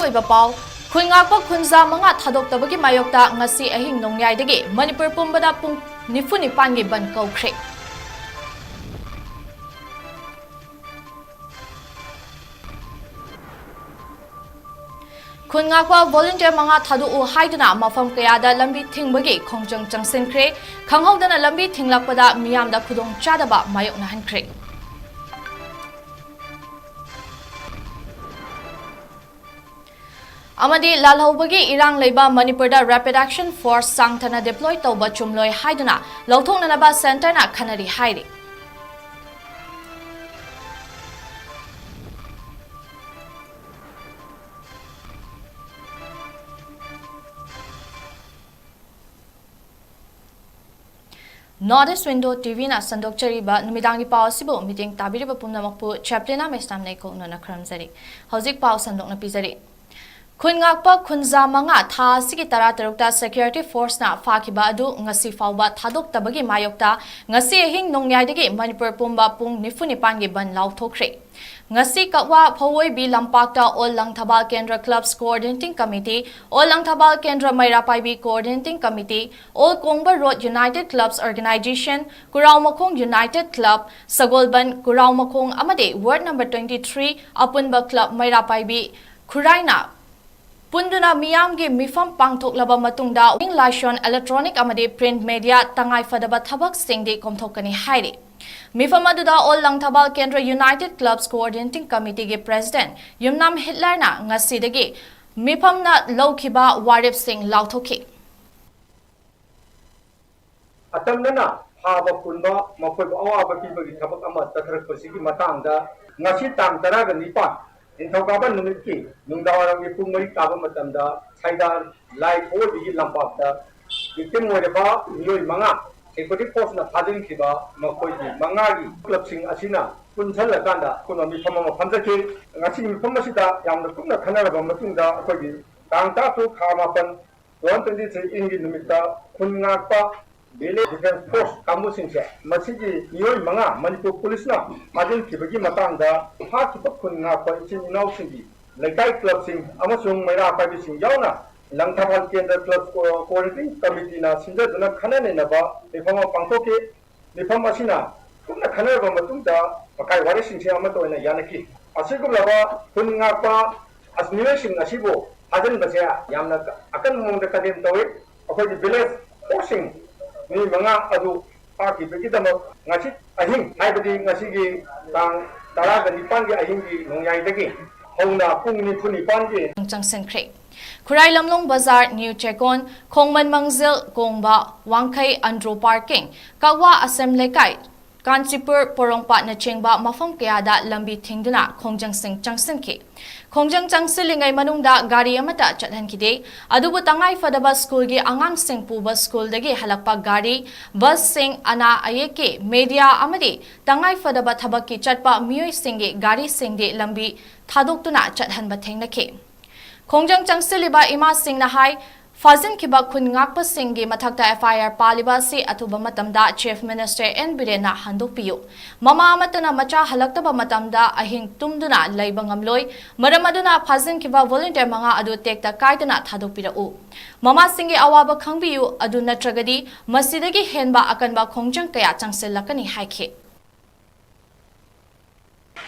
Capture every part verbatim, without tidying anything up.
ꯑꯣꯏꯕ ꯄꯥꯎ, ꯈꯨꯟ ꯉꯥꯛꯄ ꯈꯨꯟꯖꯥ ꯃꯉꯥ ꯊꯥꯗꯣꯛꯇꯕꯒꯤ ꯃꯥꯌꯣꯛꯇ ꯉꯁꯤ ꯑꯍꯤꯡ ꯅꯣꯡꯌꯥꯏꯗꯒꯤ ꯃꯅꯤꯄꯨꯔ ꯄꯨꯝꯕꯗ ꯄꯨꯡ ꯅꯤꯐꯨ ꯅꯤꯄꯥꯟꯒꯤ ꯕꯟ ꯀꯧꯈ꯭ꯔꯦ꯫ ꯈꯨꯟ ꯉꯥꯛꯄ volunteer ꯃꯉꯥ ꯊꯥꯗꯣꯛꯎ ꯍꯥꯏꯗꯨꯅ ꯃꯐꯝ ꯀꯌꯥꯗ ꯂꯝꯕꯤ ꯊꯤꯡꯕꯒꯤ ꯈꯣꯡꯖꯪ ꯆꯪꯁꯤꯟꯈ꯭ꯔꯦ꯫ ꯈꯪꯍꯧꯗꯅ ꯂꯝꯕꯤ ꯊꯤꯡꯂꯛꯄꯗ ꯃꯤꯌꯥꯝꯗ ꯈꯨꯗꯣꯡꯆꯥꯗꯕ ꯃꯥꯌꯣꯛꯅꯍꯟꯈ꯭ꯔꯦ꯫ ꯑꯃꯗꯤ ꯂꯥꯜꯍꯧꯕꯒꯤ ꯏꯔꯥꯡ ꯂꯩꯕ ꯃꯅꯤꯄꯨꯔꯗ Rapid Action Force ꯆꯥꯡꯊꯅ deploy ꯇꯧꯕ ꯆꯨꯝꯂꯣꯏ ꯍꯥꯏꯗꯨꯅ ꯂꯧꯊꯣꯛꯅꯅꯕ centreꯅ ꯈꯟꯅꯔꯤ ꯍꯥꯏꯔꯤ꯫ North East Window TVꯅ ꯁꯟꯗꯣꯛꯆꯔꯤꯕ ꯅꯨꯃꯤꯗꯥꯡꯒꯤ ꯄꯥꯎ ꯑꯁꯤꯕꯨ ꯃꯤꯠꯌꯦꯡ ꯇꯥꯕꯤꯔꯤꯕ ꯄꯨꯝꯅꯃꯛꯄꯨ ꯆꯦꯄ꯭ꯂꯤꯅꯥ ꯃꯦꯁꯇꯥꯝ ꯅꯩꯀꯣꯛꯅꯅ ꯈꯨꯔꯨꯝꯖꯔꯤ꯫ ꯍꯧꯖꯤꯛ ꯄꯥꯎ ꯁꯟꯗꯣꯛꯅ ꯄꯤꯖꯔꯤ꯫ ꯈꯨꯟ ꯉꯥꯛꯄ ꯈꯨꯟꯖꯥ ꯃꯉꯥ ꯊꯥ ꯑꯁꯤꯒꯤ ꯇꯔꯥꯇꯔꯨꯛꯇ security forceꯅ ꯐꯥꯈꯤꯕ ꯑꯗꯨ ꯉꯁꯤ ꯐꯥꯎꯕ ꯊꯥꯗꯣꯛꯇꯕꯒꯤ ꯃꯥꯌꯣꯛꯇ ꯉꯁꯤ ꯑꯍꯤꯡ ꯅꯣꯡꯌꯥꯏꯗꯒꯤ ꯃꯅꯤꯄꯨꯔ ꯄꯨꯝꯕ ꯄꯨꯡ ꯅꯤꯐꯨ ꯅꯤꯄꯥꯟꯒꯤ ꯕꯟ ꯂꯥꯎꯊꯣꯛꯈ꯭ꯔꯦ꯫ ꯉꯁꯤ ꯀꯛꯋꯥ ꯐꯧꯑꯣꯏꯕꯤ ꯂꯝꯄꯥꯛꯇ All ꯂꯪꯊꯕꯥꯜ ꯀꯦꯟꯗ꯭ꯔ Clubs Coordinating Committee, All Langthabal ꯀꯦꯟꯗ꯭ꯔ ꯃꯩꯔꯥ ꯄꯥꯏꯕꯤ Coordinating Committee, All ꯀꯣꯡꯕ Road United Clubs Organisation, ꯀꯨꯔꯥꯎꯃꯈꯣꯡ United Club, ꯁꯒꯣꯜꯕꯟ, ꯀꯨꯔꯥꯎꯃꯈꯣꯡ ꯑꯃꯗꯤ Ward number twenty three ꯑꯄꯨꯟꯕ club ꯃꯩꯔꯥ ꯄꯥꯏꯕꯤ ꯈꯨꯔꯥꯏꯅ ꯄꯨꯟꯗꯨꯅ ꯃꯤꯌꯥꯝꯒꯤ ꯃꯤꯐꯝ ꯄꯥꯡꯊꯣꯛꯂꯕ ꯃꯇꯨꯡꯗ ꯋꯥꯍꯦꯡ ꯂꯥꯏꯁꯣꯟ, electronic ꯑꯃꯗꯤ print media ꯇꯉꯥꯏ ꯐꯗꯕ ꯊꯕꯛꯁꯤꯡꯗꯤ ꯀꯣꯝꯊꯣꯛꯀꯅꯤ ꯍꯥꯏꯔꯤ꯫ ꯃꯤꯐꯝ ꯑꯗꯨꯗ All ꯂꯪꯊꯕꯥꯜ ꯀꯦꯟꯗ꯭ꯔ United Clubs Coordinating Committeeꯒꯤ President ꯌꯨꯝꯅꯥꯝ ꯍꯤꯠꯂꯔꯅ ꯉꯁꯤꯗꯒꯤ ꯃꯤꯐꯝꯅ ꯂꯧꯈꯤꯕ ꯋꯥꯔꯦꯞꯁꯤꯡ ꯂꯥꯎꯊꯣꯛꯈꯤ꯫ ꯑꯇꯝꯅꯅ ꯐꯥꯕ ꯄꯨꯟꯕ ꯃꯈꯣꯏꯕꯨ ꯑꯋꯥꯕ ꯄꯤꯕꯒꯤ ꯊꯕꯛ ꯑꯃ ꯆꯠꯊꯔꯛꯄꯁꯤꯒꯤ ꯃꯇꯥꯡꯗ ꯉꯁꯤ ꯇꯥꯡ ꯇꯔꯥꯒ ꯅꯤꯄꯥꯟ, ꯅꯤꯡꯊꯧꯀꯥꯕ ꯅꯨꯃꯤꯠꯀꯤ ꯅꯨꯡꯗꯥꯡꯋꯥꯏꯔꯝꯒꯤ ꯄꯨꯡ ꯃꯔꯤ ꯇꯥꯕ ꯃꯇꯝꯗ ꯁꯩꯗꯥꯔ ꯂꯥꯏ ꯐꯧꯑꯣꯏꯕꯤꯒꯤ ꯂꯝꯄꯥꯛꯇ victim ꯑꯣꯏꯔꯕ ꯃꯤꯑꯣꯏ ꯃꯉꯥ security forceꯅ ꯐꯥꯖꯤꯟꯈꯤꯕ ꯃꯈꯣꯏꯒꯤ ꯃꯉꯥꯒꯤ clubꯁꯤꯡ ꯑꯁꯤꯅ ꯄꯨꯟꯁꯤꯜꯂꯀꯥꯟꯗ ꯑꯄꯨꯟꯕ ꯃꯤꯐꯝ ꯑꯃ ꯐꯝꯖꯈꯤ꯫ ꯉꯁꯤꯒꯤ ꯃꯤꯐꯝ ꯑꯁꯤꯗ ꯌꯥꯝꯅ ꯀꯨꯞꯅ ꯈꯟꯅꯔꯕ ꯃꯇꯨꯡꯗ ꯑꯩꯈꯣꯏꯒꯤ ꯇꯥꯡ ꯇꯔꯥꯇꯔꯨꯛ ꯊꯥ ꯃꯥꯄꯟ two thousand twenty-three ꯏꯪꯒꯤ ꯅꯨꯃꯤꯠꯇ ꯈꯨꯟ ꯉꯥꯛꯄ village defence force ꯀꯥꯡꯕꯨꯁꯤꯡꯁꯦ, ꯃꯁꯤꯒꯤ ꯃꯤꯑꯣꯏ ꯃꯉꯥ ꯃꯅꯤꯄꯨꯔ ꯄꯨꯂꯤꯁꯅ ꯐꯥꯖꯤꯟꯈꯤꯕꯒꯤ ꯃꯇꯥꯡꯗ ꯐꯥꯈꯤꯕ ꯈꯨꯟ ꯉꯥꯛꯄ ꯏꯆꯤꯟ ꯏꯅꯥꯎꯁꯤꯡꯒꯤ ꯂꯩꯀꯥꯏ ꯀ꯭ꯂꯕꯁꯤꯡ ꯑꯃꯁꯨꯡ ꯃꯩꯔꯥ ꯄꯥꯏꯕꯤꯁꯤꯡ ꯌꯥꯎꯅ ꯂꯪꯊꯕꯥꯜ ꯀꯦꯟꯗ꯭ꯔ ꯀ꯭ꯂꯕ ꯀꯣꯑꯣꯔꯗꯤꯅꯦꯇꯤꯡ ꯀꯃꯤꯇꯤꯅ ꯁꯤꯟꯖꯗꯨꯅ ꯈꯟꯅ ꯅꯩꯅꯕ ꯃꯤꯐꯝ ꯑꯃ ꯄꯥꯡꯊꯣꯛꯈꯤ꯫ ꯃꯤꯐꯝ ꯑꯁꯤꯅ ꯀꯨꯞꯅ ꯈꯟꯅꯔꯕ ꯃꯇꯨꯡꯗ ꯃꯀꯥꯏ ꯋꯥꯔꯤꯁꯤꯡꯁꯦ ꯑꯃꯠꯇ ꯑꯣꯏꯅ ꯌꯥꯅꯈꯤ꯫ ꯑꯁꯤꯒꯨꯝꯂꯕ ꯈꯨꯟ ꯉꯥꯛꯄ ꯑꯁ ꯃꯤꯑꯣꯏꯁꯤꯡ ꯑꯁꯤꯕꯨ ꯊꯥꯖꯤꯟꯕꯁꯦ ꯌꯥꯝꯅ ꯑꯀꯟꯕ ꯃꯑꯣꯡꯗ ꯀꯟꯗꯦꯝ ꯇꯧꯏ꯫ ꯑꯩꯈꯣꯏꯒꯤ ꯚꯤꯂꯦꯖ ꯐꯣꯔꯁꯁꯤꯡ ꯃꯤ ꯃꯉꯥ ꯑꯗꯨ ꯐꯥꯈꯤꯕꯒꯤꯗꯃꯛ ꯉꯁꯤ ꯑꯍꯤꯡ, ꯍꯥꯏꯕꯗꯤ ꯉꯁꯤꯒꯤ ꯇꯥꯡ ꯇꯔꯥꯒ ꯅꯤꯄꯥꯟꯒꯤ ꯑꯍꯤꯡꯒꯤ ꯅꯣꯡꯌꯥꯏꯗꯒꯤ ꯍꯧꯅ ꯄꯨꯡ ꯅꯤꯐꯨ ꯅꯤꯄꯥꯟꯒꯤ ꯆꯪꯁꯤꯟꯈ꯭ꯔꯦ꯫ ꯈꯨꯔꯥꯏ ꯂꯝꯂꯣꯡ ꯕꯖꯥꯔ, ꯅ꯭ꯌꯨ ꯆꯦꯀꯣꯟ, ꯈꯣꯡꯃꯟ ꯃꯥꯡꯖꯤꯜ, ꯀꯣꯡꯕ, ꯋꯥꯡꯈꯩ, ꯑꯟꯗ꯭ꯔꯣ ꯄꯥꯔꯀꯤꯡ, ꯀꯛꯋꯥ ꯑꯁꯦꯝ ꯂꯩꯀꯥꯏ, ꯀꯥꯟꯆꯤꯄꯨꯔ, ꯄꯣꯔꯣꯝꯄꯥꯠꯅꯆꯤꯡꯕ ꯃꯐꯝ ꯀꯌꯥꯗ ꯂꯝꯕꯤ ꯊꯤꯡꯗꯨꯅ ꯈꯣꯡꯖꯪꯁꯤꯡ ꯆꯪꯁꯤꯟꯈꯤ꯫ ꯈꯣꯡꯖꯪ ꯆꯪꯁꯤꯜꯂꯤꯉꯩ ꯃꯅꯨꯡꯗ ꯒꯥꯔꯤ ꯑꯃꯠꯇ ꯆꯠꯍꯟꯈꯤꯗꯦ꯫ ꯑꯗꯨꯕꯨ ꯇꯉꯥꯏ ꯐꯗꯕ ꯁ꯭ꯀꯨꯜꯒꯤ ꯑꯉꯥꯡꯁꯤꯡ ꯄꯨꯕ ꯁ꯭ꯀꯨꯜꯗꯒꯤ ꯍꯜꯂꯛꯄ ꯒꯥꯔꯤ, ꯕꯁꯁꯤꯡ, ꯑꯅꯥ ꯑꯌꯦꯛꯀꯤ, ꯃꯦꯗꯤꯌꯥ ꯑꯃꯗꯤ ꯇꯉꯥꯏ ꯐꯗꯕ ꯊꯕꯛꯀꯤ ꯆꯠꯄ ꯃꯤꯑꯣꯏꯁꯤꯡꯒꯤ ꯒꯥꯔꯤꯁꯤꯡꯗꯤ ꯂꯝꯕꯤ ꯊꯥꯗꯣꯛꯇꯨꯅ ꯆꯠꯍꯟꯕ ꯊꯦꯡꯅꯈꯤ꯫ ꯈꯣꯡꯖꯪ ꯆꯪꯁꯤꯜꯂꯤꯕ ꯏꯃꯥꯁꯤꯡꯅ ꯍꯥꯏ, ꯐꯥꯖꯤꯟꯈꯤꯕ ꯈꯨꯟ ꯉꯥꯛꯄꯁꯤꯡꯒꯤ ꯃꯊꯛꯇ ꯑꯦꯐ ꯑꯥꯏ ꯑꯥꯔ ꯄꯥꯜꯂꯤꯕ ꯑꯁꯤ ꯑꯊꯨꯕ ꯃꯇꯝꯗ ꯆꯤꯐ ꯃꯤꯅꯤꯁꯇꯔ ꯑꯦꯟ ꯕꯤꯔꯦꯟꯅ ꯍꯟꯗꯣꯛꯄꯤꯌꯨ꯫ ꯃꯃꯥ ꯑꯃꯠꯇꯅ ꯃꯆꯥ ꯍꯜꯂꯛꯇꯕ ꯃꯇꯝꯗ ꯑꯍꯤꯡ ꯇꯨꯝꯗꯨꯅ ꯂꯩꯕ ꯉꯝꯂꯣꯏ꯫ ꯃꯔꯝ ꯑꯗꯨꯅ ꯐꯥꯖꯤꯟꯈꯤꯕ ꯚꯣꯂꯨꯟꯇꯤꯌꯔ ꯃꯉꯥ ꯑꯗꯨ ꯇꯦꯛꯇ ꯀꯥꯏꯗꯅ ꯊꯥꯗꯣꯛꯄꯤꯔꯛꯎ꯫ ꯃꯃꯥꯁꯤꯡꯒꯤ ꯑꯋꯥꯕ ꯈꯪꯕꯤꯌꯨ, ꯑꯗꯨ ꯅꯠꯇ꯭ꯔꯒꯗꯤ ꯃꯁꯤꯗꯒꯤ ꯍꯦꯟꯕ ꯑꯀꯟꯕ ꯈꯣꯡꯖꯪ ꯀꯌꯥ ꯆꯪꯁꯤꯜꯂꯛꯀꯅꯤ ꯍꯥꯏꯈꯤ꯫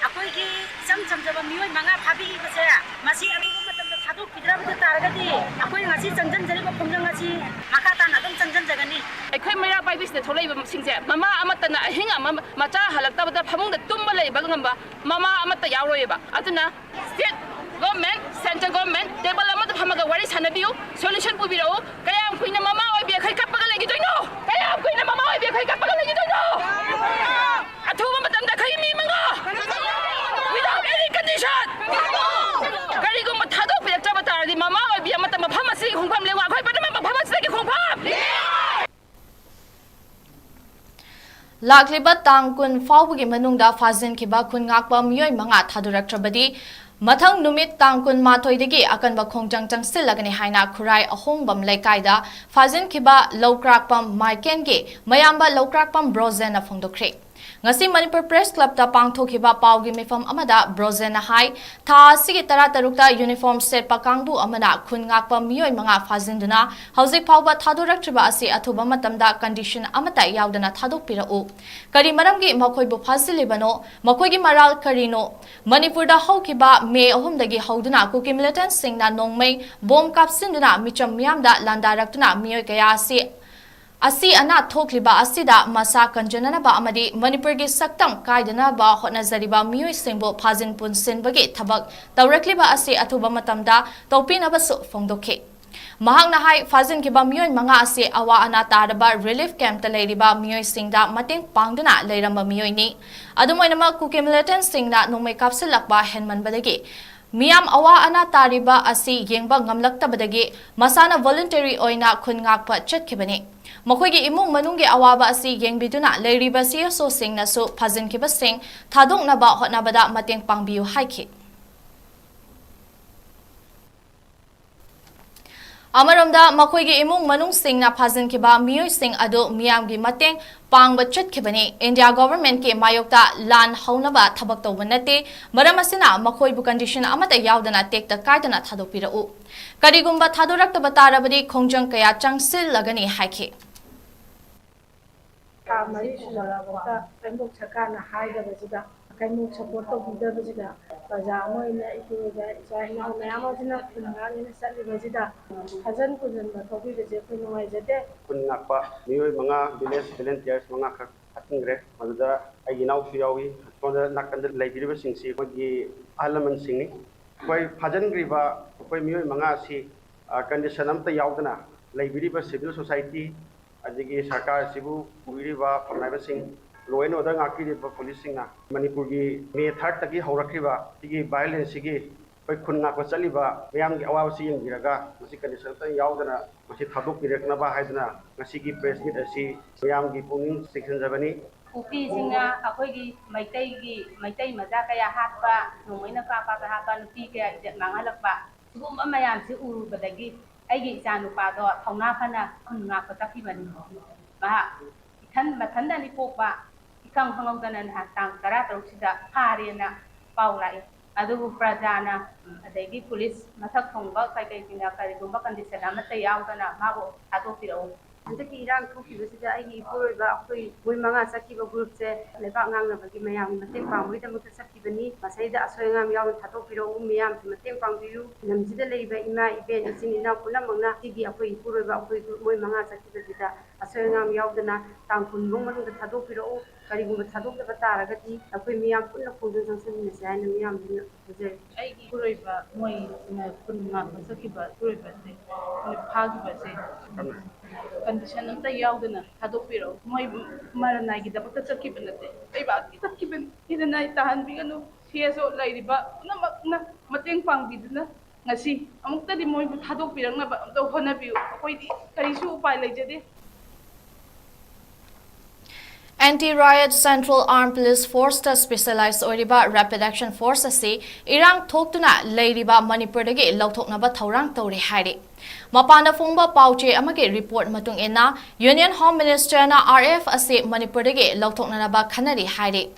ꯑꯩꯈꯣꯏꯒꯤ ꯏꯆꯝ ꯆꯝꯖꯕ ꯃꯤꯑꯣꯏ ꯃꯉꯥ ꯐꯥꯕꯤꯕꯁꯦ, ꯃꯁꯤ ꯑꯊꯨꯕ ꯃꯇꯝꯗ ꯊꯥꯗꯣꯛꯄꯤꯗ꯭ꯔꯕ ꯇꯥꯔꯒꯗꯤ ꯑꯩꯈꯣꯏ ꯉꯁꯤ ꯆꯪꯁꯤꯟꯖꯔꯤꯕ ꯈꯣꯡꯖꯪ ꯑꯁꯤ ꯃꯈꯥ ꯇꯥꯅ ꯑꯗꯨꯝ ꯆꯪꯁꯤꯟꯖꯒꯅꯤ꯫ ꯑꯩꯈꯣꯏ ꯃꯩꯔꯥ ꯄꯥꯏꯕꯤꯁꯤꯗ ꯊꯣꯛꯂꯛꯏꯕꯁꯤꯡꯁꯦ, ꯃꯃꯥ ꯑꯃꯠꯇꯅ ꯑꯍꯤꯡ ꯑꯃ ꯃꯆꯥ ꯍꯜꯂꯛꯇꯕꯗ ꯐꯃꯨꯡꯗ ꯇꯨꯝꯕ ꯂꯩꯕ ꯉꯝꯕ ꯃꯃꯥ ꯑꯃꯠꯇ ꯌꯥꯎꯔꯣꯏꯕ꯫ ꯑꯗꯨꯅ state government, central government table ꯑꯃꯗ ꯐꯝꯃꯒ ꯋꯥꯔꯤ ꯁꯥꯟꯅꯕꯤꯌꯨ, solution ꯄꯨꯕꯤꯔꯛꯎ꯫ ꯀꯌꯥꯝ ꯀꯨꯏꯅ ꯃꯃꯥ ꯑꯣꯏꯕꯤ ꯑꯩꯈꯣꯏ ꯀꯞꯄꯒ ꯂꯩꯈꯤꯗꯣꯏꯅꯣ? ꯀꯌꯥꯝ ꯀꯨꯏꯅ ꯃꯃꯥ ꯑꯣꯏꯕꯤ ꯑꯩꯈꯣꯏ ꯀꯞꯄꯒ ꯂꯩꯈꯤꯗꯣꯏꯅꯣ? ꯑꯊꯨꯕ ꯃꯇꯝꯗ ꯑꯩꯈꯣꯏꯒꯤ ꯃꯤ ꯃꯉꯥ, without any condition, ꯀꯔꯤꯒꯨꯝꯕ ꯊꯥꯗꯣꯛꯄꯤꯔꯛꯇ꯭ꯔꯕ ꯇꯥꯔꯗꯤ, ꯃꯃꯥ ꯑꯣꯏꯕꯤ ꯑꯃꯠꯇ ꯃꯐꯝ ꯑꯁꯤꯒꯤ ꯈꯣꯡꯐꯝ ꯂꯦꯡꯉꯣꯏ꯫ ꯑꯩꯈꯣꯏ ꯄꯨꯝꯅꯃꯛ ꯃꯐꯝ ꯑꯁꯤꯗꯒꯤ ꯈꯣꯡꯐꯝ ꯂꯥꯛꯂꯤꯕ ꯇꯥꯡ ꯀꯨꯟ ꯐꯥꯎꯕꯒꯤ ꯃꯅꯨꯡꯗ ꯐꯥꯖꯤꯟꯈꯤꯕ ꯈꯨꯟ ꯉꯥꯛꯄ ꯃꯤꯑꯣꯏ ꯃꯉꯥ ꯊꯥꯗꯣꯔꯛꯇ꯭ꯔꯕꯗꯤ ꯃꯊꯪ ꯅꯨꯃꯤꯠ ꯇꯥꯡ ꯀꯨꯟꯃꯥꯊꯣꯏꯗꯒꯤ ꯑꯀꯟꯕ ꯈꯣꯡꯖꯪ ꯆꯪꯁꯤꯜꯂꯒꯅꯤ ꯍꯥꯏꯅ ꯈꯨꯔꯥꯏ ꯑꯍꯣꯡꯕꯝ ꯂꯩꯀꯥꯏꯗ ꯐꯥꯖꯤꯟꯈꯤꯕ ꯂꯧꯀ꯭ꯔꯥꯛꯄꯝ ꯃꯥꯏꯀꯦꯟꯒꯤ ꯃꯌꯥꯝꯕ ꯂꯧꯀ꯭ꯔꯥꯛꯄꯝ ꯕ꯭ꯔꯣꯖꯦꯟꯅ ꯐꯣꯡꯗꯣꯛꯈ꯭ꯔꯦ꯫ ꯉꯁꯤ ꯃꯅꯤꯄꯨꯔ ꯄ꯭ꯔꯦꯁ ꯀ꯭ꯂꯕꯇ ꯄꯥꯡꯊꯣꯛꯈꯤꯕ ꯄꯥꯎꯒꯤ ꯃꯤꯐꯝ ꯑꯃꯗ ꯕ꯭ꯔꯣꯖꯦꯟꯅ ꯍꯥꯏ, ꯊꯥ ꯑꯁꯤꯒꯤ ꯇꯔꯥꯇꯔꯨꯛꯇ ꯌꯨꯅꯤꯐꯣꯔꯝ ꯁꯦꯠꯄ ꯀꯥꯡꯕꯨ ꯑꯃꯅ ꯈꯨꯟ ꯉꯥꯛꯄ ꯃꯤꯑꯣꯏ ꯃꯉꯥ ꯐꯥꯖꯤꯟꯗꯨꯅ ꯍꯧꯖꯤꯛ ꯐꯥꯎꯕ ꯊꯥꯗꯣꯔꯛꯇ꯭ꯔꯤꯕ ꯑꯁꯤ ꯑꯊꯨꯕ ꯃꯇꯝꯗ ꯀꯟꯗꯤꯁꯟ ꯑꯃꯠꯇ ꯌꯥꯎꯗꯅ ꯊꯥꯗꯣꯛꯄꯤꯔꯛꯎ꯫ ꯀꯔꯤ ꯃꯔꯝꯒꯤ ꯃꯈꯣꯏꯕꯨ ꯐꯥꯖꯤꯜꯂꯤꯕꯅꯣ? ꯃꯈꯣꯏꯒꯤ ꯃꯔꯥꯜ ꯀꯔꯤꯅꯣ? ꯃꯅꯤꯄꯨꯔꯗ ꯍꯧꯈꯤꯕ ꯃꯦ ꯑꯍꯨꯝꯗꯒꯤ ꯍꯧꯗꯨꯅ ꯀꯨꯀꯤ ꯃꯤꯂꯤꯇꯦꯟꯠꯁꯤꯡꯅ ꯅꯣꯡꯃꯩ ꯕꯣꯝ ꯀꯥꯞꯁꯤꯟꯗꯨꯅ ꯃꯤꯆꯝ ꯃꯤꯌꯥꯝꯗ ꯂꯥꯟꯗꯥꯔꯛꯇꯨꯅ ꯃꯤꯑꯣꯏ ꯀꯌꯥ ꯑꯁꯤ ꯑꯁꯤ ꯑꯅꯥ ꯊꯣꯛꯂꯤꯕ ꯑꯁꯤꯗ ꯃꯁꯥ ꯀꯟꯖꯅꯅꯕ ꯑꯃꯗꯤ ꯃꯅꯤꯄꯨꯔꯒꯤ ꯁꯛꯇꯝ ꯀꯥꯏꯗꯅꯕ ꯍꯣꯠꯅꯖꯔꯤꯕ ꯃꯤꯑꯣꯏꯁꯤꯡꯕꯨ ꯐꯥꯖꯤꯟ ꯄꯨꯟꯁꯤꯟꯕꯒꯤ ꯊꯕꯛ ꯇꯧꯔꯛꯂꯤꯕ ꯑꯁꯤ ꯑꯊꯨꯕ ꯃꯇꯝꯗ ꯇꯧꯕꯤꯅꯕꯁꯨ ꯐꯣꯡꯗꯣꯛꯈꯤ꯫ ꯃꯍꯥꯛꯅ ꯍꯥꯏ, ꯐꯥꯖꯤꯟꯈꯤꯕ ꯃꯤꯑꯣꯏ ꯃꯉꯥ ꯑꯁꯤ ꯑꯋꯥ ꯑꯅꯥ ꯇꯥꯔꯕ ꯔꯤꯂꯤꯐ ꯀꯦꯝꯞꯇ ꯂꯩꯔꯤꯕ ꯃꯤꯑꯣꯏꯁꯤꯡꯗ ꯃꯇꯦꯡ ꯄꯥꯡꯗꯨꯅ ꯂꯩꯔꯝꯕ ꯃꯤꯑꯣꯏꯅꯤ꯫ ꯑꯗꯨꯝ ꯑꯣꯏꯅꯃꯛ, ꯀꯨꯀꯤ ꯃꯤꯂꯤꯇꯦꯟꯠꯁꯤꯡꯅ ꯅꯣꯡꯃꯩ ꯀꯥꯞꯁꯤꯜꯂꯛꯄ ꯍꯦꯟꯃꯟꯕꯗꯒꯤ ꯃꯤꯌꯥꯝ ꯑꯋꯥ ꯑꯅꯥ ꯇꯥꯔꯤꯕ ꯑꯁꯤ ꯌꯦꯡꯕ ꯉꯝꯂꯛꯇꯕꯗꯒꯤ ꯃꯁꯥꯅ ꯚꯣꯂꯨꯟꯇꯔꯤ ꯑꯣꯏꯅ ꯈꯨꯟ ꯉꯥꯛꯄ ꯆꯠꯈꯤꯕꯅꯤ꯫ ꯃꯈꯣꯏꯒꯤ ꯏꯃꯨꯡ ꯃꯅꯨꯡꯒꯤ ꯑꯋꯥꯕ ꯑꯁꯤ ꯌꯦꯡꯕꯤꯗꯨꯅ ꯂꯩꯔꯤꯕ ꯁꯤ ꯑꯦꯁ ꯑꯣꯁꯤꯡꯅꯁꯨ ꯐꯥꯖꯤꯟꯈꯤꯕꯁꯤꯡ ꯊꯥꯗꯣꯛꯅꯕ ꯍꯣꯠꯅꯕꯗ ꯃꯇꯦꯡ ꯄꯥꯡꯕꯤꯌꯨ ꯍꯥꯏꯈꯤ꯫ ꯑꯃꯔꯣꯝꯗ, ꯃꯈꯣꯏꯒꯤ ꯏꯃꯨꯡ ꯃꯅꯨꯡꯁꯤꯡꯅ ꯐꯥꯖꯤꯟꯈꯤꯕ ꯃꯤꯑꯣꯏꯁꯤꯡ ꯑꯗꯨ ꯃꯤꯌꯥꯝꯒꯤ ꯃꯇꯦꯡ ꯄꯥꯡꯕ ꯆꯠꯈꯤꯕꯅꯤ꯫ ꯏꯟꯗꯤꯌꯥ ꯒꯣꯚꯔꯟꯃꯦꯟꯠꯀꯤ ꯃꯥꯌꯣꯛꯇ ꯂꯥꯟ ꯍꯧꯅꯕ ꯊꯕꯛ ꯇꯧꯕ ꯅꯠꯇꯦ꯫ ꯃꯔꯝ ꯑꯁꯤꯅ, ꯃꯈꯣꯏꯕꯨ ꯀꯟꯗꯤꯁꯟ ꯑꯃꯠꯇ ꯌꯥꯎꯗꯅ ꯇꯦꯛꯇ ꯀꯥꯏꯗꯅ ꯊꯥꯗꯣꯛꯄꯤꯔꯛꯎ꯫ ꯀꯔꯤꯒꯨꯝꯕ ꯊꯥꯗꯣꯔꯛꯇꯕ ꯇꯥꯔꯕꯗꯤ, ꯈꯣꯡꯖꯪ ꯀꯌꯥ ꯆꯪꯁꯤꯜꯂꯒꯅꯤ ꯍꯥꯏꯈꯤ꯫ ꯊꯥ ꯃꯔꯤ ꯁꯨꯖꯜꯂꯛꯑꯕ ꯀꯩꯝꯐꯥꯎ ꯁꯔꯀꯥꯔꯅ ꯍꯥꯏꯗꯕꯁꯤꯗ, ꯀꯩꯝꯐꯥꯎ ꯁꯄꯣꯔꯠ ꯇꯧꯕꯤꯗꯕꯁꯤꯗ, ꯄ꯭ꯔꯖꯥ ꯑꯃ ꯑꯣꯏꯅ ꯏꯄꯨꯗ ꯏꯆꯥ ꯏꯅꯥꯎ ꯃꯌꯥꯝ ꯑꯁꯤꯅ ꯈꯨꯟ ꯉꯥꯛꯅ ꯆꯠꯂꯤꯕꯁꯤꯗ ꯐꯖꯟ ꯐꯖꯟꯕ ꯊꯣꯛꯄꯤꯕꯁꯦ ꯑꯩꯈꯣꯏ ꯅꯨꯡꯉꯥꯏꯖꯗꯦ꯫ ꯈꯨꯟ ꯉꯥꯛꯄ ꯃꯤꯑꯣꯏ ꯃꯉꯥ, ꯚꯤꯂꯦꯖ ꯚꯣꯂꯨꯟꯇꯤꯌꯔꯁ ꯃꯉꯥꯈꯛ ꯍꯥꯞꯆꯤꯟꯈ꯭ꯔꯦ꯫ ꯃꯗꯨꯗ ꯑꯩꯒꯤ ꯏꯅꯥꯎꯁꯨ ꯌꯥꯎꯏ꯫ ꯁꯣꯝꯗ ꯅꯥꯀꯟꯗ ꯂꯩꯕꯤꯔꯤꯕꯁꯤꯡꯁꯤ ꯑꯩꯈꯣꯏꯒꯤ ꯑꯍꯜ ꯂꯃꯟꯁꯤꯡꯅꯤ꯫ ꯑꯩꯈꯣꯏ ꯐꯥꯖꯤꯟꯈ꯭ꯔꯤꯕ ꯑꯩꯈꯣꯏ ꯃꯤꯑꯣꯏ ꯃꯉꯥ ꯑꯁꯤ, ꯑ, ꯀꯟꯗꯤꯁꯟ ꯑꯝꯇ ꯌꯥꯎꯗꯅ ꯂꯩꯕꯤꯔꯤꯕ ꯁꯤꯚꯤꯜ ꯁꯣꯁꯥꯏꯇꯤ, ꯑꯗꯒꯤ ꯁꯔꯀꯥꯔꯁꯤꯕꯨ ꯄꯨꯕꯤꯔꯤꯕ ꯐꯝꯅꯥꯏꯕꯁꯤꯡ, ꯂꯣ ꯑꯦꯟ ꯑꯣꯔꯗꯔ ꯉꯥꯛꯄꯤꯔꯤꯕ ꯄꯨꯂꯤꯁꯁꯤꯡꯅ ꯃꯅꯤꯄꯨꯔꯒꯤ ꯃꯦ ꯊꯥꯔꯠꯇꯒꯤ ꯍꯧꯔꯛꯈꯤꯕ ꯁꯤꯒꯤ ꯚꯥꯏꯑꯣꯂꯦꯟꯁꯁꯤꯒꯤ ꯑꯩꯈꯣꯏ ꯈꯨꯟ ꯉꯥꯛꯄ ꯆꯠꯂꯤꯕ ꯃꯤꯌꯥꯝꯒꯤ ꯑꯋꯥꯕꯁꯤ ꯌꯦꯡꯕꯤꯔꯒ ꯃꯁꯤ ꯀꯟꯗꯤꯁꯟ ꯑꯃꯠꯇ ꯌꯥꯎꯗꯅ ꯃꯁꯤ ꯊꯥꯗꯣꯛꯄꯤꯔꯛꯅꯕ ꯍꯥꯏꯗꯨꯅ ꯉꯁꯤꯒꯤ ꯄ꯭ꯔꯦꯁ ꯃꯤꯠ ꯑꯁꯤ ꯃꯤꯌꯥꯝꯒꯤ ꯄꯨꯛꯅꯤꯡ ꯆꯤꯡꯁꯤꯟꯖꯕꯅꯤ꯫ ꯀꯨꯀꯤꯁꯤꯡꯅ ꯑꯩꯈꯣꯏꯒꯤ ꯃꯩꯇꯩꯒꯤ, ꯃꯩꯇꯩ ꯃꯆꯥ ꯀꯌꯥ ꯍꯥꯠꯄ, ꯅꯣꯡꯃꯩꯅ ꯀꯥꯞ ꯀꯥꯞꯇ ꯍꯥꯠꯄ, ꯅꯨꯄꯤ ꯀꯌꯥ ꯏꯖꯠ ꯃꯥꯡꯍꯜꯂꯛꯄ, ꯁꯤꯒꯨꯝꯕ ꯃꯌꯥꯝꯁꯤ ꯎꯔꯨꯕꯗꯒꯤ ꯑꯩꯒꯤ ꯏꯆꯥ ꯅꯨꯄꯥꯗꯣ ꯊꯧꯅꯥ ꯐꯅ ꯈꯨꯟ ꯉꯥꯛꯄ ꯆꯠꯈꯤꯕꯅꯤ꯫ ꯃꯍꯥꯛ ꯏꯊꯟ ꯃꯊꯟꯗꯅꯤ ꯄꯣꯛꯄ, ꯏꯈꯪ ꯈꯪꯍꯧꯗꯅ ꯅꯍꯥꯟ ꯇꯥꯡ ꯇꯔꯥ ꯇꯔꯨꯛꯁꯤꯗ ꯐꯥꯔꯦꯅ ꯄꯥꯎ ꯂꯥꯛꯏ꯫ ꯑꯗꯨꯕꯨ ꯄ꯭ꯔꯖꯥꯅ, ꯎꯝ, ꯑꯗꯒꯤ ꯄꯨꯂꯤꯁ ꯃꯊꯛ ꯊꯣꯡꯕ ꯀꯩꯀꯩꯁꯤꯡꯅ ꯀꯔꯤꯒꯨꯝꯕ ꯀꯟꯗꯤꯁꯟ ꯑꯃꯠꯇ ꯌꯥꯎꯗꯅ ꯃꯥꯕꯨ ꯊꯥꯗꯣꯛꯄꯤꯔꯛꯎ꯫ ꯍꯟꯗꯛꯀꯤ ꯏꯔꯥꯡ ꯊꯣꯛꯈꯤꯕꯁꯤꯗ ꯑꯩꯒꯤ ꯏꯄꯨꯔꯣꯏꯕ ꯑꯩꯈꯣꯏ ꯃꯣꯏ ꯃꯉꯥ ꯆꯠꯈꯤꯕ ꯒ꯭ꯔꯨꯞꯁꯦ ꯂꯩꯕꯥꯛ ꯉꯥꯛꯅꯕꯒꯤ ꯃꯌꯥꯝꯒꯤ ꯃꯇꯦꯡ ꯄꯥꯡꯕꯒꯤꯗꯃꯛꯇ ꯆꯠꯈꯤꯕꯅꯤ꯫ ꯃꯁꯤꯗ ꯑꯁꯣꯏ ꯑꯉꯥꯝ ꯌꯥꯎꯅ ꯊꯥꯗꯣꯛꯄꯤꯔꯛꯎ꯫ ꯃꯤꯌꯥꯝꯁꯨ ꯃꯇꯦꯡ ꯄꯥꯡꯕꯤꯌꯨ꯫ ꯂꯝꯁꯤꯗ ꯂꯩꯔꯤꯕ ꯏꯃꯥ ꯏꯕꯦꯟ ꯏꯆꯤꯟ ꯏꯅꯥꯎ ꯄꯨꯝꯅꯃꯛꯅ ꯁꯤꯒꯤ ꯑꯩꯈꯣꯏ ꯏꯄꯨꯔꯣꯏꯕ ꯑꯩꯈꯣꯏ ꯒ꯭ꯔꯨꯞ ꯃꯣꯏ ꯃꯉꯥ ꯆꯠꯈꯤꯕꯁꯤꯗ ꯑꯁꯣꯏ ꯑꯉꯥꯝ ꯌꯥꯎꯗꯅ ꯇꯥꯡ ꯀꯨꯟ ꯐꯥꯎ ꯃꯅꯨꯡꯗ ꯊꯥꯗꯣꯛꯄꯤꯔꯛꯎ꯫ ꯀꯔꯤꯒꯨꯝꯕ ꯊꯥꯗꯣꯛꯇꯕ ꯇꯥꯔꯒꯗꯤ ꯑꯩꯈꯣꯏ ꯃꯤꯌꯥꯝ ꯄꯨꯟꯅ ꯈꯣꯡꯖꯪ ꯆꯪꯁꯤꯟꯃꯤꯟꯅꯁꯦ ꯍꯥꯏꯅ ꯃꯤꯌꯥꯝꯗꯨꯅ ꯍꯥꯏꯖꯔꯤ꯫ ꯑꯩꯒꯤ ꯏꯄꯨꯔꯣꯏꯕ ꯃꯣꯏ ꯈꯨꯟ ꯉꯥꯛꯄ ꯆꯠꯈꯤꯕ ꯏꯄꯨꯔꯣꯏꯕꯁꯦ ꯃꯣꯏ ꯐꯥꯈꯤꯕꯁꯦ ꯀꯟꯗꯤꯁꯟ ꯑꯝꯇ ꯌꯥꯎꯗꯅ ꯊꯥꯗꯣꯛꯄꯤꯔꯛꯎ꯫ ꯃꯣꯏ ꯃꯔꯟꯅꯥꯏꯒꯤꯗꯃꯛꯇ ꯆꯠꯈꯤꯕ ꯅꯠꯇꯦ, ꯂꯩꯕꯥꯛꯀꯤ ꯆꯠꯈꯤꯕꯅꯤ꯫ ꯍꯦꯟꯅ ꯅꯥꯏ ꯇꯥꯍꯟꯕꯤꯒꯅꯨ꯫ ꯁꯤ ꯑꯦꯁ ꯑꯣ ꯂꯩꯔꯤꯕ ꯄꯨꯝꯅꯃꯛꯅ ꯃꯇꯦꯡ ꯄꯥꯡꯕꯤꯗꯨꯅ ꯉꯁꯤ ꯑꯃꯨꯛꯇꯗꯤ ꯃꯣꯏꯕꯨ ꯊꯥꯗꯣꯛꯄꯤꯔꯛꯅꯕ ꯑꯝꯇ ꯍꯣꯠꯅꯕꯤꯌꯨ꯫ ꯑꯩꯈꯣꯏꯗꯤ ꯀꯔꯤꯁꯨ ꯎꯄꯥꯏ ꯂꯩꯖꯗꯦ꯫ Anti Riot Central Armed Police Force ꯇ specialize ꯑꯣꯏꯔꯤꯕ Rapid Action Force ꯑꯁꯤ ꯏꯔꯥꯡ ꯊꯣꯛꯇꯨꯅ ꯂꯩꯔꯤꯕ ꯃꯅꯤꯄꯨꯔꯗꯒꯤ ꯂꯧꯊꯣꯛꯅꯕ ꯊꯧꯔꯥꯡ ꯇꯧꯔꯦ ꯍꯥꯏꯔꯤ꯫ ꯃꯄꯥꯟꯗ ꯐꯣꯡꯕ ꯄꯥꯎꯆꯦ ꯑꯃꯒꯤ report ꯃꯇꯨꯡ ꯏꯟꯅ, Union Home Minister ꯅ R F ꯑꯁꯤ ꯃꯅꯤꯄꯨꯔꯗꯒꯤ ꯂꯧꯊꯣꯛꯅꯅꯕ ꯈꯟꯅꯔꯤ ꯍꯥꯏꯔꯤ꯫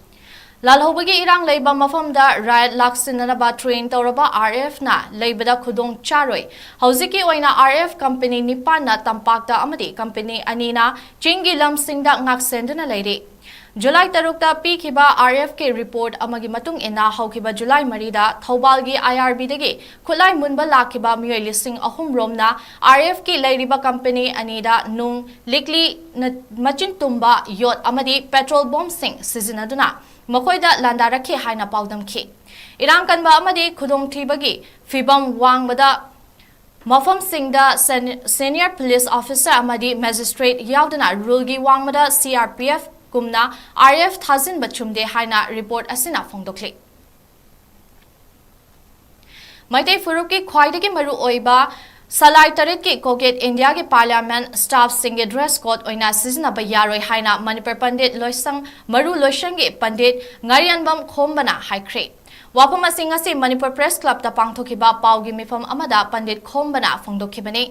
ꯂꯥꯜꯍꯧꯕꯒꯤ ꯏꯔꯥꯡ ꯂꯩꯕ ꯃꯐꯝꯗ riot ꯂꯥꯛꯁꯤꯟꯅꯅꯕ train ꯇꯧꯔꯕ R F ꯅ ꯂꯩꯕꯗ ꯈꯨꯗꯣꯡ ꯆꯥꯔꯣꯏ꯫ ꯍꯧꯖꯤꯛꯀꯤ ꯑꯣꯏꯅ R F company ꯅꯤꯄꯥꯟꯅ ꯇꯝꯄꯥꯛꯇ ꯑꯃꯗꯤ company ꯑꯅꯤꯅ ꯆꯤꯡꯒꯤ ꯂꯝꯁꯤꯡꯗ ꯉꯥꯛꯁꯦꯟꯗꯨꯅ ꯂꯩꯔꯤ꯫ ꯖꯨꯂꯥꯏ ꯇꯔꯨꯛꯇ ꯄꯤꯈꯤꯕ R F ꯀꯤ report ꯑꯃꯒꯤ ꯃꯇꯨꯡ ꯏꯟꯅ, ꯍꯧꯈꯤꯕ ꯖꯨꯂꯥꯏ ꯃꯔꯤꯗ ꯊꯧꯕꯥꯜꯒꯤ I R B ꯗꯒꯤ ꯈꯨꯠꯂꯥꯏ ꯃꯨꯟꯕ ꯂꯥꯛꯈꯤꯕ ꯃꯤꯑꯣꯏ ꯂꯤꯁꯤꯡ ꯑꯍꯨꯝ ꯔꯣꯝꯅ R F ꯀꯤ ꯂꯩꯔꯤꯕ company ꯑꯅꯤꯗ ꯅꯨꯡ, ꯂꯤꯛꯂꯤ, ꯅ-, ꯃꯆꯤꯟ ꯇꯨꯝꯕ, ꯌꯣꯠ ꯑꯃꯗꯤ petrol bomb ꯁꯤꯡ ꯁꯤꯖꯤꯟꯅꯗꯨꯅ ꯃꯈꯣꯏꯗ ꯂꯥꯟꯗꯥꯔꯛꯈꯤ ꯍꯥꯏꯅ ꯄꯥꯎꯗꯝꯈꯤ꯫ ꯏꯔꯥꯡ ꯀꯟꯕ ꯑꯃꯗꯤ ꯈꯨꯗꯣꯡꯊꯤꯕꯒꯤ ꯐꯤꯚꯝ ꯋꯥꯡꯕꯗ ꯃꯐꯝꯁꯤꯡꯗ sen-, senior police officer ꯑꯃꯗꯤ magistrate ꯌꯥꯎꯗꯅ rule ꯒꯤ ꯋꯥꯡꯃꯗ C R P F ꯀꯨꯝꯅ R F ꯊꯥꯖꯤꯟꯕ ꯆꯨꯝꯗꯦ ꯍꯥꯏꯅ report ꯑꯁꯤꯅ ꯐꯣꯡꯗꯣꯛꯂꯤ꯫ ꯃꯩꯇꯩ ꯐꯨꯔꯨꯞꯀꯤ ꯈ꯭ꯋꯥꯏꯗꯒꯤ ꯃꯔꯨ ꯑꯣꯏꯕ ꯁꯂꯥꯏ ꯇꯔꯦꯠꯀꯤ ꯀꯣꯒꯦꯠ ꯏꯟꯗꯤꯌꯥꯒꯤ ꯄꯥꯔꯂꯤꯌꯥꯃꯦꯟꯠ ꯁ꯭ꯇꯥꯐꯁꯤꯡꯒꯤ ꯗ꯭ꯔꯦꯁ ꯀꯣꯗ ꯑꯣꯏꯅ ꯁꯤꯖꯤꯟꯅꯕ ꯌꯥꯔꯣꯏ ꯍꯥꯏꯅ ꯃꯅꯤꯄꯨꯔ ꯄꯟꯗꯤꯠ ꯂꯣꯏꯁꯪ, ꯃꯔꯨ ꯂꯣꯏꯁꯪꯒꯤ ꯄꯟꯗꯤꯠ ꯉꯥꯔꯤꯌꯥꯟꯕꯝ ꯈꯣꯝꯕꯅ ꯍꯥꯏꯈ꯭ꯔꯦ꯫ ꯋꯥꯐꯝ ꯑꯁꯤ ꯉꯁꯤ ꯃꯅꯤꯄꯨꯔ ꯄ꯭ꯔꯦꯁ ꯀ꯭ꯂꯕꯇ ꯄꯥꯡꯊꯣꯛꯈꯤꯕ ꯄꯥꯎꯒꯤ ꯃꯤꯐꯝ ꯑꯃꯗ ꯄꯟꯗꯤꯠ ꯈꯣꯝꯕꯅ ꯐꯣꯡꯗꯣꯛꯈꯤꯕꯅꯤ꯫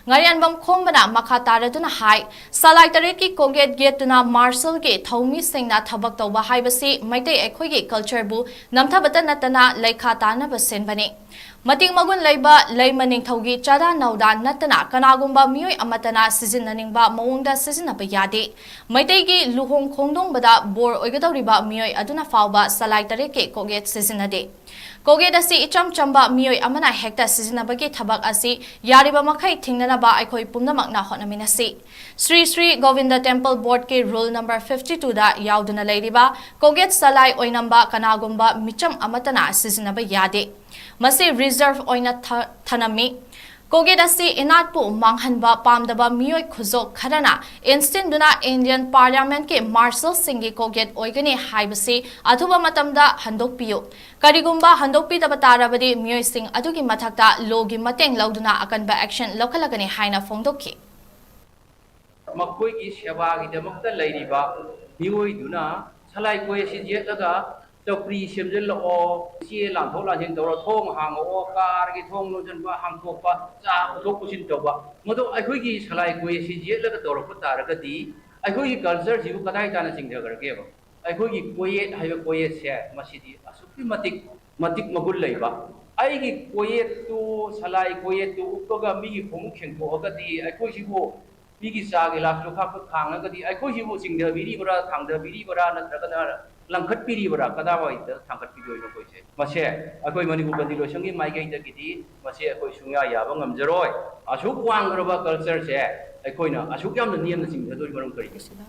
ꯉꯥꯔꯤꯌꯥꯟꯕꯝ ꯈꯣꯝꯕꯅ ꯃꯈꯥ ꯇꯥꯔꯗꯨꯅ ꯍꯥꯏ, ꯁꯂꯥꯏ ꯇꯔꯦꯠꯀꯤ ꯀꯣꯒꯦꯠ ꯌꯦꯠꯇꯨꯅ ꯃꯥꯔꯁꯦꯜꯒꯤ ꯊꯧꯃꯤꯁꯤꯡꯅ ꯊꯕꯛ ꯇꯧꯕ ꯍꯥꯏꯕꯁꯤ ꯃꯩꯇꯩ ꯑꯩꯈꯣꯏꯒꯤ ꯀꯜꯆꯔꯕꯨ ꯅꯝꯊꯕꯇ ꯅꯠꯇꯅ ꯂꯩꯈꯥ ꯇꯥꯅꯕ ꯁꯤꯟꯕꯅꯤ꯫ ꯃꯇꯤꯛ ꯃꯒꯨꯟ ꯂꯩꯕ ꯂꯩꯃ ꯅꯤꯡꯊꯧꯒꯤ ꯆꯥꯗꯥ ꯅꯧꯗꯥ ꯅꯠꯇꯅ ꯀꯅꯥꯒꯨꯝꯕ ꯃꯤꯑꯣꯏ ꯑꯃꯠꯇꯅ ꯁꯤꯖꯤꯟꯅꯅꯤꯡꯕ ꯃꯑꯣꯡꯗ ꯁꯤꯖꯤꯟꯅꯕ ꯌꯥꯗꯦ꯫ ꯃꯩꯇꯩꯒꯤ ꯂꯨꯍꯣꯡ ꯈꯣꯡꯗꯣꯡꯕꯗ ꯕꯣꯔ ꯑꯣꯏꯒꯗꯧꯔꯤꯕ ꯃꯤꯑꯣꯏ ꯑꯗꯨꯅ ꯐꯥꯎꯕ ꯁꯂꯥꯏ ꯇꯔꯦꯠꯀꯤ ꯀꯣꯒꯦꯠ ꯁꯤꯖꯤꯟꯅꯗꯦ꯫ ꯀꯣꯒꯦꯠ ꯑꯁꯤ ꯏꯆꯝ ꯆꯝꯕ ꯃꯤꯑꯣꯏ ꯑꯃꯅ ꯍꯦꯛꯇ ꯁꯤꯖꯤꯟꯅꯕꯒꯤ ꯊꯕꯛ ꯑꯁꯤ ꯌꯥꯔꯤꯕ ꯃꯈꯩ ꯊꯤꯡꯅꯅꯕ ꯑꯩꯈꯣꯏ ꯄꯨꯝꯅꯃꯛꯅ ꯍꯣꯠꯅꯃꯤꯟꯅꯁꯤ꯫ ꯁ꯭ꯔꯤ ꯁ꯭ꯔꯤ ꯒꯣꯕꯤꯟꯗ ꯇꯦꯝꯄꯜ ꯕꯣꯔꯗꯀꯤ ꯔꯨꯜ ꯅꯝꯕꯔ ꯐꯤꯐꯇꯤ ꯇꯨꯗ ꯌꯥꯎꯗꯨꯅ ꯂꯩꯔꯤꯕ ꯀꯣꯒꯦꯠ ꯁꯂꯥꯏ ꯑꯣꯏꯅꯝꯕ ꯀꯅꯥꯒꯨꯝꯕ ꯃꯤꯆꯝ ꯑꯃꯠꯇꯅ ꯁꯤꯖꯤꯟꯅꯕ ꯌꯥꯗꯦ꯫ ꯃꯁꯤ ꯔꯤꯖꯔꯚ ꯑꯣꯏꯅ ꯊ-, ꯊꯅꯝꯃꯤ꯫ ꯀꯣꯒꯦꯠ ꯑꯁꯤ ꯏꯅꯥꯠꯄꯨ ꯃꯥꯡꯍꯟꯕ ꯄꯥꯝꯗꯕ ꯃꯤꯑꯣꯏ ꯈꯨꯖꯣꯛ ꯈꯔꯅ ꯏꯟꯁꯤꯟꯗꯨꯅ ꯏꯟꯗꯤꯌꯟ ꯄꯥꯔꯂꯤꯌꯥꯃꯦꯟꯠꯀꯤ ꯃꯥꯔꯁꯦꯜꯁꯤꯡꯒꯤ ꯀꯣꯒꯦꯠ ꯑꯣꯏꯒꯅꯤ ꯍꯥꯏꯕꯁꯤ ꯑꯊꯨꯕ ꯃꯇꯝꯗ ꯍꯟꯗꯣꯛꯄꯤꯌꯨ꯫ ꯀꯔꯤꯒꯨꯝꯕ ꯍꯟꯗꯣꯛꯄꯤꯗꯕ ꯇꯥꯔꯕꯗꯤ ꯃꯤꯑꯣꯏꯁꯤꯡ ꯑꯗꯨꯒꯤ ꯃꯊꯛꯇ ꯂꯣꯒꯤ ꯃꯇꯦꯡ ꯂꯧꯗꯨꯅ ꯑꯀꯟꯕ ꯑꯦꯛꯁꯟ ꯂꯧꯈꯠꯂꯒꯅꯤ ꯍꯥꯏꯅ ꯐꯣꯡꯗꯣꯛꯈꯤ꯫ ꯃꯈꯣꯏꯒꯤ ꯁꯦꯕꯥꯒꯤꯗꯃꯛꯇ ꯂꯩꯔꯤꯕ ꯃꯤꯑꯣꯏꯗꯨꯅ ꯁꯂꯥꯏ ꯀꯣꯒꯦꯠꯁꯤ ꯌꯦꯠꯂꯒ ꯆꯧꯀ꯭ꯔꯤ ꯁꯦꯝꯖꯤꯜꯂꯛꯑꯣ, ꯆꯦ ꯂꯥꯟꯊꯣꯛ ꯂꯥꯟꯁꯤꯟ ꯇꯧꯔꯣ, ꯊꯣꯡ ꯍꯥꯡꯉꯛꯑꯣ, ꯀꯥꯔꯒꯤ ꯊꯣꯡ ꯂꯣꯟꯁꯤꯟꯕ, ꯍꯥꯡꯇꯣꯛꯄ, ꯆꯥ ꯄꯨꯊꯣꯛ ꯄꯨꯁꯤꯟ ꯇꯧꯕ, ꯃꯗꯨ ꯑꯩꯈꯣꯏꯒꯤ ꯁꯂꯥꯏ ꯀꯣꯒꯦꯠꯁꯤ ꯌꯦꯠꯂꯒ ꯇꯧꯔꯛꯄ ꯇꯥꯔꯒꯗꯤ ꯑꯩꯈꯣꯏꯒꯤ ꯀꯜꯆꯔꯁꯤꯕꯨ ꯀꯗꯥꯏ ꯇꯥꯅ ꯆꯤꯡꯊꯈ꯭ꯔꯒꯦꯕ? ꯑꯩꯈꯣꯏꯒꯤ ꯀꯣꯒꯦꯠ ꯍꯥꯏꯕ ꯀꯣꯒꯦꯠꯁꯦ ꯃꯁꯤꯗꯤ ꯑꯁꯨꯛꯀꯤ ꯃꯇꯤꯛ, ꯃꯇꯤꯛ ꯃꯒꯨꯟ ꯂꯩꯕ꯫ ꯑꯩꯒꯤ ꯀꯣꯒꯦꯠꯇꯨ, ꯁꯂꯥꯏ ꯀꯣꯒꯦꯠꯇꯨ ꯎꯞꯄꯒ ꯃꯤꯒꯤ ꯈꯣꯡꯎꯞ ꯁꯦꯡꯗꯣꯛꯑꯒꯗꯤ ꯑꯩꯈꯣꯏꯁꯤꯕꯨ, ꯃꯤꯒꯤ ꯆꯥ ꯒꯤꯂꯥꯁ ꯂꯨꯈꯥꯛꯇꯨ ꯊꯥꯡꯉꯒꯗꯤ ꯑꯩꯈꯣꯏꯁꯤꯕꯨ ꯆꯤꯡꯊꯕꯤꯔꯤꯕ꯭ꯔꯥ, ꯊꯥꯡꯊꯕꯤꯔꯤꯕ꯭ꯔꯥ, ꯅꯠꯇ꯭ꯔꯒꯅ ꯂꯪꯈꯠꯄꯤꯔꯤꯕ꯭ꯔꯥ? ꯀꯗꯥꯏꯋꯥꯏꯗ ꯊꯥꯡꯒꯠꯄꯤꯗꯣꯏꯅꯣ ꯑꯩꯈꯣꯏꯁꯦ? ꯃꯁꯦ ꯑꯩꯈꯣꯏ ꯃꯅꯤꯄꯨꯔ ꯄꯟꯗꯤꯠ ꯂꯣꯏꯁꯪꯒꯤ ꯃꯥꯏꯀꯩꯗꯒꯤꯗꯤ ꯃꯁꯦ ꯑꯩꯈꯣꯏ ꯁꯨꯡꯌꯥ ꯌꯥꯕ ꯉꯝꯖꯔꯣꯏ꯫ ꯑꯁꯨꯛ ꯋꯥꯡꯈ꯭ꯔꯕ ꯀꯜꯆꯔꯁꯦ ꯑꯩꯈꯣꯏꯅ ꯑꯁꯨꯛ ꯌꯥꯝꯅ ꯅꯦꯝꯅ ꯆꯤꯡꯊꯗꯣꯏ ꯃꯔꯝ ꯀꯔꯤꯒꯤꯅꯣ?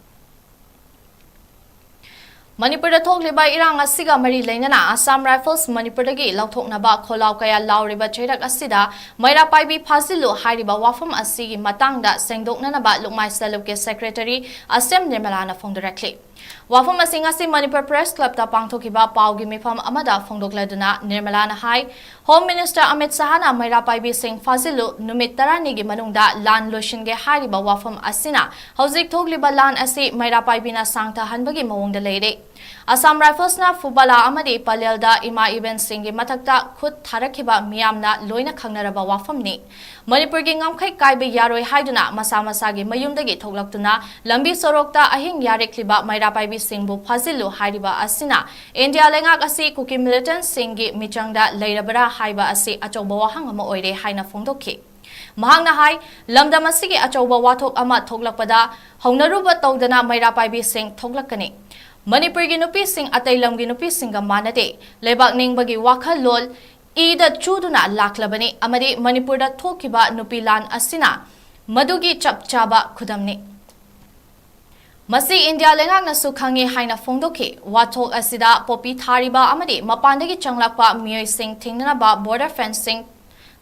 ꯃꯅꯤꯄꯨꯔꯗ ꯊꯣꯛꯂꯤꯕ ꯏꯔꯥꯡ ꯑꯁꯤꯒ ꯃꯔꯤ ꯂꯩꯅꯅ ꯑꯁꯥꯝ ꯔꯥꯏꯐꯜꯁ ꯃꯅꯤꯄꯨꯔꯗꯒꯤ ꯂꯧꯊꯣꯛꯅꯕ ꯈꯣꯜꯂꯥꯎ ꯀꯌꯥ ꯂꯥꯎꯔꯤꯕ ꯆꯩꯔꯛ ꯑꯁꯤꯗ ꯃꯩꯔꯥ ꯄꯥꯏꯕꯤ ꯐꯥꯖꯤꯜꯂꯨ ꯍꯥꯏꯔꯤꯕ ꯋꯥꯐꯝ ꯑꯁꯤꯒꯤ ꯃꯇꯥꯡꯗ ꯁꯦꯡꯗꯣꯛꯅꯅꯕ ꯂꯨꯛꯃꯥꯏ ꯁꯦꯜꯐ ꯍꯦꯜꯞꯀꯤ ꯁꯦꯀ꯭ꯔꯦꯇꯔꯤ ꯑꯁꯦꯝ ꯅꯤꯔꯃꯂꯥꯅ ꯐꯣꯡꯗꯣꯔꯛꯂꯤ꯫ ꯋꯥꯐꯝ ꯑꯁꯤ ꯉꯁꯤ ꯃꯅꯤꯄꯨꯔ ꯄ꯭ꯔꯦꯁ ꯀ꯭ꯂꯕꯇ ꯄꯥꯡꯊꯣꯛꯈꯤꯕ ꯄꯥꯎꯒꯤ ꯃꯤꯐꯝ ꯑꯃꯗ ꯐꯣꯡꯗꯣꯛꯂꯗꯨꯅ ꯅꯤꯔꯃꯂꯥꯅ ꯍꯥꯏ, ꯍꯣꯝ ꯃꯤꯅꯤꯁꯇꯔ ꯑꯃꯤꯠ ꯁꯍꯥꯅ ꯃꯩꯔꯥ ꯄꯥꯏꯕꯤꯁꯤꯡ ꯐꯥꯖꯤꯜꯂꯨ, ꯅꯨꯃꯤꯠ ꯇꯔꯥꯅꯤꯒꯤ ꯃꯅꯨꯡꯗ ꯂꯥꯟ ꯂꯣꯏꯁꯤꯟꯒꯦ ꯍꯥꯏꯔꯤꯕ ꯋꯥꯐꯝ ꯑꯁꯤꯅ ꯍꯧꯖꯤꯛ ꯊꯣꯛꯂꯤꯕ ꯂꯥꯟ ꯑꯁꯤ ꯃꯩꯔꯥ ꯄꯥꯏꯕꯤꯅ ꯁꯥꯡꯊꯍꯟꯕꯒꯤ ꯃꯑꯣꯡꯗ ꯂꯩꯔꯦ꯫ ꯑꯁꯥꯝ ꯔꯥꯏꯐꯜꯁꯅ ꯐꯨꯕꯥꯂꯥ ꯑꯃꯗꯤ ꯄꯂꯦꯜꯗ ꯏꯃꯥ ꯏꯕꯦꯟꯁꯤꯡꯒꯤ ꯃꯊꯛꯇ ꯈꯨꯠ ꯊꯥꯔꯛꯈꯤꯕ ꯃꯤꯌꯥꯝꯅ ꯂꯣꯏꯅ ꯈꯪꯅꯔꯕ ꯋꯥꯐꯝꯅꯤ꯫ ꯃꯅꯤꯄꯨꯔꯒꯤ ꯉꯝꯈꯩ ꯀꯥꯏꯕ ꯌꯥꯔꯣꯏ ꯍꯥꯏꯗꯨꯅ ꯃꯁꯥ ꯃꯁꯥꯒꯤ ꯃꯌꯨꯝꯗꯒꯤ ꯊꯣꯛꯂꯛꯇꯨꯅ ꯂꯝꯕꯤ ꯁꯣꯔꯣꯛꯇ ꯑꯍꯤꯡ ꯌꯥꯔꯦꯛꯂꯤꯕ ꯃꯩꯔꯥ ꯄꯥꯏꯕꯤꯁꯤꯡꯕꯨ ꯐꯥꯖꯤꯜꯂꯨ ꯍꯥꯏꯔꯤꯕ ꯑꯁꯤꯅ ꯏꯟꯗꯤꯌꯥ ꯂꯩꯉꯥꯛ ꯑꯁꯤ ꯀꯨꯀꯤ ꯃꯤꯂꯤꯇꯦꯟꯠꯁꯤꯡꯒꯤ ꯃꯤꯆꯪꯗ ꯂꯩꯔꯕꯔꯥ ꯍꯥꯏꯕ ꯑꯁꯤ ꯑꯆꯧꯕ ꯋꯥꯍꯪ ꯑꯃ ꯑꯣꯏꯔꯦ ꯍꯥꯏꯅ ꯐꯣꯡꯗꯣꯛꯈꯤ꯫ ꯃꯍꯥꯛꯅ ꯍꯥꯏ, ꯂꯝꯗꯝ ꯑꯁꯤꯒꯤ ꯑꯆꯧꯕ ꯋꯥꯊꯣꯛ ꯑꯃ ꯊꯣꯛꯂꯛꯄꯗ ꯍꯧꯅꯔꯨꯕ ꯇꯧꯗꯅ ꯃꯩꯔꯥ ꯄꯥꯏꯕꯤꯁꯤꯡ ꯊꯣꯛꯂꯛꯀꯅꯤ꯫ ꯃꯅꯤꯄꯨꯔꯒꯤ ꯅꯨꯄꯤꯁꯤꯡ ꯑꯇꯩ ꯂꯝꯒꯤ ꯅꯨꯄꯤꯁꯤꯡꯒ ꯃꯥꯟꯅꯗꯦ꯫ ꯂꯩꯕꯥꯛ ꯅꯤꯡꯕꯒꯤ ꯋꯥꯈꯜꯂꯣꯟ ꯏꯗ ꯆꯨꯗꯨꯅ ꯂꯥꯛꯂꯕꯅꯤ ꯑꯃꯗꯤ ꯃꯅꯤꯄꯨꯔꯗ ꯊꯣꯛꯈꯤꯕ ꯅꯨꯄꯤ ꯂꯥꯟ ꯑꯁꯤꯅ ꯃꯗꯨꯒꯤ ꯆꯞ ꯆꯥꯕ ꯈꯨꯗꯝꯅꯤ꯫ ꯃꯁꯤ ꯏꯟꯗꯤꯌꯥ ꯂꯩꯉꯥꯛꯅꯁꯨ ꯈꯪꯉꯤ ꯍꯥꯏꯅ ꯐꯣꯡꯗꯣꯛꯈꯤ꯫ ꯋꯥꯊꯣꯛ ꯑꯁꯤꯗ ꯄꯣꯄꯤ ꯊꯥꯔꯤꯕ ꯑꯃꯗꯤ ꯃꯄꯥꯟꯗꯒꯤ ꯆꯪꯂꯛꯄ ꯃꯤꯑꯣꯏꯁꯤꯡ ꯊꯦꯡꯅꯅꯕ ꯕꯣꯔꯗꯔ ꯐꯦꯟꯁꯤꯡ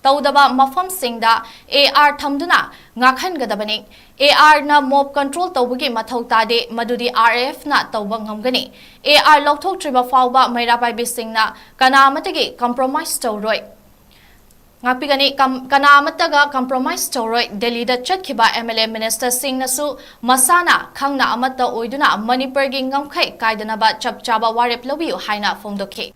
ꯇꯧꯗꯕ ꯃꯐꯝꯁꯤꯡꯗ ꯑꯦ ꯑꯥꯔ ꯊꯝꯗꯨꯅ ꯉꯥꯛꯍꯟꯒꯗꯕꯅꯤ꯫ ꯑꯦ ꯑꯥꯔꯅ ꯃꯣꯕ ꯀꯟꯇ꯭ꯔꯣꯜ ꯇꯧꯕꯒꯤ ꯃꯊꯧ ꯇꯥꯗꯦ, ꯃꯗꯨꯗꯤ ꯑꯥꯔ ꯑꯦꯐꯅ ꯇꯧꯕ ꯉꯝꯒꯅꯤ꯫ ꯑꯦ ꯑꯥꯔ ꯂꯧꯊꯣꯛꯇ꯭ꯔꯤꯕ ꯐꯥꯎꯕ ꯃꯩꯔꯥ ꯄꯥꯏꯕꯤꯁꯤꯡꯅ ꯀꯅꯥ ꯑꯃꯠꯇꯒꯤ ꯀꯝꯄ꯭ꯔꯣꯃꯥꯏꯁ ꯇꯧꯔꯣꯏ꯫ ꯉꯥꯛꯄꯤꯒꯅꯤ, ꯀꯝ-, ꯀꯅꯥ ꯑꯃꯠꯇꯒ ꯀꯝꯄ꯭ꯔꯣꯃꯥꯏꯁ ꯇꯧꯔꯣꯏ꯫ ꯗꯦꯜꯂꯤꯗ ꯆꯠꯈꯤꯕ ꯑꯦꯝ ꯑꯦꯜ ꯑꯦ ꯃꯤꯅꯤꯁꯇꯔꯁꯤꯡꯅꯁꯨ ꯃꯁꯥꯅ ꯈꯪꯅ ꯑꯃꯠꯇ ꯑꯣꯏꯗꯨꯅ ꯃꯅꯤꯄꯨꯔꯒꯤ ꯉꯝꯈꯩ ꯀꯥꯏꯗꯅꯕ ꯆꯞ ꯆꯥꯕ ꯋꯥꯔꯦꯞ ꯂꯧꯕꯤꯌꯨ ꯍꯥꯏꯅ ꯐꯣꯡꯗꯣꯛꯈꯤ꯫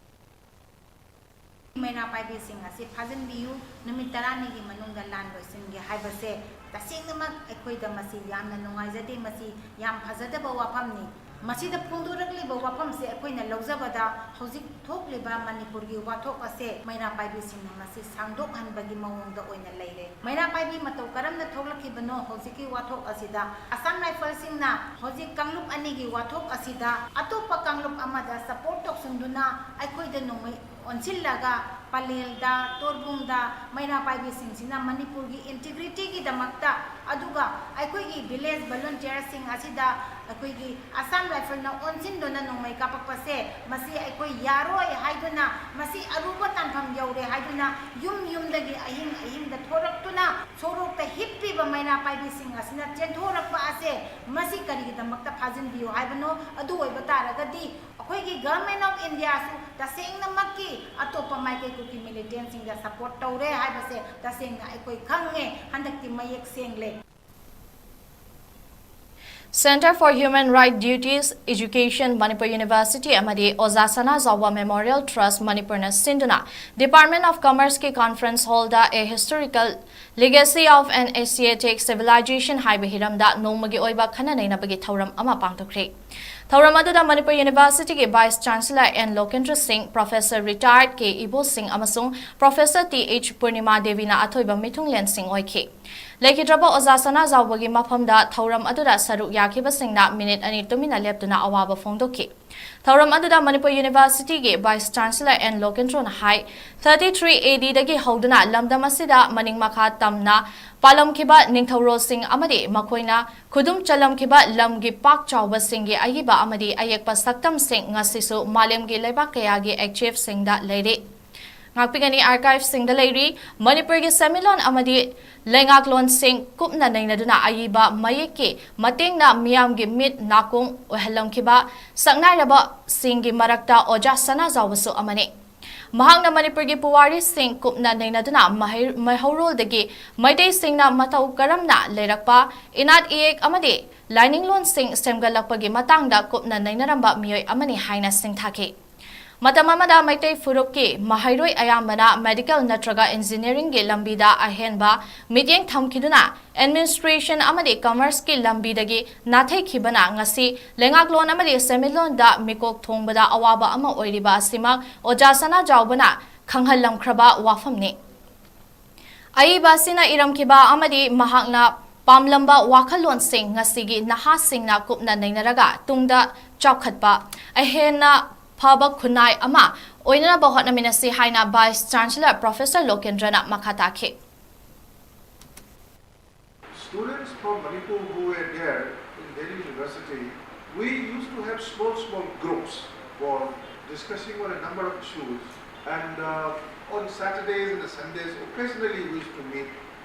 ꯃꯩꯔꯥ ꯄꯥꯏꯕꯤꯁꯤꯡ ꯑꯁꯤ ꯐꯥꯖꯤꯟꯕꯤꯌꯨ, ꯅꯨꯃꯤꯠ ꯇꯔꯥꯅꯤꯒꯤ ꯃꯅꯨꯡꯗ ꯂꯥꯟ ꯂꯣꯏꯁꯤꯟꯒꯦ ꯍꯥꯏꯕꯁꯦ ꯇꯁꯦꯡꯅꯃꯛ ꯑꯩꯈꯣꯏꯗ ꯃꯁꯤ ꯌꯥꯝꯅ ꯅꯨꯡꯉꯥꯏꯖꯗꯦ꯫ ꯃꯁꯤ ꯌꯥꯝ ꯐꯖꯗꯕ ꯋꯥꯐꯝꯅꯤ꯫ ꯃꯁꯤꯗ ꯐꯣꯡꯗꯣꯔꯛꯂꯤꯕ ꯋꯥꯐꯝꯁꯦ ꯑꯩꯈꯣꯏꯅ ꯂꯧꯖꯕꯗ ꯍꯧꯖꯤꯛ ꯊꯣꯛꯂꯤꯕ ꯃꯅꯤꯄꯨꯔꯒꯤ ꯋꯥꯊꯣꯛ ꯑꯁꯦ ꯃꯩꯔꯥ ꯄꯥꯏꯕꯤꯁꯤꯡꯅ ꯃꯁꯤ ꯁꯥꯡꯗꯣꯛꯍꯟꯕꯒꯤ ꯃꯑꯣꯡꯗ ꯑꯣꯏꯅ ꯂꯩꯔꯦ꯫ ꯃꯩꯔꯥ ꯄꯥꯏꯕꯤ ꯃꯇꯧ ꯀꯔꯝꯅ ꯊꯣꯛꯂꯛꯈꯤꯕꯅꯣ ꯍꯧꯖꯤꯛꯀꯤ ꯋꯥꯊꯣꯛ ꯑꯁꯤꯗ? ꯑꯁꯥꯝ ꯔꯥꯏꯐꯜꯁꯤꯡꯅ ꯍꯧꯖꯤꯛ ꯀꯥꯡꯂꯨꯞ ꯑꯅꯤꯒꯤ ꯋꯥꯊꯣꯛ ꯑꯁꯤꯗ ꯑꯇꯣꯞꯄ ꯀꯥꯡꯂꯨꯞ ꯑꯃꯗ ꯁꯄꯣꯔꯠ ꯇꯧꯁꯤꯟꯗꯨꯅ ꯑꯩꯈꯣꯏꯗ ꯅꯣꯡꯃꯩ ꯑꯣꯟꯁꯤꯜꯂꯒ ꯄꯂꯦꯜꯗ, ꯇꯣꯔꯕꯨꯡꯗ ꯃꯩꯔꯥ ꯄꯥꯏꯕꯤꯁꯤꯡꯁꯤꯅ ꯃꯅꯤꯄꯨꯔꯒꯤ ꯏꯟꯇꯤꯒ꯭ꯔꯤꯇꯤꯒꯤꯗꯃꯛꯇ, ꯑꯗꯨꯒ ꯑꯩꯈꯣꯏꯒꯤ ꯚꯤꯂꯦꯖ ꯚꯣꯂꯨꯟꯇꯤꯌꯔꯁꯤꯡ ꯑꯁꯤꯗ ꯑꯩꯈꯣꯏꯒꯤ ꯑꯁꯥꯝ ꯔꯥꯏꯐꯜꯅ ꯑꯣꯟꯁꯤꯟꯗꯨꯅ ꯅꯣꯡꯃꯩ ꯀꯥꯞꯄꯛꯄꯁꯦ, ꯃꯁꯤ ꯑꯩꯈꯣꯏ ꯌꯥꯔꯣꯏ ꯍꯥꯏꯗꯨꯅ, ꯃꯁꯤ ꯑꯔꯨꯕ ꯇꯥꯟꯐꯝ ꯌꯧꯔꯦ ꯍꯥꯏꯗꯨꯅ ꯌꯨꯝ ꯌꯨꯝꯗꯒꯤ ꯑꯍꯤꯡ ꯑꯍꯤꯡꯗ ꯊꯣꯔꯛꯇꯨꯅ ꯁꯣꯔꯣꯛꯇ ꯍꯤꯞꯄꯤꯕ ꯃꯩꯔꯥ ꯄꯥꯏꯕꯤꯁꯤꯡ ꯑꯁꯤꯅ ꯆꯦꯟꯊꯣꯔꯛꯄ ꯑꯁꯦ, ꯃꯁꯤ ꯀꯔꯤꯒꯤꯗꯃꯛꯇ ꯐꯥꯖꯤꯟꯕꯤꯌꯨ ꯍꯥꯏꯕꯅꯣ? ꯑꯗꯨ ꯑꯣꯏꯕ ꯇꯥꯔꯒꯗꯤ ꯑꯩꯈꯣꯏꯒꯤ Government of Indiaꯁꯨ ꯇꯁꯦꯡꯅꯃꯛꯀꯤ ꯑꯇꯣꯞꯄ ꯃꯥꯏꯀꯩ ꯀꯨꯀꯤ ꯃꯤꯂꯤꯇꯦꯟꯁꯤꯡꯗ ꯁꯄꯣꯔꯠ ꯇꯧꯔꯦ ꯍꯥꯏꯕꯁꯦ ꯇꯁꯦꯡꯅ ꯑꯩꯈꯣꯏ ꯈꯪꯉꯦ꯫ ꯍꯟꯗꯛꯇꯤ ꯃꯌꯦꯛ ꯁꯦꯡꯂꯦ꯫ Centre for Human Right Duties Education, Manipur University ꯑꯃꯗꯤ ꯑꯣꯖꯥ ꯁꯅꯥꯖꯥꯎꯕ Memorial Trust, ꯃꯅꯤꯄꯨꯔꯅ ꯁꯤꯟꯗꯨꯅ Department of Commerceꯀꯤ conference hallꯗ A Historical Legacy of an Asiatic Civilization ꯍꯥꯏꯕ ꯍꯤꯔꯝꯗ ꯅꯣꯡꯃꯒꯤ ꯑꯣꯏꯕ ꯈꯟꯅ ꯅꯩꯅꯕꯒꯤ ꯊꯧꯔꯝ ꯑꯃ ꯄꯥꯡꯊꯣꯛꯈ꯭ꯔꯦ꯫ ꯊꯧꯔꯝ ꯑꯗꯨꯗ ꯃꯅꯤꯄꯨꯔ ꯌꯨꯅꯤꯚꯔꯁꯤꯇꯤꯒꯤ Vice Chancellor N ꯂꯣꯀꯦꯟꯗ꯭ꯔ ꯁꯤꯡ, Professor Retired ꯀꯦ ꯏꯕꯣꯁꯤꯡ ꯑꯃꯁꯨꯡ Professor ꯇꯤ ꯑꯩꯆ ꯄꯨꯔꯅꯤꯃꯥ ꯗꯦꯕꯤꯅ ꯑꯊꯣꯏꯕ ꯃꯤꯊꯨꯡꯂꯦꯟꯁꯤꯡ ꯑꯣꯏꯈꯤ꯫ ꯂꯩꯈꯤꯗ꯭ꯔꯕ ꯑꯣꯖꯥ ꯁꯅꯥꯖꯥꯎꯕꯒꯤ ꯃꯐꯝꯗ ꯊꯧꯔꯝ ꯑꯗꯨꯗ ꯁꯔꯨꯛ ꯌꯥꯈꯤꯕꯁꯤꯡꯅ ꯃꯤꯅꯤꯠ ꯑꯅꯤ ꯇꯨꯃꯤꯟꯅ ꯂꯦꯞꯇꯨꯅ ꯑꯋꯥꯕ ꯐꯣꯡꯗꯣꯛꯈꯤ꯫ ꯊꯧꯔꯝ ꯑꯗꯨꯗ ꯃꯅꯤꯄꯨꯔ ꯌꯨꯅꯤꯚꯔꯁꯤꯇꯤꯒꯤ Vice Chancellor N ꯂꯣꯀꯦꯟꯗ꯭ꯔꯣꯅ high, thirty three A Dꯗꯒꯤ ꯍꯧꯗꯨꯅ ꯂꯝꯗꯝ ꯑꯁꯤꯗ ꯃꯅꯤꯡ ꯃꯈꯥ ꯇꯝꯅ ꯄꯥꯜꯂꯝꯈꯤꯕ ꯅꯤꯡꯊꯧꯔꯣꯜꯁꯤꯡ ꯑꯃꯗꯤ ꯃꯈꯣꯏꯅ ꯈꯨꯗꯨꯝ ꯆꯜꯂꯝꯈꯤꯕ ꯂꯝꯒꯤ ꯄꯥꯛ ꯆꯥꯎꯕꯁꯤꯡꯒꯤ ꯑꯏꯕ ꯑꯃꯗꯤ ꯑꯌꯦꯛꯄ ꯁꯛꯇꯝꯁꯤꯡ ꯉꯁꯤꯁꯨ ꯃꯥꯂꯦꯝꯒꯤ ꯂꯩꯕꯥꯛ ꯀꯌꯥꯒꯤ ꯑꯦꯛꯆꯦꯞꯁꯤꯡꯗ ꯂꯩꯔꯤ꯫ ꯉꯥꯛꯄꯤꯒꯅꯤ ꯑꯥꯔꯀꯥꯏꯚꯁꯤꯡꯗ ꯂꯩꯔꯤ꯫ ꯃꯅꯤꯄꯨꯔꯒꯤ ꯁꯦꯟꯃꯤꯠꯂꯣꯟ ꯑꯃꯗꯤ ꯂꯩꯉꯥꯛꯂꯣꯟꯁꯤꯡ ꯀꯨꯞꯅ ꯅꯩꯅꯗꯨꯅ ꯑꯏꯕ ꯃꯌꯦꯛꯀꯤ ꯃꯇꯦꯡꯅ ꯃꯤꯌꯥꯝꯒꯤ ꯃꯤꯠ ꯅꯥꯀꯣꯡ ꯑꯣꯏꯍꯜꯂꯝꯈꯤꯕ ꯁꯛꯅꯥꯏꯔꯕꯁꯤꯡꯒꯤ ꯃꯔꯛꯇ ꯑꯣꯖꯥ ꯁꯅꯥꯖꯥꯎꯕꯁꯨ ꯑꯃꯅꯤ꯫ ꯃꯍꯥꯛꯅ ꯃꯅꯤꯄꯨꯔꯒꯤ ꯄꯨꯋꯥꯔꯤꯁꯤꯡ ꯀꯨꯞꯅ ꯅꯩꯅꯗꯨꯅ ꯃꯍꯩ-, ꯃꯩꯍꯧꯔꯣꯜꯗꯒꯤ ꯃꯩꯇꯩꯁꯤꯡꯅ ꯃꯇꯧ ꯀꯔꯝꯅ ꯂꯩꯔꯛꯄ, ꯏꯅꯥꯠ ꯏꯌꯦꯛ ꯑꯃꯗꯤ ꯂꯥꯏꯅꯤꯡꯂꯣꯟꯁꯤꯡ ꯁꯦꯝꯒꯠꯂꯛꯄꯒꯤ ꯃꯇꯥꯡꯗ ꯀꯨꯞꯅ ꯅꯩꯅꯔꯝꯕ ꯃꯤꯑꯣꯏ ꯑꯃꯅꯤ ꯍꯥꯏꯅ ꯁꯤꯡꯊꯥꯈꯤ꯫ ꯃꯇꯝ ꯑꯃꯗ ꯃꯩꯇꯩ ꯐꯨꯔꯨꯞꯀꯤ ꯃꯍꯩꯔꯣꯏ ꯑꯌꯥꯝꯕꯅ medical ꯅꯠꯇ꯭ꯔꯒ engineeringꯒꯤ ꯂꯝꯕꯤꯗ ꯑꯍꯦꯟꯕ ꯃꯤꯠꯌꯦꯡ ꯊꯝꯈꯤꯗꯨꯅ administration ꯑꯃꯗꯤ commerceꯀꯤ ꯂꯝꯕꯤꯗꯒꯤ ꯅꯥꯊꯩꯈꯤꯕꯅ ꯉꯁꯤ ꯂꯩꯉꯥꯛꯂꯣꯟ ꯑꯃꯗꯤ ꯁꯦꯟꯃꯤꯠꯂꯣꯟꯗ ꯃꯤꯀꯣꯛ ꯊꯣꯡꯕꯗ ꯑꯋꯥꯕ ꯑꯃ ꯑꯣꯏꯔꯤꯕ ꯑꯁꯤꯃꯛ ꯑꯣꯖꯥ ꯁꯅꯥꯖꯥꯎꯕꯅ ꯈꯪꯍꯜꯂꯝꯈ꯭ꯔꯕ ꯋꯥꯐꯝꯅꯤ꯫ ꯑꯏꯕ ꯑꯁꯤꯅ ꯏꯔꯝꯈꯤꯕ ꯑꯃꯗꯤ ꯃꯍꯥꯛꯅ ꯄꯥꯝꯂꯝꯕ ꯋꯥꯈꯜꯂꯣꯟꯁꯤꯡ ꯉꯁꯤꯒꯤ ꯅꯍꯥꯁꯤꯡꯅ ꯀꯨꯞꯅ ꯅꯩꯅꯔꯒ ꯇꯨꯡꯗ ꯆꯥꯎꯈꯠꯄ, ꯑꯍꯦꯟꯅ ꯐꯕ ꯈꯨꯟꯅꯥꯏ ꯑꯃ ꯑꯣꯏꯅꯅꯕ ꯍꯣꯠꯅꯃꯤꯟꯅꯁꯤ ꯍꯥꯏꯅ Vice Chancellor Professor ꯂꯣꯀꯦꯟꯗ꯭ꯔꯅ ꯃꯈꯥ ꯇꯥꯈꯤ꯫ Students from Manipur who were there in Delhi University, we used to have small, small groups for discussing on a number of issues. And uh, on Saturdays and Sundays, occasionally we used to meet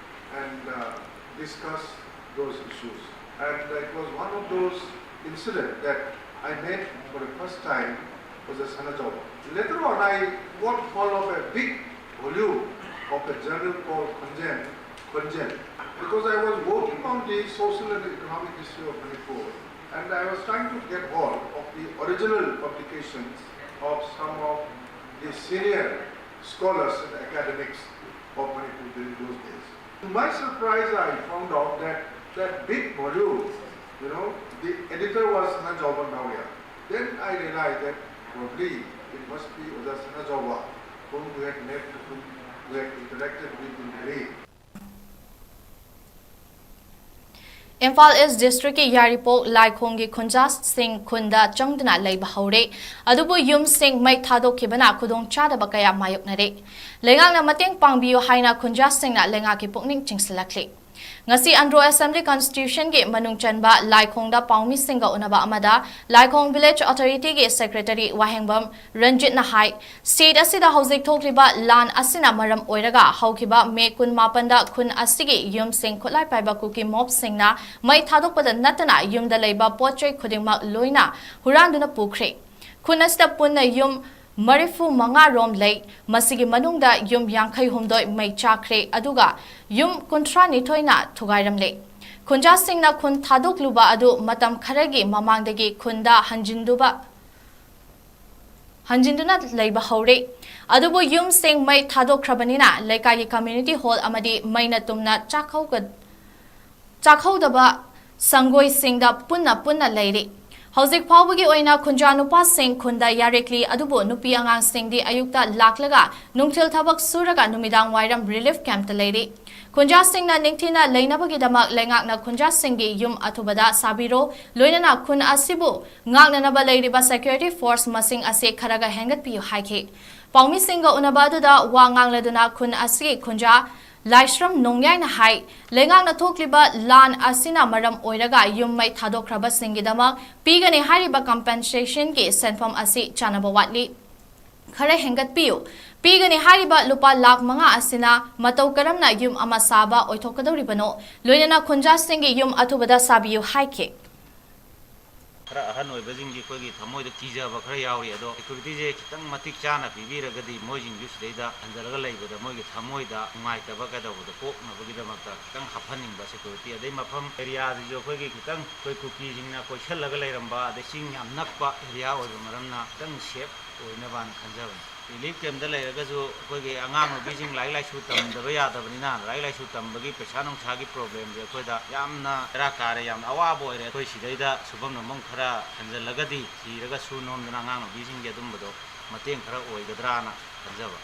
and uh, discuss those issues. And it was one of those incidents that I met for the first time was a Sanajawa. Later on, I got hold of a big volume of a journal called Khonjen, Khonjen, because I was working on the social and economic history of Manipur, and I was trying to get hold of the original publications of some of the senior scholars and academics of Manipur during those days. To my surprise, I found out that that big volume, you know, the editor was Sanajaoban Naoya. Then I realized that probably it must be Oja Sanajaoba, whom we had met, whom we had interacted with in Delhi. Imphal ꯏꯁ ꯗꯤꯁꯇ꯭ꯔꯤꯛꯀꯤ ꯌꯥꯏꯔꯤꯄꯣꯛ ꯂꯥꯏꯈꯣꯡꯒꯤ ꯈꯨꯟꯖꯥꯁꯤꯡ ꯈꯨꯟꯗ ꯆꯪꯗꯨꯅ ꯂꯩꯕ ꯍꯧꯔꯦ꯫ ꯑꯗꯨꯕꯨ ꯌꯨꯝꯁꯤꯡ ꯃꯩ ꯊꯥꯗꯣꯛꯈꯤꯕꯅ ꯈꯨꯗꯣꯡꯆꯥꯗꯕ ꯀꯌꯥ ꯃꯥꯌꯣꯛꯅꯔꯦ꯫ ꯂꯩꯉꯥꯛꯅ ꯃꯇꯦꯡ ꯄꯥꯡꯕꯤꯌꯨ ꯍꯥꯏꯅ ꯈꯨꯟꯖꯥꯁꯤꯡꯅ ꯂꯩꯉꯥꯛꯀꯤ ꯄꯨꯛꯅꯤꯡ ꯆꯤꯡꯁꯤꯜꯂꯛꯂꯤ꯫ ꯉꯁꯤ ꯑꯟꯗ꯭ꯔꯣ ꯑꯦꯁꯦꯝꯕ꯭ꯂꯤ ꯀꯟꯁꯇꯤꯇ꯭ꯌꯨꯁꯟꯒꯤ ꯃꯅꯨꯡ ꯆꯟꯕ ꯂꯥꯏꯈꯣꯡꯗ ꯄꯥꯎꯃꯤꯁꯤꯡꯒ ꯎꯅꯕ ꯑꯃꯗ ꯂꯥꯏꯈꯣꯡ ꯚꯤꯂꯦꯖ ꯑꯣꯊꯣꯔꯤꯇꯤꯒꯤ ꯁꯦꯀ꯭ꯔꯦꯇꯔꯤ ꯋꯥꯍꯦꯡꯕꯝ ꯔꯟꯖꯤꯠꯅ ꯍꯥꯏ, ꯁ꯭ꯇꯦꯠ ꯑꯁꯤꯗ ꯍꯧꯖꯤꯛ ꯊꯣꯛꯂꯤꯕ ꯂꯥꯟ ꯑꯁꯤꯅ ꯃꯔꯝ ꯑꯣꯏꯔꯒ ꯍꯧꯈꯤꯕ ꯃꯦ ꯀꯨꯟꯃꯥꯄꯟꯗ ꯈꯨꯟ ꯑꯁꯤꯒꯤ ꯌꯨꯝꯁꯤꯡ ꯈꯨꯠꯂꯥꯏ ꯄꯥꯏꯕ ꯀꯨꯀꯤ ꯃꯣꯕꯁꯤꯡꯅ ꯃꯩ ꯊꯥꯗꯣꯛꯄꯗ ꯅꯠꯇꯅ ꯌꯨꯝꯗ ꯂꯩꯕ ꯄꯣꯠ ꯆꯩ ꯈꯨꯗꯤꯡꯃꯛ ꯂꯣꯏꯅ ꯍꯨꯔꯥꯟꯗꯨꯅ ꯄꯨꯈ꯭ꯔꯦ꯫ ꯈꯨꯟ ꯑꯁꯤꯗ ꯄꯨꯟꯅ ꯌꯨꯝ ꯃꯔꯤꯐꯨ ꯃꯉꯥ ꯔꯣꯝ ꯂꯩ꯫ ꯃꯁꯤꯒꯤ ꯃꯅꯨꯡꯗ ꯌꯨꯝ ꯌꯥꯡꯈꯩ ꯍꯨꯝꯗꯣꯏ ꯃꯩ ꯆꯥꯛꯈ꯭ꯔꯦ, ꯑꯗꯨꯒ ꯌꯨꯝ ꯀꯨꯟꯊ꯭ꯔꯥ ꯅꯤꯊꯣꯏꯅ ꯊꯨꯒꯥꯏꯔꯝꯂꯦ꯫ ꯈꯨꯟꯖꯥꯁꯤꯡꯅ ꯈꯨꯟ ꯊꯥꯗꯣꯛꯂꯨꯕ ꯑꯗꯨ ꯃꯇꯝ ꯈꯔꯒꯤ ꯃꯃꯥꯡꯗꯒꯤ ꯈꯨꯟꯗ ꯍꯟꯖꯤꯟꯗꯨꯕ, ꯍꯟꯖꯤꯟꯗꯨꯅ ꯂꯩꯕ ꯍꯧꯔꯦ꯫ ꯑꯗꯨꯕꯨ ꯌꯨꯝꯁꯤꯡ ꯃꯩ ꯊꯥꯗꯣꯛꯈ꯭ꯔꯕꯅꯤꯅ ꯂꯩꯀꯥꯏꯒꯤ ꯀꯝꯃ꯭ꯌꯨꯅꯤꯇꯤ ꯍꯣꯜ ꯑꯃꯗꯤ ꯃꯩꯅ ꯇꯨꯝꯅ ꯆꯥꯛꯍꯧꯒ-, ꯆꯥꯛꯍꯧꯗꯕ ꯁꯪꯒꯣꯏꯁꯤꯡꯗ ꯄꯨꯟꯅ ꯄꯨꯟꯅ ꯂꯩꯔꯤ꯫ ꯍꯧꯖꯤꯛ ꯐꯥꯎꯕꯒꯤ ꯑꯣꯏꯅ ꯈꯨꯟꯖꯥ ꯅꯨꯄꯥꯁꯤꯡ ꯈꯨꯟꯗ ꯌꯥꯔꯦꯛꯂꯤ, ꯑꯗꯨꯕꯨ ꯅꯨꯄꯤ ꯑꯉꯥꯡꯁꯤꯡꯗꯤ ꯑꯌꯨꯛꯇ ꯂꯥꯛꯂꯒ ꯅꯨꯡꯊꯤꯜ ꯊꯕꯛ ꯁꯨꯔꯒ ꯅꯨꯃꯤꯗꯥꯡ ꯋꯥꯏꯔꯝ ꯔꯤꯂꯤꯐ ꯀꯦꯝꯞꯇ ꯂꯩꯔꯤ꯫ ꯈꯨꯟꯖꯥꯁꯤꯡꯅ ꯅꯤꯡꯊꯤꯅ ꯂꯩꯅꯕꯒꯤꯗꯃꯛ ꯂꯩꯉꯥꯛꯅ ꯈꯨꯟꯖꯥꯁꯤꯡꯒꯤ ꯌꯨꯝ ꯑꯊꯨꯕꯗ ꯁꯥꯕꯤꯔꯣ, ꯂꯣꯏꯅꯅ ꯈꯨꯟ ꯑꯁꯤꯕꯨ ꯉꯥꯛꯅꯅꯕ ꯂꯩꯔꯤꯕ security force ꯃꯁꯤꯡ ꯑꯁꯤ ꯈꯔꯒ ꯍꯦꯟꯒꯠꯄꯤꯌꯨ ꯍꯥꯏꯈꯤ꯫ ꯄꯥꯎꯃꯤꯁꯤꯡꯒ ꯎꯅꯕ ꯑꯗꯨꯗ ꯋꯥ ꯉꯥꯡꯂꯗꯨꯅ ꯈꯨꯟ ꯑꯁꯤꯒꯤ ꯈꯨꯟꯖꯥ ꯂꯥꯏꯁ꯭ꯔꯝ ꯅꯣꯡꯌꯥꯏꯅ ꯍꯥꯏ, ꯂꯩꯉꯥꯛꯅ ꯊꯣꯛꯂꯤꯕ ꯂꯥꯟ ꯑꯁꯤꯅ ꯃꯔꯝ ꯑꯣꯏꯔꯒ ꯌꯨꯝ ꯃꯩ ꯊꯥꯗꯣꯛꯈ꯭ꯔꯕꯁꯤꯡꯒꯤꯗꯃꯛ ꯄꯤꯒꯅꯤ ꯍꯥꯏꯔꯤꯕ compensationꯒꯤ ꯁꯦꯟꯐꯝ ꯑꯁꯤ ꯆꯥꯅꯕ ꯋꯥꯠꯂꯤ꯫ ꯈꯔ ꯍꯦꯟꯒꯠꯄꯤꯌꯨ꯫ ꯄꯤꯒꯅꯤ ꯍꯥꯏꯔꯤꯕ ꯂꯨꯄꯥ ꯂꯥꯈ ꯃꯉꯥ ꯑꯁꯤꯅ ꯃꯇꯧ ꯀꯔꯝꯅ ꯌꯨꯝ ꯑꯃ ꯁꯥꯕ ꯑꯣꯏꯊꯣꯛꯀꯗꯧꯔꯤꯕꯅꯣ? ꯂꯣꯏꯅꯅ ꯈꯨꯟꯖꯥꯁꯤꯡꯒꯤ ꯌꯨꯝ ꯑꯊꯨꯕꯗ ꯁꯥꯕꯤꯌꯨ ꯍꯥꯏꯈꯤ꯫ ꯈꯔ ꯑꯍꯟ ꯑꯣꯏꯕꯁꯤꯡꯒꯤ ꯑꯩꯈꯣꯏꯒꯤ ꯊꯃꯣꯏꯗ ꯀꯤꯖꯕ ꯈꯔ ꯌꯥꯎꯔꯤ꯫ ꯑꯗꯣ securityꯁꯦ ꯈꯤꯇꯪ ꯃꯇꯤꯛ ꯆꯥꯅ ꯄꯤꯕꯤꯔꯒꯗꯤ ꯃꯣꯏꯁꯤꯡꯁꯨ ꯁꯤꯗꯩꯗ ꯍꯟꯖꯤꯜꯂꯒ ꯂꯩꯕꯗ ꯃꯣꯏꯒꯤ ꯊꯃꯣꯏꯗ ꯅꯨꯡꯉꯥꯏꯇꯕ ꯀꯩꯗꯧꯕꯗꯣ ꯀꯣꯛꯅꯕꯒꯤꯗꯃꯛꯇ ꯈꯤꯇꯪ ꯍꯥꯞꯍꯟꯅꯤꯡꯕ security꯫ ꯑꯗꯩ ꯃꯐꯝ areaꯁꯤꯁꯨ ꯑꯩꯈꯣꯏꯒꯤ ꯈꯤꯇꯪ ꯑꯩꯈꯣꯏ ꯀꯨꯀꯤꯁꯤꯡꯅ ꯀꯣꯏꯁꯜꯂꯒ ꯂꯩꯔꯝꯕ, ꯑꯗꯩ ꯆꯤꯡ ꯌꯥꯝ ꯅꯛꯄ area ꯑꯣꯏꯕ ꯃꯔꯝꯅ ꯈꯤꯇꯪ safe ꯑꯣꯏꯅꯕꯅ ꯈꯟꯖꯕꯅꯤ꯫ Relief campꯇ ꯂꯩꯔꯒꯁꯨ ꯑꯩꯈꯣꯏꯒꯤ ꯑꯉꯥꯡ ꯅꯨꯄꯤꯁꯤꯡ ꯂꯥꯏꯔꯤꯛ ꯂꯥꯏꯁꯨ ꯇꯝꯗꯕ ꯌꯥꯗꯕꯅꯤꯅ, ꯂꯥꯏꯔꯤꯛ ꯂꯥꯏꯁꯨ ꯇꯝꯕꯒꯤ ꯄꯩꯁꯥ ꯅꯨꯡꯁꯥꯒꯤ problemꯁꯦ ꯑꯩꯈꯣꯏꯗ ꯌꯥꯝꯅ ꯕꯦꯔꯥ ꯀꯥꯔꯦ, ꯌꯥꯝꯅ ꯑꯋꯥꯕ ꯑꯣꯏꯔꯦ꯫ ꯑꯩꯈꯣꯏ ꯁꯤꯗꯩꯗ ꯁꯨꯐꯝ ꯅꯣꯝꯐꯝ ꯈꯔ ꯍꯟꯖꯜꯂꯒꯗꯤ ꯊꯤꯔꯒ ꯁꯨ ꯅꯣꯝꯗꯅ ꯑꯉꯥꯡ ꯅꯨꯄꯤꯁꯤꯡꯒꯤ ꯑꯗꯨꯝꯕꯗꯣ ꯃꯇꯦꯡ ꯈꯔ ꯑꯣꯏꯒꯗ꯭ꯔꯥꯅ ꯈꯟꯖꯕ꯫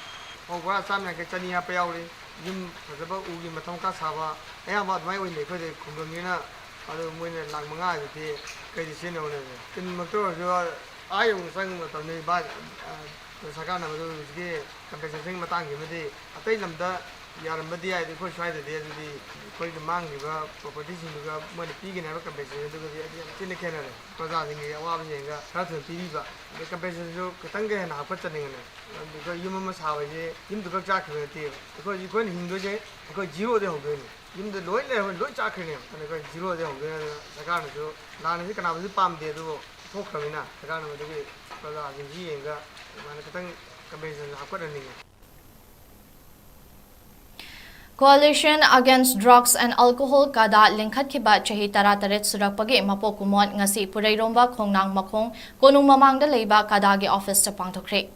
ꯐꯧ ꯕꯣꯔꯥ ꯆꯥꯝ ꯌꯥꯡꯈꯩ, ꯆꯅꯤ ꯍꯥꯞꯄ ꯌꯥꯎꯔꯤ꯫ ꯌꯨꯝ ꯐꯖꯕ ꯎꯒꯤ ꯃꯊꯣꯡ ꯈꯔ ꯁꯥꯕ, ꯑꯌꯥꯝꯕ ꯑꯗꯨꯃꯥꯏꯅ ꯑꯣꯏꯅꯩ ꯑꯩꯈꯣꯏꯗ ꯈꯨꯡꯒꯪꯅꯤꯅ꯫ ꯑꯗꯨ ꯃꯣꯏꯅ ꯂꯥꯛ ꯃꯉꯥ ꯍꯥꯏꯗꯨꯗꯤ ꯀꯩꯗ ꯁꯤꯖꯤꯟꯅꯧꯅꯦ? ꯇꯤꯟꯃꯛꯇ ꯑꯣꯏꯔꯁꯨ ꯑꯥ ꯌꯧꯅ ꯆꯪꯕ ꯃꯇꯝꯗ ꯏꯕꯥ-, ꯑ, ꯁꯔꯀꯥꯔꯅ ꯃꯗꯨ ꯍꯧꯖꯤꯛꯀꯤ compensationꯒꯤ ꯃꯇꯥꯡꯁꯤꯃꯗꯤ ꯑꯇꯩ ꯂꯝꯗ ꯌꯥꯔꯝꯕꯗꯤ ꯌꯥꯏ, ꯑꯗꯨ ꯑꯩꯈꯣꯏ ꯁ꯭ꯋꯥꯏꯗꯗꯤ ꯑꯗꯨꯗꯤ ꯑꯩꯈꯣꯏꯒꯤ ꯃꯥꯡꯈꯤꯕ propertyꯁꯤꯡꯗꯨꯒ ꯃꯣꯏꯅ ꯄꯤꯒꯅꯤ ꯍꯥꯏꯕ compensationꯗꯨꯒꯗꯤ ꯑꯗꯨ ꯌꯥꯝ ꯊꯤꯅ ꯈꯦꯠꯅꯔꯦ꯫ ꯄ꯭ꯔꯖꯥꯁꯤꯡꯒꯤ ꯑꯋꯥꯕ ꯌꯦꯡꯉꯒ ꯈꯔ ꯊꯨꯅ ꯄꯤꯕꯤꯕ, ꯑꯗꯩ compensationꯁꯨ ꯈꯤꯇꯪꯒ ꯍꯦꯟꯅ ꯍꯥꯞꯀꯠꯆꯅꯤꯡꯉꯦ꯫ ꯑꯗꯨꯒ ꯌꯨꯝ ꯑꯃ ꯁꯥꯕ ꯍꯥꯏꯁꯦ ꯌꯨꯝꯗꯨ ꯈꯛ ꯆꯥꯛꯈꯤꯕ ꯅꯠꯇꯦꯕ꯫ ꯑꯩꯈꯣꯏ ꯍꯧꯖꯤꯛ ꯑꯩꯈꯣꯏꯅ ꯍꯤꯡꯗꯣꯏꯁꯦ ꯑꯩꯈꯣꯏ zeroꯗꯒꯤ ꯍꯧꯗꯣꯏꯅꯦ꯫ ꯌꯨꯝꯗ ꯂꯣꯏ ꯂꯩꯔꯝꯃꯦ, ꯂꯣꯏ ꯆꯥꯛꯈ꯭ꯔꯤꯅꯦꯕ꯫ ꯑꯗꯨꯅ ꯑꯩꯈꯣꯏ zeroꯗꯒꯤ ꯍꯧꯗꯣꯏꯅꯦ꯫ ꯑꯗꯨꯅ ꯁꯔꯀꯥꯔꯅꯁꯨ ꯂꯥꯟ ꯑꯁꯤ ꯀꯅꯥꯕꯨꯁꯨ ꯄꯥꯝꯗꯦ, ꯑꯗꯨꯕꯨ ꯊꯣꯛꯈ꯭ꯔꯕꯅꯤꯅ ꯁꯔꯀꯥꯔꯅ ꯃꯗꯨꯒꯤ ꯄ꯭ꯔꯖꯥꯁꯤꯡꯁꯤ ꯌꯦꯡꯉꯒ ꯑꯗꯨꯃꯥꯏꯅ ꯈꯤꯇꯪ compensationꯁꯦ ꯍꯥꯞꯀꯠꯍꯟꯅꯤꯡꯉꯦ꯫ Coalition Against Drugs and Alcohol, ꯀꯥꯗꯥ ꯂꯤꯡꯈꯠꯈꯤꯕ ꯆꯍꯤ ꯇꯔꯥꯇꯔꯦꯠ ꯁꯨꯔꯛꯄꯒꯤ ꯃꯄꯣꯛ ꯀꯨꯝꯑꯣꯟ ꯉꯁꯤ ꯄꯨꯔꯩꯔꯣꯝꯕ ꯈꯣꯡꯅꯥꯡ ꯃꯈꯣꯡ ꯀꯣꯅꯨꯡ ꯃꯃꯥꯡꯗ ꯂꯩꯕ ꯀꯥꯗꯥꯒꯤ officeꯇ ꯄꯥꯡꯊꯣꯛꯈ꯭ꯔꯦ꯫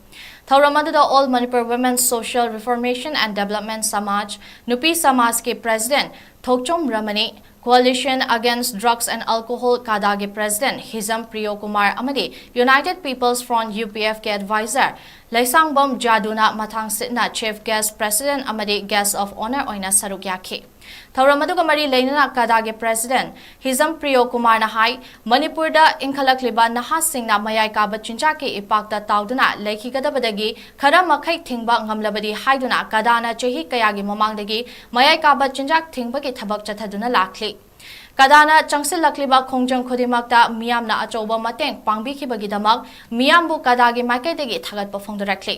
ꯊꯧꯔꯝ ꯑꯗꯨꯗ All Manipur Women Social Reformation and Development ꯁꯃꯥꯖ, ꯅꯨꯄꯤ ꯁꯃꯥꯖꯀꯤ president Thokchom ꯔꯃꯅꯤ, Coalition Against Drugs and Alcohol, ꯀꯗꯥꯒꯤ President ꯍꯤꯖꯝ ꯄ꯭ꯔꯤꯌꯣ ꯀꯨꯃꯥꯔ ꯑꯃꯗꯤ United People's Front, UPFꯀꯤ Advisor ꯂꯩꯁꯥꯡꯕꯝ ꯖꯥꯗꯨꯅ ꯃꯊꯪꯁꯤꯠꯅ Chief Guest, President ꯑꯃꯗꯤ Guest of Honour ꯑꯣꯏꯅ ꯁꯔꯨꯛ ꯌꯥꯈꯤ꯫ ꯊꯧꯔꯝ ꯑꯗꯨꯒ ꯃꯔꯤ ꯂꯩꯅꯅ ꯀꯗꯥꯒꯤ President ꯍꯤꯖꯝ ꯄ꯭ꯔꯤꯌꯣ ꯀꯨꯃꯥꯔꯅ ꯍꯥꯏ, ꯃꯅꯤꯄꯨꯔꯗ ꯏꯟꯈꯠꯂꯛꯂꯤꯕ ꯅꯍꯥꯁꯤꯡꯅ ꯃꯌꯥꯏ ꯀꯥꯕ ꯆꯤꯟꯖꯥꯛꯀꯤ ꯏꯄꯥꯛꯇ ꯇꯥꯎꯗꯨꯅ ꯂꯩꯈꯤꯒꯗꯕꯗꯒꯤ ꯈꯔ ꯃꯈꯩ ꯊꯤꯡꯕ ꯉꯝꯂꯕꯗꯤ ꯍꯥꯏꯗꯨꯅ ꯀꯗꯥꯅ ꯆꯍꯤ ꯀꯌꯥꯒꯤ ꯃꯃꯥꯡꯗꯒꯤ ꯃꯌꯥꯏ ꯀꯥꯕ ꯆꯤꯟꯖꯥꯛ ꯊꯤꯡꯕꯒꯤ ꯊꯕꯛ ꯆꯠꯊꯗꯨꯅ ꯂꯥꯛꯂꯤ꯫ ꯀꯗꯥꯅ ꯆꯪꯁꯤꯜꯂꯛꯂꯤꯕ ꯈꯣꯡꯖꯪ ꯈꯨꯗꯤꯡꯃꯛꯇ ꯃꯤꯌꯥꯝꯅ ꯑꯆꯧꯕ ꯃꯇꯦꯡ ꯄꯥꯡꯕꯤꯈꯤꯕꯒꯤꯗꯃꯛ ꯃꯤꯌꯥꯝꯕꯨ ꯀꯗꯥꯒꯤ ꯃꯥꯏꯀꯩꯗꯒꯤ ꯊꯥꯒꯠꯄ ꯐꯣꯡꯗꯣꯔꯛꯂꯤ꯫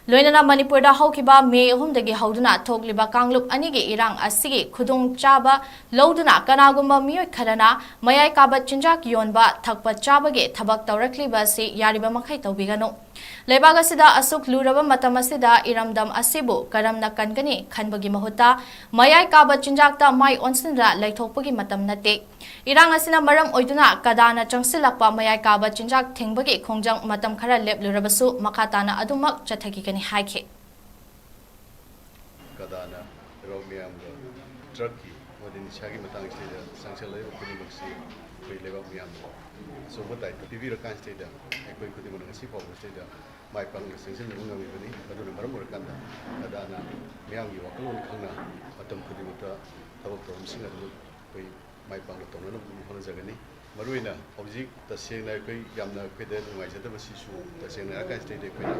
ꯂꯣꯏꯅꯅ ꯃꯅꯤꯄꯨꯔꯗ ꯍꯧꯈꯤꯕ ꯃꯦ ꯑꯍꯨꯝꯗꯒꯤ ꯍꯧꯗꯨꯅ ꯊꯣꯛꯂꯤꯕ ꯀꯥꯡꯂꯨꯞ ꯑꯅꯤꯒꯤ ꯏꯔꯥꯡ ꯑꯁꯤꯒꯤ ꯈꯨꯗꯣꯡꯆꯥꯕ ꯂꯧꯗꯨꯅ ꯀꯅꯥꯒꯨꯝꯕ ꯃꯤꯑꯣꯏ ꯈꯔꯅ ꯃꯌꯥꯏ ꯀꯥꯕ ꯆꯤꯟꯖꯥꯛ ꯌꯣꯟꯕ, ꯊꯛꯄ, ꯆꯥꯕꯒꯤ ꯊꯕꯛ ꯇꯧꯔꯛꯂꯤꯕ ꯑꯁꯤ ꯌꯥꯔꯤꯕ ꯃꯈꯩ ꯇꯧꯕꯤꯒꯅꯨ꯫ ꯂꯩꯕꯥꯛ ꯑꯁꯤꯗ ꯑꯁꯨꯛ ꯂꯨꯔꯕ ꯃꯇꯝ ꯑꯁꯤꯗ ꯏꯔꯝꯗꯝ ꯑꯁꯤꯕꯨ ꯀꯔꯝꯅ ꯀꯟꯒꯅꯤ ꯈꯟꯕꯒꯤ ꯃꯍꯨꯠꯇ ꯃꯌꯥꯏ ꯀꯥꯕ ꯆꯤꯟꯖꯥꯛꯇ ꯃꯥꯏ ꯑꯣꯟꯁꯤꯟꯗꯨꯅ ꯂꯩꯊꯣꯛꯄꯒꯤ ꯃꯇꯝ ꯅꯠꯇꯦ꯫ ꯏꯔꯥꯡ ꯑꯁꯤꯅ ꯃꯔꯝ ꯑꯣꯏꯗꯨꯅ ꯀꯗꯥꯅ ꯆꯪꯁꯤꯜꯂꯛꯄ ꯃꯌꯥꯏ ꯀꯥꯕ ꯆꯤꯟꯖꯥꯛ ꯊꯤꯡꯕꯒꯤ ꯈꯣꯡꯖꯪ ꯃꯇꯝ ꯈꯔ ꯂꯦꯞꯂꯨꯔꯕꯁꯨ ꯃꯈꯥ ꯇꯥꯅ ꯑꯗꯨꯃꯛ ꯆꯠꯊꯈꯤꯒꯅꯤ ꯍꯥꯏꯈꯤ꯫ ꯀꯗꯥꯅ ꯂꯩꯕꯥꯛ ꯃꯤꯌꯥꯝꯒ ꯗ꯭ꯔꯒꯀꯤ ꯑꯃꯗꯤ ꯅꯤꯁꯥꯒꯤ ꯃꯇꯥꯡꯁꯤꯗ ꯆꯪꯁꯤꯜꯂꯛꯂꯤꯕ ꯈꯨꯗꯤꯡꯃꯛꯁꯤ ꯑꯩꯈꯣꯏ ꯂꯩꯕꯥꯛ ꯃꯤꯌꯥꯝꯅ ꯑꯆꯧꯕ ꯗꯥꯏꯇ ꯄꯤꯕꯤꯔꯀꯥꯟꯁꯤꯗꯩꯗ ꯑꯩꯈꯣꯏ ꯈꯨꯗꯤꯡꯃꯛꯅ ꯉꯁꯤ ꯐꯥꯎꯕꯁꯤꯗꯩꯗ ꯃꯥꯏ ꯄꯥꯛꯅ ꯆꯪꯁꯤꯟꯅꯕ ꯉꯝꯃꯤꯕꯅꯤ꯫ ꯑꯗꯨꯅ ꯃꯔꯝ ꯑꯣꯏꯔꯀꯥꯟꯗ ꯀꯗꯥꯅ ꯃꯤꯌꯥꯝꯒꯤ ꯋꯥꯈꯜꯂꯣꯟ ꯈꯪꯅ ꯃꯇꯝ ꯈꯨꯗꯤꯡꯃꯛꯇ ꯊꯕꯛ ꯊꯧꯔꯝꯁꯤꯡ ꯑꯗꯨ ꯑꯩꯈꯣꯏ ꯃꯥꯏ ꯄꯥꯛꯅ ꯇꯧꯅꯅꯕ ꯑꯗꯨꯝ ꯍꯣꯠꯅꯖꯒꯅꯤ꯫ ꯃꯔꯨꯑꯣꯏꯅ ꯍꯧꯖꯤꯛ ꯇꯁꯦꯡꯅ ꯑꯩꯈꯣꯏ ꯌꯥꯝꯅ ꯑꯩꯈꯣꯏꯗ ꯅꯨꯡꯉꯥꯏꯖꯗꯕꯁꯤꯁꯨ ꯇꯁꯦꯡꯅ ꯍꯥꯏꯔꯀꯥꯟꯁꯤꯗꯩꯗ ꯑꯩꯈꯣꯏꯅ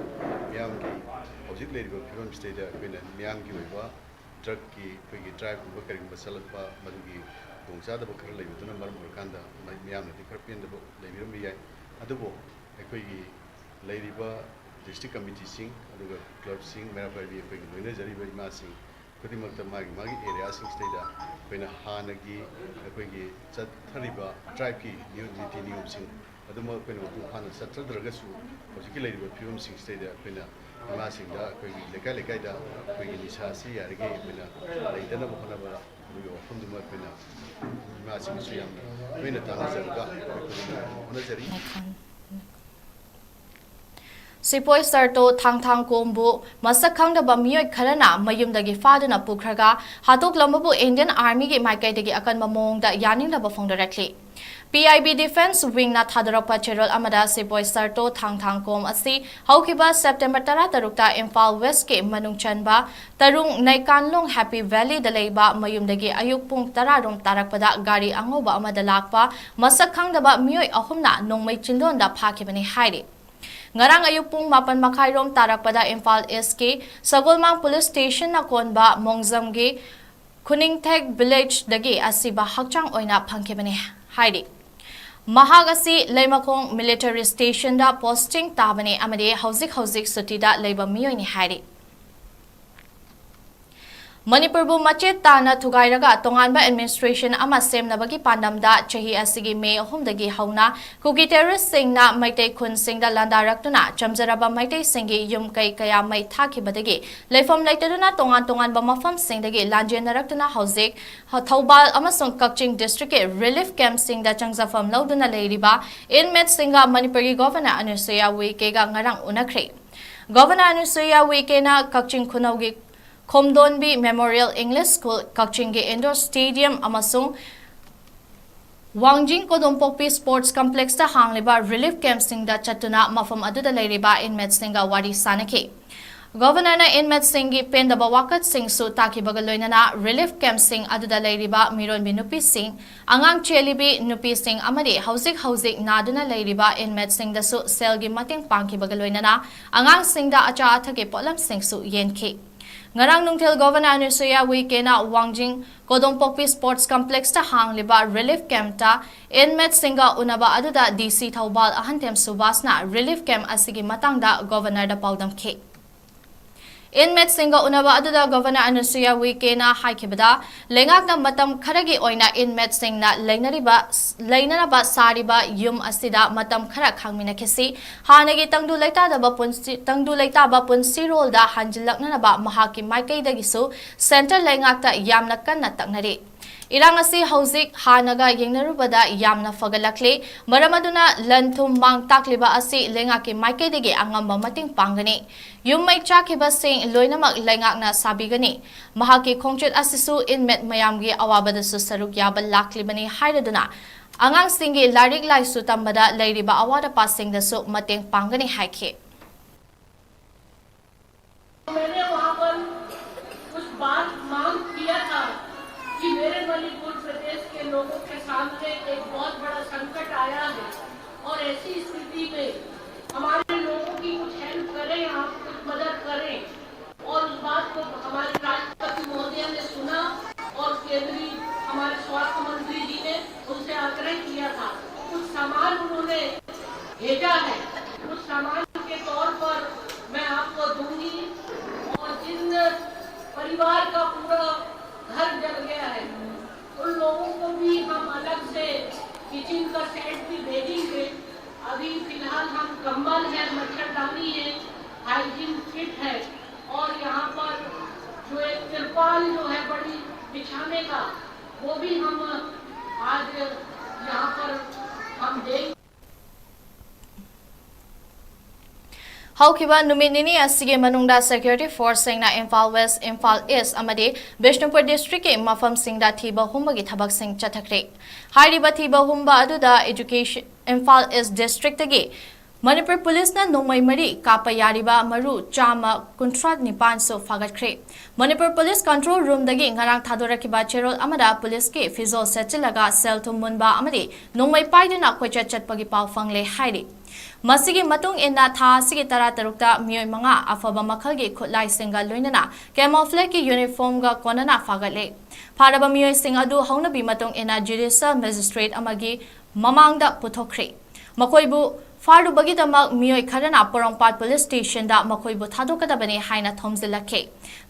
ꯃꯤꯌꯥꯝꯒꯤ ꯍꯧꯖꯤꯛ ꯂꯩꯔꯤꯕ ꯐꯤꯕꯝꯁꯤꯗꯩꯗ ꯑꯩꯈꯣꯏꯅ ꯃꯤꯌꯥꯝꯒꯤ ꯑꯣꯏꯕ ꯗ꯭ꯔꯒꯀꯤ ꯑꯩꯈꯣꯏꯒꯤ ꯗ꯭ꯔꯥꯏꯚꯀꯨꯝꯕ ꯀꯔꯤꯒꯨꯝꯕ ꯆꯠꯂꯛꯄ ꯃꯗꯨꯒꯤ ꯈꯨꯗꯣꯡꯆꯥꯗꯕ ꯈꯔ ꯂꯩꯕꯗꯨꯅ ꯃꯔꯝ ꯑꯣꯏꯔꯀꯥꯟꯗ ꯃ-, ꯃꯤꯌꯥꯝꯅꯗꯤ ꯈꯔ ꯄꯦꯟꯗꯕ ꯂꯩꯕꯤꯔꯝꯕ ꯌꯥꯏ꯫ ꯑꯗꯨꯕꯨ ꯑꯩꯈꯣꯏꯒꯤ ꯂꯩꯔꯤꯕ ꯗꯤꯁꯇ꯭ꯔꯤꯛ ꯀꯃꯤꯇꯤꯁꯤꯡ ꯑꯗꯨꯒ ꯀ꯭ꯂꯕꯁꯤꯡ, ꯃꯩꯔꯥ ꯄꯥꯏꯕꯤ ꯑꯩꯈꯣꯏꯒꯤ ꯂꯣꯏꯅꯖꯔꯤꯕ ꯏꯃꯥꯁꯤꯡ ꯈꯨꯗꯤꯡꯃꯛꯇ ꯃꯥꯒꯤ ꯃꯥꯒꯤ ꯑꯦꯔꯤꯌꯥꯁꯤꯡꯁꯤꯗꯩꯗ ꯑꯩꯈꯣꯏꯅ ꯍꯥꯟꯅꯒꯤ ꯑꯩꯈꯣꯏꯒꯤ ꯆꯠꯊꯔꯤꯕ ꯇ꯭ꯔꯥꯏꯕꯀꯤ ꯅꯤꯌꯣꯝ, ꯅꯤꯇꯤ ꯅꯤꯌꯣꯝꯁꯤꯡ ꯑꯗꯨꯃꯛ ꯑꯩꯈꯣꯏꯅ ꯃꯄꯨꯡ ꯐꯥꯅ ꯆꯠꯊꯗ꯭ꯔꯒꯁꯨ ꯍꯧꯖꯤꯛꯀꯤ ꯂꯩꯔꯤꯕ ꯐꯤꯕꯝꯁꯤꯡꯁꯤꯗꯩꯗ ꯑꯩꯈꯣꯏꯅ ꯏꯃꯥꯁꯤꯡꯗ ꯑꯩꯈꯣꯏꯒꯤ ꯂꯩꯀꯥꯏ ꯂꯩꯀꯥꯏꯗ ꯑꯩꯈꯣꯏꯒꯤ ꯅꯤꯁꯥꯁꯤ ꯌꯥꯔꯤꯈꯩ ꯑꯩꯈꯣꯏꯅ ꯂꯩꯇꯅꯕ ꯍꯣꯠꯅꯕ ꯑꯗꯨꯒꯤ ꯋꯥꯐꯝꯗꯨꯃ ꯑꯩꯈꯣꯏꯅ ꯏꯃꯥꯁꯤꯡꯁꯨ ꯌꯥꯝꯅ ꯇꯣꯏꯅ ꯇꯥꯟꯅꯖꯔꯒ ꯑꯩꯈꯣꯏꯅ ꯍꯣꯠꯅꯖꯔꯤ꯫ ꯁꯤꯄꯣꯏ ꯁꯔꯇꯣ ꯊꯥꯡꯊꯥꯡꯀꯣꯝꯕꯨ ꯃꯁꯛ ꯈꯪꯗꯕ ꯃꯤꯑꯣꯏ ꯈꯔꯅ ꯃꯌꯨꯝꯗꯒꯤ ꯐꯥꯗꯨꯅ ꯄꯨꯈ꯭ꯔꯒ ꯍꯥꯠꯇꯣꯛꯂꯝꯕꯕꯨ Indian Armyꯒꯤ ꯃꯥꯏꯀꯩꯗꯒꯤ ꯑꯀꯟꯕ ꯃꯑꯣꯡꯗ ꯌꯥꯅꯤꯡꯗꯕ ꯐꯣꯡꯗꯣꯔꯛꯂꯤ꯫ PIB Defence Wingꯅ ꯊꯥꯗꯣꯔꯛꯄ ꯆꯦꯔꯣꯜ ꯑꯃꯗ ꯁꯤꯄꯣꯏ ꯁꯔꯇꯣ ꯊꯥꯡꯊꯥꯡꯀꯣꯝ ꯑꯁꯤ ꯍꯧꯈꯤꯕ September ꯇꯔꯥꯇꯔꯨꯛꯇ ꯏꯝꯐꯥꯜ Westꯀꯤ ꯃꯅꯨꯡ ꯆꯟꯕ ꯇꯔꯨꯡ ꯅꯩꯀꯥꯟꯂꯣꯡ Happy Valleyꯗ ꯂꯩꯕ ꯃꯌꯨꯝꯗꯒꯤ ꯑꯌꯨꯛ ꯄꯨꯡ ꯇꯔꯥ ꯔꯣꯝ ꯇꯥꯔꯛꯄꯗ ꯒꯥꯔꯤ ꯑꯉꯧꯕ ꯑꯃꯗ ꯂꯥꯛꯄ ꯃꯁꯛ ꯈꯪꯗꯕ ꯃꯤꯑꯣꯏ ꯑꯍꯨꯝꯅ ꯅꯣꯡꯃꯩ ꯆꯤꯟꯗꯣꯟꯗ ꯐꯥꯈꯤꯕꯅꯤ ꯍꯥꯏꯔꯤ꯫ ꯉꯔꯥꯡ ꯑꯌꯨꯛ ꯄꯨꯡ ꯃꯥꯄꯟ ꯃꯈꯥꯏꯔꯣꯝ ꯇꯥꯔꯛꯄꯗ ꯏꯝꯐꯥꯜ Eastꯀꯤ ꯁꯒꯣꯜꯃꯥꯡ Police Stationꯅ ꯀꯣꯟꯕ ꯃꯣꯡꯖꯝꯒꯤ ꯈꯨꯅꯤꯡꯊꯦꯛ Villageꯗꯒꯤ ꯑꯁꯤꯕ ꯍꯛꯆꯥꯡ ꯑꯣꯏꯅ ꯐꯪꯈꯤꯕꯅꯤ ꯍꯥꯏꯔꯤ꯫ ꯃꯍꯥꯛ ꯑꯁꯤ ꯂꯩꯃꯈꯣꯡ Military Stationꯗ posting ꯇꯥꯕꯅꯤ ꯑꯃꯗꯤ ꯍꯧꯖꯤꯛ ꯍꯧꯖꯤꯛ ꯁꯨꯇꯤꯗ ꯂꯩꯕ ꯃꯤꯑꯣꯏꯅꯤ ꯍꯥꯏꯔꯤ꯫ ꯃꯅꯤꯄꯨꯔꯕꯨ ꯃꯆꯦꯠ ꯇꯥꯅ ꯊꯨꯒꯥꯏꯔꯒ ꯇꯣꯉꯥꯟꯕ administration ꯑꯃ ꯁꯦꯝꯅꯕꯒꯤ ꯄꯥꯟꯗꯝꯗ ꯆꯍꯤ ꯑꯁꯤꯒꯤ May ꯑꯍꯨꯝꯗꯒꯤ ꯍꯧꯅ ꯀꯨꯀꯤ terroristꯁꯤꯡꯅ ꯃꯩꯇꯩ ꯈꯨꯟꯁꯤꯡꯗ ꯂꯥꯟꯗꯥꯔꯛꯇꯨꯅ ꯆꯝꯖꯔꯕ ꯃꯩꯇꯩꯁꯤꯡꯒꯤ ꯌꯨꯝ ꯀꯩ ꯀꯌꯥ ꯃꯩ ꯊꯥꯈꯤꯕꯗꯒꯤ ꯂꯩꯐꯝ ꯂꯩꯇꯗꯨꯅ ꯇꯣꯉꯥꯟ ꯇꯣꯉꯥꯟꯕ ꯃꯐꯝꯁꯤꯡꯗꯒꯤ ꯂꯥꯟꯖꯦꯟꯅꯔꯛꯇꯨꯅ ꯍꯧꯖꯤꯛ ꯊꯧꯕꯥꯜ ꯑꯃꯁꯨꯡ ꯀꯛꯆꯤꯡ districtꯀꯤ relief campꯁꯤꯡꯗ ꯆꯪꯖꯐꯝ ꯂꯧꯗꯨꯅ ꯂꯩꯔꯤꯕ inmateꯁꯤꯡꯒ ꯃꯅꯤꯄꯨꯔꯒꯤ Governor ꯑꯅꯨꯁꯨꯏꯌꯥ ꯎꯏꯀꯦꯒ ꯉꯔꯥꯡ ꯎꯅꯈ꯭ꯔꯦ꯫ Governor ꯑꯅꯨꯁꯨꯏꯌꯥ ꯎꯏꯀꯦꯅ ꯀꯛꯆꯤꯡ ꯈꯨꯅꯧꯒꯤ ꯈꯣꯝꯗꯣꯟꯕꯤ Memorial English School, ꯀꯛꯆꯤꯡꯒꯤ indoor stadium ꯑꯃꯁꯨꯡ ꯋꯥꯡꯖꯤꯡ ꯀꯣꯗꯣꯝꯄꯣꯛꯄꯤ Sports Complexꯇ ꯍꯥꯡꯂꯤꯕ relief campꯁꯤꯡꯗ ꯆꯠꯇꯨꯅ ꯃꯐꯝ ꯑꯗꯨꯗ ꯂꯩꯔꯤꯕ inmateꯁꯤꯡꯒ ꯋꯥꯔꯤ ꯁꯥꯅꯈꯤ꯫ Governorꯅ inmateꯁꯤꯡꯒꯤ ꯄꯦꯟꯗꯕ ꯋꯥꯀꯠꯁꯤꯡꯁꯨ ꯇꯥꯈꯤꯕꯒ ꯂꯣꯏꯅꯅ relief campꯁꯤꯡ ꯑꯗꯨꯗ ꯂꯩꯔꯤꯕ ꯃꯤꯔꯣꯟꯕꯤ ꯅꯨꯄꯤꯁꯤꯡ, ꯑꯉꯥꯡ ꯆꯦꯜꯂꯤꯕꯤ ꯅꯨꯄꯤꯁꯤꯡ ꯑꯃꯗꯤ ꯍꯧꯖꯤꯛ ꯍꯧꯖꯤꯛ ꯅꯥꯗꯨꯅ ꯂꯩꯔꯤꯕ inmateꯁꯤꯡꯗꯁꯨ ꯁꯦꯜꯒꯤ ꯃꯇꯦꯡ ꯄꯥꯡꯈꯤꯕꯒ ꯂꯣꯏꯅꯅ ꯑꯉꯥꯡꯁꯤꯡꯗ ꯑꯆꯥ ꯑꯊꯛꯀꯤ ꯄꯣꯠꯂꯝꯁꯤꯡꯁꯨ ꯌꯦꯟꯈꯤ꯫ ꯉꯔꯥꯡ ꯅꯨꯡꯊꯤꯜ Governor ꯑꯅꯨꯁꯨꯏꯌꯥ ꯎꯏꯀꯦꯅ ꯋꯥꯡꯖꯤꯡ ꯀꯣꯗꯣꯝꯄꯣꯛꯄꯤ Sports Complexꯇ ꯍꯥꯡꯂꯤꯕ relief campꯇ inmateꯁꯤꯡꯒ ꯎꯅꯕ ꯑꯗꯨꯗ DC ꯊꯧꯕꯥꯜ ꯑꯍꯟꯊꯦꯝ ꯁꯨꯕꯥꯁꯅ relief camp ꯑꯁꯤꯒꯤ ꯃꯇꯥꯡꯗ Governorꯗ ꯄꯥꯎꯗꯝꯈꯤ꯫ Inmateꯁꯤꯡꯒ ꯎꯅꯕ ꯑꯗꯨꯗ Governor ꯑꯅꯨꯁꯨꯏꯌꯥ ꯎꯏꯀꯦꯅ ꯍꯥꯏꯈꯤꯕꯗ, ꯂꯩꯉꯥꯛꯅ ꯃꯇꯝ ꯈꯔꯒꯤ ꯑꯣꯏꯅ inmateꯁꯤꯡꯅ ꯂꯩꯅꯔꯤꯕ, ꯂꯩꯅꯅꯕ ꯁꯥꯔꯤꯕ ꯌꯨꯝ ꯑꯁꯤꯗ ꯃꯇꯝ ꯈꯔ ꯈꯥꯡꯃꯤꯟꯅꯈꯤꯁꯤ꯫ ꯍꯥꯟꯅꯒꯤ ꯇꯪꯗꯨ ꯂꯩꯇꯥꯗꯕ ꯄꯨꯟꯁꯤ, ꯇꯪꯗꯨ ꯂꯩꯇꯥꯕ ꯄꯨꯟꯁꯤꯔꯣꯜꯗ ꯍꯟꯖꯤꯜꯂꯛꯅꯅꯕ ꯃꯍꯥꯛꯀꯤ ꯃꯥꯏꯀꯩꯗꯒꯤꯁꯨ centre ꯂꯩꯉꯥꯛꯇ ꯌꯥꯝꯅ ꯀꯟꯅ ꯇꯛꯅꯔꯤ꯫ ꯏꯔꯥꯡ ꯑꯁꯤ ꯍꯧꯖꯤꯛ ꯍꯥꯟꯅꯒ ꯌꯦꯡꯅꯔꯨꯕꯗ ꯌꯥꯝꯅ ꯐꯒꯠꯂꯛꯂꯦ꯫ ꯃꯔꯝ ꯑꯗꯨꯅ ꯂꯟ ꯊꯨꯝ ꯃꯥꯡ ꯇꯥꯛꯂꯤꯕ ꯑꯁꯤ ꯂꯩꯉꯥꯛꯀꯤ ꯃꯥꯏꯀꯩꯗꯒꯤ ꯑꯉꯝꯕ ꯃꯇꯦꯡ ꯄꯥꯡꯒꯅꯤ꯫ ꯌꯨꯝ ꯃꯩ ꯆꯥꯛꯈꯤꯕꯁꯤꯡ ꯂꯣꯏꯅꯃꯛ ꯂꯩꯉꯥꯛꯅ ꯁꯥꯕꯤꯒꯅꯤ꯫ ꯃꯍꯥꯛꯀꯤ ꯈꯣꯡꯆꯠ ꯑꯁꯤꯁꯨ inmate ꯃꯌꯥꯝꯒꯤ ꯑꯋꯥꯕꯗꯁꯨ ꯁꯔꯨꯛ ꯌꯥꯕ ꯂꯥꯛꯂꯤꯕꯅꯤ ꯍꯥꯏꯔꯗꯨꯅ ꯑꯉꯥꯡꯁꯤꯡꯒꯤ ꯂꯥꯏꯔꯤꯛ ꯂꯥꯏꯁꯨ ꯇꯝꯕꯗ ꯂꯩꯔꯤꯕ ꯑꯋꯥꯠ ꯑꯄꯥꯁꯤꯡꯗꯁꯨ ꯃꯇꯦꯡ ꯄꯥꯡꯒꯅꯤ ꯍꯥꯏꯈꯤ꯫ मैंने वहां पर कुछ बात मांग किया था कि मेरे मणिपुर प्रदेश के लोगों के सामने एक बहुत बड़ा संकट आया है और ऐसी स्थिति में हमारे लोगों की कुछ हेल्प करें, आप कुछ मदद करें। और उस बात को हमारे राष्ट्रपति महोदय ने सुना और केंद्रीय हमारे स्वास्थ्य मंत्री जी ने उनसे आग्रह किया था। कुछ सामान उन्होंने भेजा है, उस सामान के तौर पर मैं आपको दूंगी। और जिन परिवार का पूरा घर जल गया है, उन लोगों को भी हम अलग से किचन का सेट भी भेजेंगे। अभी फिलहाल हम कंबल है, मच्छरदानी है, हाइजीन किट है और यहाँ पर जो एक तिरपाल जो है बड़ी बिछाने का, वो भी हम आज यहाँ पर हम देंगे। ꯍꯧꯈꯤꯕ ꯅꯨꯃꯤꯠ ꯅꯤꯅꯤ ꯑꯁꯤꯒꯤ ꯃꯅꯨꯡꯗ security forceꯁꯤꯡꯅ ꯏꯝꯐꯥꯜ ꯋꯦꯁ, ꯏꯝꯐꯥꯜ ꯏꯁ ꯑꯃꯗꯤ ꯕꯤꯁꯅꯨꯄꯨꯔ districtꯀꯤ ꯃꯐꯝꯁꯤꯡꯗ ꯊꯤꯕ ꯍꯨꯝꯕꯒꯤ ꯊꯕꯛꯁꯤꯡ ꯆꯠꯊꯈ꯭ꯔꯦ꯫ ꯍꯥꯏꯔꯤꯕ ꯊꯤꯕ ꯍꯨꯝꯕ ꯑꯗꯨꯗ education, ꯏꯝꯐꯥꯜ ꯏꯁ districtꯇꯒꯤ ꯃꯅꯤꯄꯨꯔ ꯄꯨꯂꯤꯁꯅ ꯅꯣꯡꯃꯩ ꯃꯔꯤ ꯀꯥꯞꯄ ꯌꯥꯔꯤꯕ ꯃꯔꯨ ꯆꯥꯝꯃ ꯀꯨꯟꯊ꯭ꯔꯥ ꯅꯤꯄꯥꯟꯁꯨ ꯐꯥꯒꯠꯈ꯭ꯔꯦ꯫ ꯃꯅꯤꯄꯨꯔ ꯄꯨꯂꯤꯁ control roomꯗꯒꯤ ꯉꯔꯥꯡ ꯊꯥꯗꯣꯔꯛꯈꯤꯕ ꯆꯦꯔꯣꯜ ꯑꯃꯗ ꯄꯨꯂꯤꯁꯀꯤ ꯐꯤꯖꯣꯜ ꯁꯦꯠꯆꯤꯜꯂꯒ ꯁꯦꯜ ꯊꯨꯝ ꯃꯨꯟꯕ ꯑꯃꯗꯤ ꯅꯣꯡꯃꯩ ꯄꯥꯏꯗꯨꯅ ꯀꯣꯏꯆꯠ ꯆꯠꯄꯒꯤ ꯄꯥꯎ ꯐꯪꯂꯦ ꯍꯥꯏꯔꯤ꯫ ꯃꯁꯤꯒꯤ ꯃꯇꯨꯡ ꯏꯟꯅ ꯊꯥ ꯑꯁꯤꯒꯤ ꯇꯔꯥꯇꯔꯨꯛꯇ ꯃꯤꯑꯣꯏ ꯃꯉꯥ ꯑꯐꯕ ꯃꯈꯜꯒꯤ ꯈꯨꯠꯂꯥꯏꯁꯤꯡꯒ ꯂꯣꯏꯅꯅ camouflageꯀꯤ uniformꯒ ꯀꯣꯟꯅꯅ ꯐꯥꯒꯠꯂꯦ꯫ ꯐꯥꯔꯕ ꯃꯤꯑꯣꯏꯁꯤꯡ ꯑꯗꯨ ꯍꯧꯅꯕꯤ ꯃꯇꯨꯡ ꯏꯟꯅ judicial magistrate ꯑꯃꯒꯤ ꯃꯃꯥꯡꯗ ꯄꯨꯊꯣꯛꯈ꯭ꯔꯦ꯫ ꯃꯈꯣꯏꯕꯨ ꯐꯥꯔꯨꯕꯒꯤꯗꯃꯛ ꯃꯤꯑꯣꯏ ꯈꯔꯅ ꯄꯣꯔꯣꯝꯄꯥꯠ ꯄꯨꯂꯤꯁ ꯁ꯭ꯇꯦꯁꯟꯗ ꯃꯈꯣꯏꯕꯨ ꯊꯥꯗꯣꯛꯀꯗꯕꯅꯤ ꯍꯥꯏꯅ ꯊꯣꯝꯖꯤꯜꯂꯛꯈꯤ꯫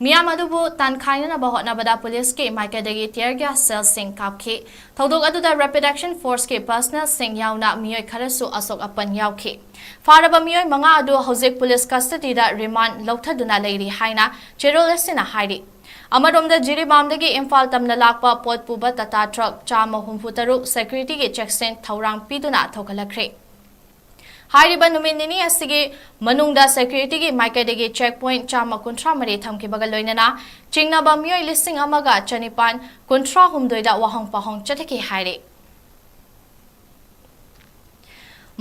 ꯃꯤꯌꯥꯝ ꯑꯗꯨꯕꯨ ꯇꯥꯟꯈꯥꯏꯅꯅꯕ ꯍꯣꯠꯅꯕꯗ ꯄꯨꯂꯤꯁꯀꯤ ꯃꯥꯏꯀꯩꯗꯒꯤ tear gas shellꯁꯤꯡ ꯀꯥꯞꯈꯤ꯫ ꯊꯧꯗꯣꯛ ꯑꯗꯨꯗ rapid action forceꯀꯤ personnelꯁꯤꯡ ꯌꯥꯎꯅ ꯃꯤꯑꯣꯏ ꯈꯔꯁꯨ ꯑꯁꯣꯛ ꯑꯄꯟ ꯌꯥꯎꯈꯤ꯫ ꯐꯥꯔꯕ ꯃꯤꯑꯣꯏ ꯃꯉꯥ ꯑꯗꯨ ꯍꯧꯖꯤꯛ ꯄꯨꯂꯤꯁ custodyꯗ remand ꯂꯧꯊꯗꯨꯅ ꯂꯩꯔꯤ ꯍꯥꯏꯅ ꯆꯦꯔꯣꯜ ꯑꯁꯤꯅ ꯍꯥꯏꯔꯤ꯫ ꯑꯃꯔꯣꯝꯗ, ꯖꯤꯔꯤꯕꯥꯝꯗꯒꯤ ꯏꯝꯐꯥꯜ ꯇꯝꯅ ꯂꯥꯛꯄ ꯄꯣꯠ ꯄꯨꯕ ꯇꯥꯇꯥ ꯇ꯭ꯔꯛ ꯆꯥꯝꯃ ꯍꯨꯝꯐꯨ ꯇꯔꯨꯛ ꯁꯦꯀ꯭ꯌꯨꯔꯤꯇꯤꯒꯤ ꯆꯦꯛꯁꯤꯟ ꯊꯧꯔꯥꯡ ꯄꯤꯗꯨꯅ ꯊꯧꯒꯠꯂꯛꯈ꯭ꯔꯦ꯫ ꯍꯥꯏꯔꯤꯕ ꯅꯨꯃꯤꯠ ꯅꯤꯅꯤ ꯑꯁꯤꯒꯤ ꯃꯅꯨꯡꯗ ꯁꯦꯀ꯭ꯌꯨꯔꯤꯇꯤꯒꯤ ꯃꯥꯏꯀꯩꯗꯒꯤ ꯆꯦꯛ ꯄꯣꯏꯟꯠ ꯆꯥꯝꯃ ꯀꯨꯟꯊ꯭ꯔꯥ ꯃꯔꯤ ꯊꯝꯈꯤꯕꯒ ꯂꯣꯏꯅꯅ ꯆꯤꯡꯅꯕ ꯃꯤꯑꯣꯏ ꯂꯤꯁꯤꯡ ꯑꯃꯒ ꯆꯅꯤꯄꯥꯟ ꯀꯨꯟꯊ꯭ꯔꯥ ꯍꯨꯝꯗꯣꯏꯗ ꯋꯥꯍꯪ ꯄꯥꯎꯍꯪ ꯆꯠꯊꯈꯤ ꯍꯥꯏꯔꯤ꯫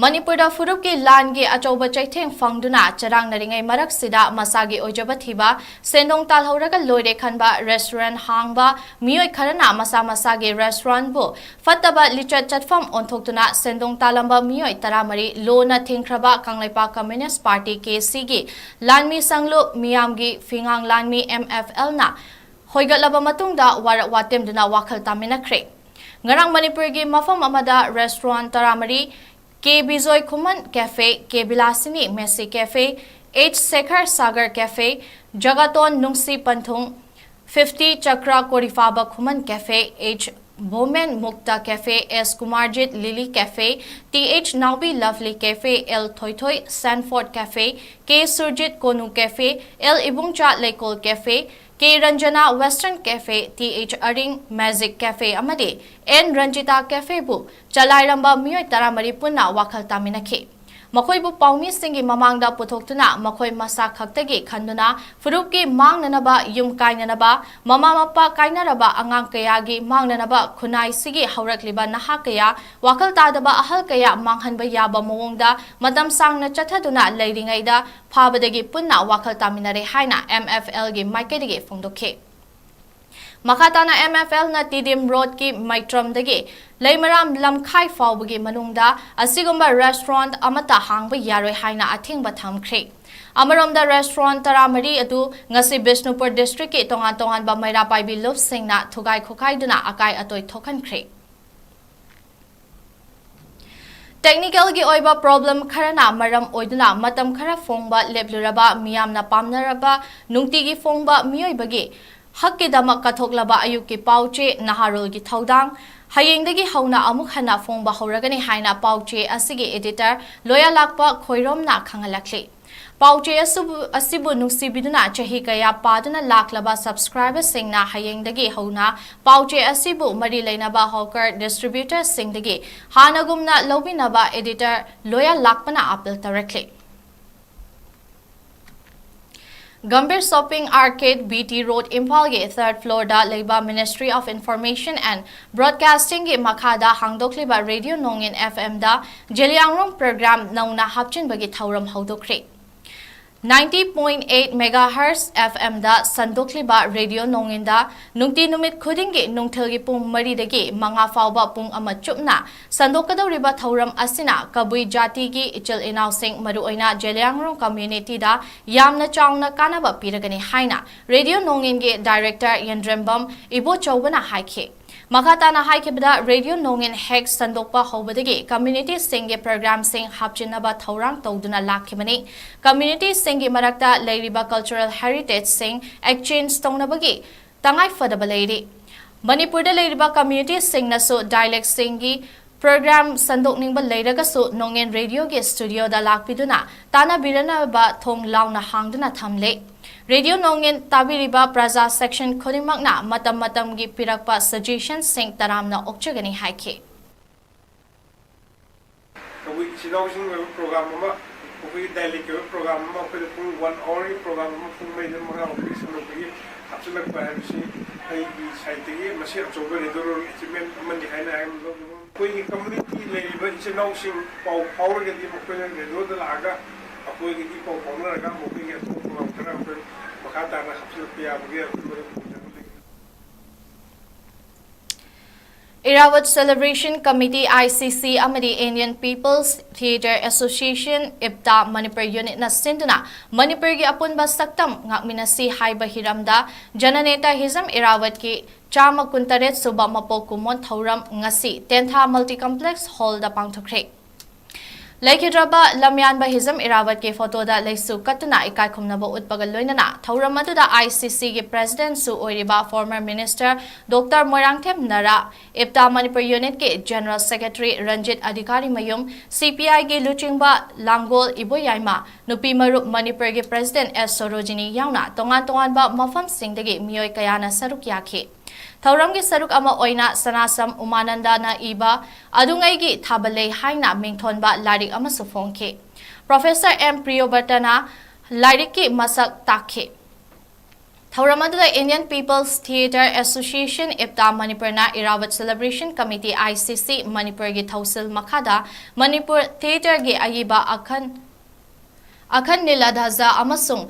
ꯃꯅꯤꯄꯨꯔꯗ ꯐꯨꯔꯨꯞꯀꯤ ꯂꯥꯟꯒꯤ ꯑꯆꯧꯕ ꯆꯩꯊꯦꯡ ꯐꯪꯗꯨꯅ ꯆꯔꯥꯡꯅꯔꯤꯉꯩ ꯃꯔꯛꯁꯤꯗ ꯃꯁꯥꯒꯤ ꯑꯣꯏꯖꯕ ꯊꯤꯕ, ꯁꯦꯟꯗꯣꯡ ꯇꯥꯜꯍꯧꯔꯒ ꯂꯣꯏꯔꯦ ꯈꯟꯕ ꯔꯦꯁꯇꯨꯔꯦꯟꯠ ꯍꯥꯡꯕ ꯃꯤꯑꯣꯏ ꯈꯔꯅ ꯃꯁꯥ ꯃꯁꯥꯒꯤ ꯔꯦꯁꯇꯨꯔꯦꯟꯠꯕꯨ ꯐꯠꯇꯕ ꯂꯤꯆꯠ ꯆꯠꯐꯝ ꯑꯣꯟꯊꯣꯛꯇꯨꯅ ꯁꯦꯟꯗꯣꯡ ꯇꯥꯜꯂꯝꯕ ꯃꯤꯑꯣꯏ ꯇꯔꯥꯃꯔꯤ ꯂꯣꯟꯅ ꯊꯤꯡꯈ꯭ꯔꯕ ꯀꯪꯂꯩꯄꯥꯛ ꯀꯝꯃ꯭ꯌꯨꯅꯤꯁꯠ ꯄꯥꯔꯇꯤ, ꯀꯦ ꯁꯤꯒꯤ ꯂꯥꯟꯃꯤ ꯁꯪꯂꯨꯞ ꯃꯤꯌꯥꯝꯒꯤ ꯐꯤꯉꯥꯡ ꯂꯥꯟꯃꯤ, ꯑꯦꯝ ꯑꯦꯐ ꯑꯦꯜꯅ ꯍꯣꯏꯒꯠꯂꯕ ꯃꯇꯨꯡꯗ ꯋꯥꯔꯛ ꯋꯥꯇꯦꯝꯗꯨꯅ ꯋꯥꯈꯜ ꯇꯥꯃꯤꯟꯅꯈ꯭ꯔꯦ꯫ ꯉꯔꯥꯡ ꯃꯅꯤꯄꯨꯔꯒꯤ ꯃꯐꯝ ꯑꯃꯗ ꯔꯦꯁꯇꯨꯔꯦꯟꯠ ꯇꯔꯥꯃꯔꯤ, K Bijoy Khuman cafe, K Bilasini mess cafe, H Sekhar Sagar cafe, ꯖꯒꯥꯇꯣꯟ ꯅꯨꯡꯁꯤ ꯄꯟꯊꯨꯡ, ꯐꯤꯐꯇꯤ ꯆꯀ꯭ꯔ ꯀꯣꯔꯤꯐꯥꯕ Khuman cafe, H women Mukta cafe, S Kumarjit lily cafe, T H Naobi lovely cafe, L Thoithoi ꯁꯦꯟꯐꯣꯔꯠ cafe, K Surjit Konu cafe, L Ibungcha Leikol cafe, K Ranjana western cafe, T H Aring magic cafe ꯑꯃꯗꯤ N Ranjita ꯀꯦꯐꯦꯕꯨ ꯆꯂꯥꯏꯔꯝꯕ ꯃꯤꯑꯣꯏ ꯇꯔꯥꯃꯔꯤ ꯄꯨꯟꯅ ꯋꯥꯈꯜ ꯇꯥꯃꯤꯟꯅꯈꯤ꯫ ꯃꯈꯣꯏꯕꯨ ꯄꯥꯎꯃꯤꯁꯤꯡꯒꯤ ꯃꯃꯥꯡꯗ ꯄꯨꯊꯣꯛꯇꯨꯅ ꯃꯈꯣꯏ ꯃꯁꯥ ꯈꯛꯇꯒꯤ ꯈꯟꯗꯨꯅ ꯐꯨꯔꯨꯞꯀꯤ ꯃꯥꯡꯅꯅꯕ, ꯌꯨꯝ ꯀꯥꯏꯅꯅꯕ, ꯃꯃꯥ ꯃꯄꯥ ꯀꯥꯏꯅꯔꯕ ꯑꯉꯥꯡ ꯀꯌꯥꯒꯤ ꯃꯥꯡꯅꯅꯕ, ꯈꯨꯟꯅꯥꯏꯁꯤꯒꯤ ꯍꯧꯔꯛꯂꯤꯕ ꯅꯍꯥ ꯀꯌꯥ, ꯋꯥꯈꯜ ꯇꯥꯗꯕ ꯑꯍꯜ ꯀꯌꯥ ꯃꯥꯡꯍꯟꯕ ꯌꯥꯕ ꯃꯑꯣꯡꯗ ꯃꯇꯝ ꯁꯥꯡꯅ ꯆꯠꯊꯗꯨꯅ ꯂꯩꯔꯤꯉꯩꯗ ꯐꯥꯕꯗꯒꯤ ꯄꯨꯟꯅ ꯋꯥꯈꯜ ꯇꯥꯃꯤꯟꯅꯔꯦ ꯍꯥꯏꯅ ꯑꯦꯝ ꯑꯦꯐ ꯑꯦꯜꯒꯤ ꯃꯥꯏꯀꯩꯗꯒꯤ ꯐꯣꯡꯗꯣꯛꯈꯤ꯫ ꯃꯈꯥ ꯇꯥꯅ ꯑꯦꯝ ꯑꯦꯐ ꯑꯦꯜꯅ ꯇꯤꯗꯤꯝ ꯔꯣꯗꯀꯤ ꯃꯩꯇ꯭ꯔꯝꯗꯒꯤ ꯂꯩꯃꯔꯥꯝ ꯂꯝꯈꯥꯏ ꯐꯥꯎꯕꯒꯤ ꯃꯅꯨꯡꯗ ꯑꯁꯤꯒꯨꯝꯕ ꯔꯦꯁꯇꯨꯔꯦꯟꯠ ꯑꯃꯠꯇ ꯍꯥꯡꯕ ꯌꯥꯔꯣꯏ ꯍꯥꯏꯅ ꯑꯊꯤꯡꯕ ꯊꯝꯈ꯭ꯔꯦ꯫ ꯑꯃꯔꯣꯝꯗ, ꯔꯦꯁꯇꯨꯔꯦꯟꯠ ꯇꯔꯥꯃꯔꯤ ꯑꯗꯨ ꯉꯁꯤ ꯕꯤꯁꯅꯨꯄꯨꯔ ꯗꯤꯁꯇ꯭ꯔꯤꯛꯀꯤ ꯇꯣꯉꯥꯟ ꯇꯣꯉꯥꯟꯕ ꯃꯩꯔꯥ ꯄꯥꯏꯕꯤ ꯂꯨꯞꯁꯤꯡꯅ ꯊꯨꯒꯥꯏ ꯈꯣꯈꯥꯏꯗꯨꯅ ꯑꯀꯥꯏ ꯑꯇꯣꯏ ꯊꯣꯛꯍꯟꯈ꯭ꯔꯦ꯫ ꯇꯦꯛꯅꯤꯀꯦꯜꯒꯤ ꯑꯣꯏꯕ ꯄ꯭ꯔꯣꯕ꯭ꯂꯦꯝ ꯈꯔꯅ ꯃꯔꯝ ꯑꯣꯏꯗꯨꯅ ꯃꯇꯝ ꯈꯔ ꯐꯣꯡꯕ ꯂꯦꯞꯂꯨꯔꯕ ꯃꯤꯌꯥꯝꯅ ꯄꯥꯝꯅꯔꯕ ꯅꯨꯡꯇꯤꯒꯤ ꯐꯣꯡꯕ ꯃꯤꯑꯣꯏꯕꯒꯤ ꯍꯛꯀꯤꯗꯃꯛ ꯀꯠꯊꯣꯛꯂꯕ ꯑꯌꯨꯛꯀꯤ ꯄꯥꯎ ꯆꯦ ꯅꯍꯥꯔꯣꯜꯒꯤ ꯊꯧꯗꯥꯡ ꯍꯌꯦꯡꯗꯒꯤ ꯍꯧꯅ ꯑꯃꯨꯛ ꯍꯟꯅ ꯐꯣꯡꯕ ꯍꯧꯔꯒꯅꯤ ꯍꯥꯏꯅ ꯄꯥꯎꯆꯦ ꯑꯁꯤꯒꯤ editor ꯂꯣꯌꯥꯂꯥꯛꯄ ꯈꯣꯏꯔꯣꯝꯅ ꯈꯪꯍꯜꯂꯛꯂꯤ꯫ ꯄꯥꯎꯆꯦ ꯑꯁꯤꯕꯨ, ꯑꯁꯤꯕꯨ ꯅꯨꯡꯁꯤꯕꯤꯗꯨꯅ ꯆꯍꯤ ꯀꯌꯥ ꯄꯥꯗꯨꯅ ꯂꯥꯛꯂꯕ subscriberꯁꯤꯡꯅ ꯍꯌꯦꯡꯗꯒꯤ ꯍꯧꯅ ꯄꯥꯎꯆꯦ ꯑꯁꯤꯕꯨ ꯃꯔꯤ ꯂꯩꯅꯕ hawker distributorꯁꯤꯡꯗꯒꯤ ꯍꯥꯟꯅꯒꯨꯝꯅ ꯂꯧꯕꯤꯅꯕ editor ꯂꯣꯌꯥꯂꯥꯛꯄꯅ appeal ꯇꯧꯔꯛꯂꯤ꯫ Gambhir Shopping Arcade, B T Road, ꯏꯝꯐꯥꯜꯒꯤ third floorꯗ ꯂꯩꯕ Ministry of Information and Broadcastingꯒꯤ ꯃꯈꯥꯗ ꯍꯥꯡꯗꯣꯛꯂꯤꯕ Radio ꯅꯣꯡꯏꯟ F Mꯗ ꯖꯦꯂꯤꯌꯥꯡꯔꯣꯡ program ꯅꯧꯅ ꯍꯥꯞꯆꯤꯟꯕꯒꯤ ꯊꯧꯔꯝ ꯍꯧꯗꯣꯛꯈ꯭ꯔꯦ꯫ Ninety point eight megahertz F Mꯗ ꯁꯟꯗꯣꯛꯂꯤꯕ Radio ꯅꯣꯡꯏꯟꯗ ꯅꯨꯡꯇꯤ ꯅꯨꯃꯤꯠ ꯈꯨꯗꯤꯡꯒꯤ ꯅꯨꯡꯊꯤꯜꯒꯤ ꯄꯨꯡ ꯃꯔꯤꯗꯒꯤ ꯃꯉꯥ ꯐꯥꯎꯕ ꯄꯨꯡ ꯑꯃ ꯆꯨꯞꯅ ꯁꯟꯗꯣꯛꯀꯗꯧꯔꯤꯕ ꯊꯧꯔꯝ ꯑꯁꯤꯅ ꯀꯕꯨꯏ ꯖꯥꯇꯤꯒꯤ ꯏꯆꯤꯜ ꯏꯅꯥꯎꯁꯤꯡ, ꯃꯔꯨꯑꯣꯏꯅ ꯖꯦꯂꯤꯌꯥꯡꯔꯣꯡ communityꯗ ꯌꯥꯝꯅ ꯆꯥꯎꯅ ꯀꯥꯟꯅꯕ ꯄꯤꯔꯒꯅꯤ ꯍꯥꯏꯅ Radio ꯅꯣꯡꯏꯟꯒꯤ director ꯌꯦꯟꯗ꯭ꯔꯦꯝꯕꯝ ꯏꯕꯣꯆꯧꯕꯅ ꯍꯥꯏꯈꯤ꯫ ꯃꯈꯥ ꯇꯥꯅ ꯍꯥꯏꯈꯤꯕꯗ, Radio ꯅꯣꯡꯏꯟ ꯍꯦꯛ ꯁꯟꯗꯣꯛꯄ ꯍꯧꯕꯗꯒꯤ communityꯁꯤꯡꯒꯤ programꯁꯤꯡ ꯍꯥꯞꯆꯤꯟꯅꯕ ꯊꯧꯔꯥꯡ ꯇꯧꯗꯨꯅ ꯂꯥꯛꯈꯤꯕꯅꯤ꯫ Communityꯁꯤꯡꯒꯤ ꯃꯔꯛꯇ ꯂꯩꯔꯤꯕ cultural heritageꯁꯤꯡ exchange ꯇꯧꯅꯕꯒꯤ ꯇꯉꯥꯏ ꯐꯗꯕ ꯂꯩꯔꯤ꯫ ꯃꯅꯤꯄꯨꯔꯗ ꯂꯩꯔꯤꯕ communityꯁꯤꯡꯅꯁꯨ dialectꯁꯤꯡꯒꯤ program ꯁꯟꯗꯣꯛꯅꯤꯡꯕ ꯂꯩꯔꯒꯁꯨ ꯅꯣꯡꯏꯟ Radioꯒꯤ studioꯗ ꯂꯥꯛꯄꯤꯗꯨꯅ ꯇꯥꯟꯅꯕꯤꯔꯅꯕ ꯊꯣꯡ ꯂꯥꯎꯅ ꯍꯥꯡꯗꯨꯅ ꯊꯝꯂꯦ꯫ Radio ꯅꯣꯡꯏꯟ ꯇꯥꯕꯤꯔꯤꯕ ꯄ꯭ꯔꯖꯥ section ꯈꯨꯗꯤꯡꯃꯛꯅ ꯃꯇꯝ ꯃꯇꯝꯒꯤ ꯄꯤꯔꯛꯄ suggestionꯁꯤꯡ ꯇꯔꯥꯝꯅ ꯑꯣꯛꯆꯒꯅꯤ ꯍꯥꯏꯈꯤ꯫ ꯑꯩꯈꯣꯏ ꯏꯆꯤꯜ ꯏꯅꯥꯎꯁꯤꯡ ꯑꯣꯏꯕ program ꯑꯃ, ꯑꯩꯈꯣꯏꯒꯤ dialectꯀꯤ ꯑꯣꯏꯕ program ꯑꯃ, ꯑꯩꯈꯣꯏꯅ ꯄꯨꯡ one hourꯒꯤ program ꯑꯃ ꯄꯨꯡ ꯃꯔꯤꯗ ꯃꯉꯥ ꯐꯥꯎꯕꯒꯤ ꯁꯟꯗꯣꯛꯄꯒꯤ ꯍꯥꯞꯆꯤꯜꯂꯛꯄ ꯍꯥꯏꯕꯁꯤ ꯑꯩꯒꯤ sideꯇꯒꯤ ꯃꯁꯤ ꯑꯆꯧꯕ radioꯒꯤ achievement ꯑꯃꯅꯤ ꯍꯥꯏꯅ ꯍꯥꯏꯅ ꯂꯧꯖꯩ꯫ ꯑꯩꯈꯣꯏꯒꯤ communityꯒꯤ ꯂꯩꯔꯤꯕ ꯏꯆꯤꯜ ꯏꯅꯥꯎꯁꯤꯡ ꯄꯥꯎ ꯐꯥꯎꯔꯒꯗꯤ ꯃꯈꯣꯏꯅ radioꯗ ꯂꯥꯛꯑꯒ ꯑꯩꯈꯣꯏꯒ ꯏ ꯄꯥꯎ ꯐꯥꯎꯅꯔꯒ ꯃꯈꯣꯏꯒꯤ ꯑꯇꯣꯞꯄ program ꯈꯔ ꯑꯩꯈꯣꯏ ꯃꯈꯥ ꯇꯥꯅ ꯍꯥꯞꯆꯤꯜꯂꯛꯄ ꯌꯥꯕꯒꯤ ꯑꯩꯈꯣꯏ ꯃꯔꯨꯞ ꯑꯣꯏꯖꯕ ꯂꯩ꯫ Irrawaddy Celebration Committee, I C C, ꯑꯃꯗꯤ Indian People's Theatre Association, IPTA, Manipur unitꯅ ꯁꯤꯟꯗꯨꯅ ꯃꯅꯤꯄꯨꯔꯒꯤ ꯑꯄꯨꯟꯕ ꯁꯛꯇꯝ ꯉꯥꯛꯃꯤꯟꯅꯁꯤ ꯍꯥꯏꯕ ꯍꯤꯔꯝꯗ ꯖꯅꯅꯦꯇꯥ ꯍꯤꯖꯝ ꯏꯔꯥꯋꯠꯀꯤ ꯆꯥꯝꯃ ꯀꯨꯟꯇꯔꯦꯠ ꯁꯨꯕ ꯃꯄꯣꯛ ꯀꯨꯝꯑꯣꯟ ꯊꯧꯔꯝ ꯉꯁꯤ ꯇꯦꯟꯊꯥ Multi Complex Hallꯗ ꯄꯥꯡꯊꯣꯛꯈ꯭ꯔꯦ꯫ ꯂꯩꯈꯤꯗ꯭ꯔꯕ ꯂꯝꯌꯥꯟꯕ ꯍꯤꯖꯝ ꯏꯔꯥꯕꯠꯀꯤ ꯐꯣꯇꯣꯗ ꯂꯩꯁꯨ ꯀꯠꯇꯨꯅ ꯏꯀꯥꯏ ꯈꯨꯝꯅꯕ ꯎꯠꯄꯒ ꯂꯣꯏꯅꯅ ꯊꯧꯔꯝ ꯑꯗꯨꯗ ꯑꯥꯏ ꯁꯤ ꯁꯤꯒꯤ ꯄ꯭ꯔꯦꯁꯤꯗꯦꯟꯠꯁꯨ ꯑꯣꯏꯔꯤꯕ former minister doctor Moirangthem Nara, IPTA Manipur ꯌꯨꯅꯤꯠꯀꯤ ꯖꯦꯅꯔꯦꯜ ꯁꯦꯀ꯭ꯔꯦꯇꯔꯤ ꯔꯟꯖꯤꯠ ꯑꯙꯤꯀꯥꯔꯤ ꯃꯌꯨꯝ, ꯁꯤ ꯄꯤ ꯑꯥꯏꯒꯤ ꯂꯨꯆꯤꯡꯕ ꯂꯥꯡꯒꯣꯜ ꯏꯕꯣꯌꯥꯏꯃ, ꯅꯨꯄꯤ ꯃꯔꯨꯞ ꯃꯅꯤꯄꯨꯔꯒꯤ ꯄ꯭ꯔꯦꯁꯤꯗꯦꯟꯠ ꯑꯦꯁ ꯁꯣꯔꯣꯖꯤꯅꯤ ꯌꯥꯎꯅ ꯇꯣꯉꯥꯟ ꯇꯣꯉꯥꯟꯕ ꯃꯐꯝꯁꯤꯡꯗꯒꯤ ꯃꯤꯑꯣꯏ ꯀꯌꯥꯅ ꯁꯔꯨꯛ ꯌꯥꯈꯤ꯫ ꯊꯧꯔꯝꯒꯤ ꯁꯔꯨꯛ ꯑꯃ ꯑꯣꯏꯅ ꯁꯅꯥꯁꯝ ꯎꯃꯥꯅꯟꯗꯅ ꯏꯕ ꯑꯗꯨꯉꯩꯒꯤ ꯊꯥꯕꯜꯂꯩ ꯍꯥꯏꯅ ꯃꯤꯡꯊꯣꯟꯕ ꯂꯥꯏꯔꯤꯛ ꯑꯃꯁꯨ ꯐꯣꯡꯈꯤ꯫ ꯄ꯭ꯔꯣꯐꯦꯁꯔ ꯑꯦꯝ ꯄ꯭ꯔꯤꯌꯣꯕ꯭ꯔꯇꯅ ꯂꯥꯏꯔꯤꯛꯀꯤ ꯃꯁꯛ ꯇꯥꯛꯈꯤ꯫ ꯊꯧꯔꯝ ꯑꯗꯨꯗ Indian People's Theatre Association, ꯏꯞꯇꯥ ꯃꯅꯤꯄꯨꯔꯅ ꯏꯔꯥꯕꯠ ꯁꯦꯂꯦꯕ꯭ꯔꯦꯁꯟ ꯀꯃꯤꯇꯤ, ꯑꯥꯏ ꯁꯤ ꯁꯤ ꯃꯅꯤꯄꯨꯔꯒꯤ ꯊꯧꯁꯤꯜ ꯃꯈꯥꯗ ꯃꯅꯤꯄꯨꯔ ꯊꯤꯌꯦꯇꯔꯒꯤ ꯑꯏꯕ ꯑꯈꯟ, ꯑꯈꯟ ꯅꯤꯂꯥ ꯙꯥꯖꯥ ꯑꯃꯁꯨꯡ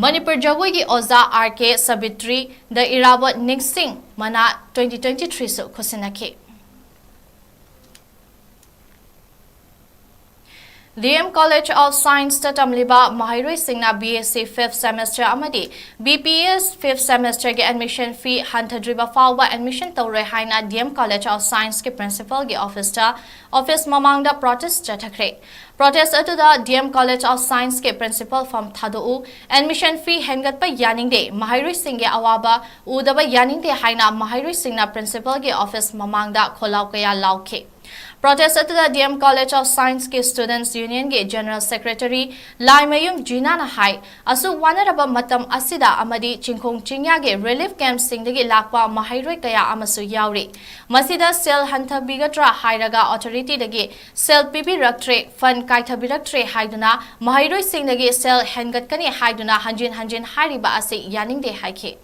ꯃꯅꯤꯄꯨꯔ ꯖꯒꯣꯏꯒꯤ ꯑꯣꯖꯥ ꯑꯥꯔ ꯀꯦ ꯁꯥꯕꯤꯇ꯭ꯔꯤ ꯗ ꯏꯔꯥꯕꯠ ꯅꯤꯡꯁꯤꯡ ꯃꯅꯥ twenty twenty-three ꯁꯨ ꯈꯨꯠꯁꯤꯟꯅꯈꯤ꯫ D M College of Science ꯇ ꯇꯝꯂꯤꯕ ꯃꯍꯩꯔꯣꯏꯁꯤꯡꯅ B S C fifth semester ꯑꯃꯗꯤ B P S fifth semester ꯒꯤ admission fee ꯍꯟꯊꯗ꯭ꯔꯤꯕ ꯐꯥꯎꯕ admission ꯇꯧꯔꯣꯏ ꯍꯥꯏꯅ ꯗꯤ ꯑꯦꯝ College of Science ꯀꯤ principal ꯒꯤ office ꯇ, office ꯃꯃꯥꯡꯗ protest ꯆꯠꯊꯈ꯭ꯔꯦ꯫ Protest ꯑꯗꯨꯗ ꯗꯤ ꯑꯦꯝ College of Science ꯀꯤ principal ꯐꯝ ꯊꯥꯗꯣꯛꯎ, admission fee ꯍꯦꯟꯒꯠꯄ ꯌꯥꯅꯤꯡꯗꯦ, ꯃꯍꯩꯔꯣꯏꯁꯤꯡꯒꯤ ꯑꯋꯥꯕ ꯎꯗꯕ ꯌꯥꯅꯤꯡꯗꯦ ꯍꯥꯏꯅ ꯃꯍꯩꯔꯣꯏꯁꯤꯡꯅ principal ꯒꯤ office ꯃꯃꯥꯡꯗ ꯈꯣꯜꯂꯥꯎ ꯀꯌꯥ ꯂꯥꯎꯈꯤ꯫ Protest ꯑꯗꯨꯗ ꯗꯤ ꯑꯦꯝ College of Science ꯀꯤ Students Union ꯒꯤ General Secretary ꯂꯥꯏꯃꯌꯨꯝ ꯖꯤꯅꯥꯅ ꯍꯥꯏ, ꯑꯁꯨꯛ ꯋꯥꯅꯔꯕ ꯃꯇꯝ ꯑꯁꯤꯗ ꯑꯃꯗꯤ ꯆꯤꯡꯈꯣꯡ ꯆꯤꯡꯌꯥꯒꯤ relief camp ꯁꯤꯡꯗꯒꯤ ꯂꯥꯛꯄ ꯃꯍꯩꯔꯣꯏ ꯀꯌꯥ ꯑꯃꯁꯨ ꯌꯥꯎꯔꯤ꯫ ꯃꯁꯤꯗ ꯁꯦꯜ ꯍꯟꯊꯕꯤꯒꯗ꯭ꯔꯥ ꯍꯥꯏꯔꯒ authority ꯗꯒꯤ ꯁꯦꯜ ꯄꯤꯕꯤꯔꯛꯇ꯭ꯔꯦ, fund ꯀꯥꯏꯊꯕꯤꯔꯛꯇ꯭ꯔꯦ ꯍꯥꯏꯗꯨꯅ ꯃꯍꯩꯔꯣꯏꯁꯤꯡꯗꯒꯤ ꯁꯦꯜ ꯍꯦꯟꯒꯠꯀꯅꯤ ꯍꯥꯏꯗꯨꯅ ꯍꯟꯖꯤꯟ ꯍꯟꯖꯤꯟ ꯍꯥꯏꯔꯤꯕ ꯑꯁꯤ ꯌꯥꯅꯤꯡꯗꯦ ꯍꯥꯏꯈꯤ꯫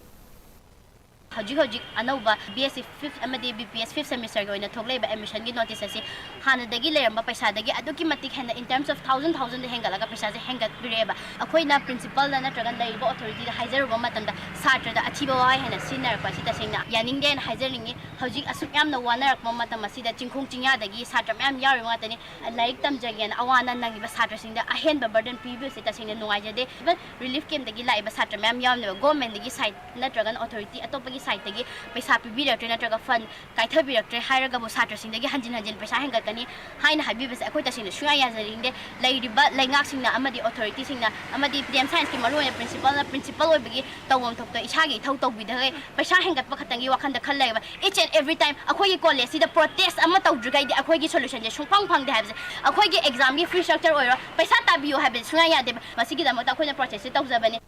ꯍꯧꯖꯤꯛ ꯍꯧꯖꯤꯛ ꯑꯅꯧꯕ ꯕꯤ ꯑꯦꯁ ꯁꯤ fifth ꯑꯃꯗꯤ B P S fifth semester ꯒꯤ ꯑꯣꯏꯅ ꯊꯣꯛꯂꯛꯏꯕ admission ꯒꯤ notice ꯑꯁꯤ ꯍꯥꯟꯅꯗꯒꯤ ꯂꯩꯔꯝꯕ ꯄꯩꯁꯥꯗꯒꯤ ꯑꯗꯨꯛꯀꯤ ꯃꯇꯤꯛ ꯍꯦꯟꯅ, in terms of thousand, thousand ꯗ ꯍꯦꯟꯒꯠꯂꯒ ꯄꯩꯁꯥꯁꯦ ꯍꯦꯟꯒꯠꯄꯤꯔꯛꯑꯦꯕ꯫ ꯑꯩꯈꯣꯏꯅ principal ꯗ ꯅꯠꯇ꯭ꯔꯒ ꯂꯩꯔꯤꯕ authority ꯗ ꯍꯥꯏꯖꯔꯨꯕ ꯃꯇꯝꯗ ꯁꯥꯇ꯭ꯔꯗ ꯑꯊꯤꯕ ꯋꯥꯍꯩ ꯍꯦꯟꯅ ꯁꯤꯖꯤꯟꯅꯔꯛꯄ ꯑꯁꯤ ꯇꯁꯦꯡꯅ ꯌꯥꯅꯤꯡꯗꯦ ꯍꯥꯏꯅ ꯍꯥꯏꯖꯅꯤꯡꯉꯤ꯫ ꯍꯧꯖꯤꯛ ꯑꯁꯨꯛ ꯌꯥꯝꯅ ꯋꯥꯅꯔꯛꯄ ꯃꯇꯝ ꯑꯁꯤꯗ ꯆꯤꯡꯈꯣꯡ ꯆꯤꯡꯌꯥꯗꯒꯤ ꯁꯥꯇ꯭ꯔ ꯃꯌꯥꯝ ꯌꯥꯎꯔꯤꯕ ꯉꯥꯛꯇꯅꯤ꯫ ꯂꯥꯏꯔꯤꯛ ꯇꯝꯖꯒꯦꯅ ꯑꯋꯥ ꯑꯅꯥ ꯅꯪꯉꯤꯕ ꯁꯥꯇ꯭ꯔꯁꯤꯡꯗ ꯑꯍꯦꯟꯕ burden ꯄꯤꯕꯁꯦ ꯇꯁꯦꯡꯅ ꯅꯨꯡꯉꯥꯏꯖꯗꯦ꯫ Even relief camp ꯇꯒꯤ ꯂꯥꯛꯏꯕ ꯁꯥꯇ꯭ꯔ ꯃꯌꯥꯝ ꯌꯥꯎꯔꯝꯅꯦꯕ꯫ Government ꯇꯒꯤ side ꯅꯠꯇ꯭ꯔꯒꯅ authority ꯑꯇꯣꯞꯄꯒꯤ ꯁꯥꯏꯠꯇꯒꯤ ꯄꯩꯁꯥ ꯄꯤꯕꯤꯔꯛꯇ꯭ꯔꯦ ꯅꯠꯇ꯭ꯔꯒ ꯐꯟ ꯀꯥꯏꯊꯕꯤꯔꯛꯇ꯭ꯔꯦ ꯍꯥꯏꯔꯒꯕꯨ ꯁꯥꯇ꯭ꯔꯁꯤꯡꯗꯒꯤ ꯍꯟꯖꯤꯟ ꯍꯟꯖꯤꯟ ꯄꯩꯁꯥ ꯍꯦꯟꯒꯠꯀꯅꯤ ꯍꯥꯏꯅ ꯍꯥꯏꯕꯤꯕꯁꯦ ꯑꯩꯈꯣꯏ ꯇꯁꯦꯡꯅ ꯁꯨꯡꯌꯥ ꯌꯥꯖꯅꯤꯡꯗꯦ꯫ ꯂꯩꯔꯤꯕ ꯂꯩꯉꯥꯛꯁꯤꯡꯅ ꯑꯃꯗꯤ ꯑꯣꯊꯣꯔꯤꯇꯤꯁꯤꯡꯅ ꯑꯃꯗꯤ ꯗꯤ ꯑꯦꯝ ꯁꯥꯏꯟꯁꯀꯤ ꯃꯔꯨꯑꯣꯏꯅ ꯄ꯭ꯔꯤꯟꯁꯤꯄꯥꯜꯅ ꯄ꯭ꯔꯤꯟꯁꯤꯄꯥꯜ ꯑꯣꯏꯕꯒꯤ ꯇꯧꯐꯝ ꯊꯣꯛꯄ ꯏꯁꯥꯒꯤ ꯏꯊꯧ ꯇꯧꯕꯤꯗ꯭ꯔꯒ ꯄꯩꯁꯥ ꯍꯦꯟꯒꯠꯄ ꯈꯛꯇꯪꯒꯤ ꯋꯥꯈꯜꯗ ꯈꯜꯂꯒ each and every time ꯑꯩꯈꯣꯏꯒꯤ ꯀꯣꯂꯦꯖꯁꯤꯗ ꯄ꯭ꯔꯣꯇꯦꯁ ꯑꯃ ꯇꯧꯗ꯭ꯔꯤꯈꯩꯗꯤ ꯑꯩꯈꯣꯏꯒꯤ ꯁꯣꯂꯨꯁꯟꯁꯦ ꯁꯨꯡꯐꯪ ꯐꯪꯗꯦ ꯍꯥꯏꯕꯁꯦ, ꯑꯩꯈꯣꯏꯒꯤ ꯑꯦꯛꯖꯥꯝꯒꯤ ꯐ꯭ꯔꯤ ꯁ꯭ꯇ꯭ꯔꯛꯆꯔ ꯑꯣꯏꯔꯣ, ꯄꯩꯁꯥ ꯇꯥꯕꯤꯌꯨ ꯍꯥꯏꯕꯁꯦ ꯁꯨꯡꯌꯥ ꯌꯥꯗꯦꯕ꯫ ꯃꯁꯤꯒꯤꯗꯃꯛꯇ ꯑꯩꯈꯣꯏꯅ ꯄ꯭ꯔꯣꯇꯦꯁꯁꯦ ꯇꯧꯖꯕꯅꯤ꯫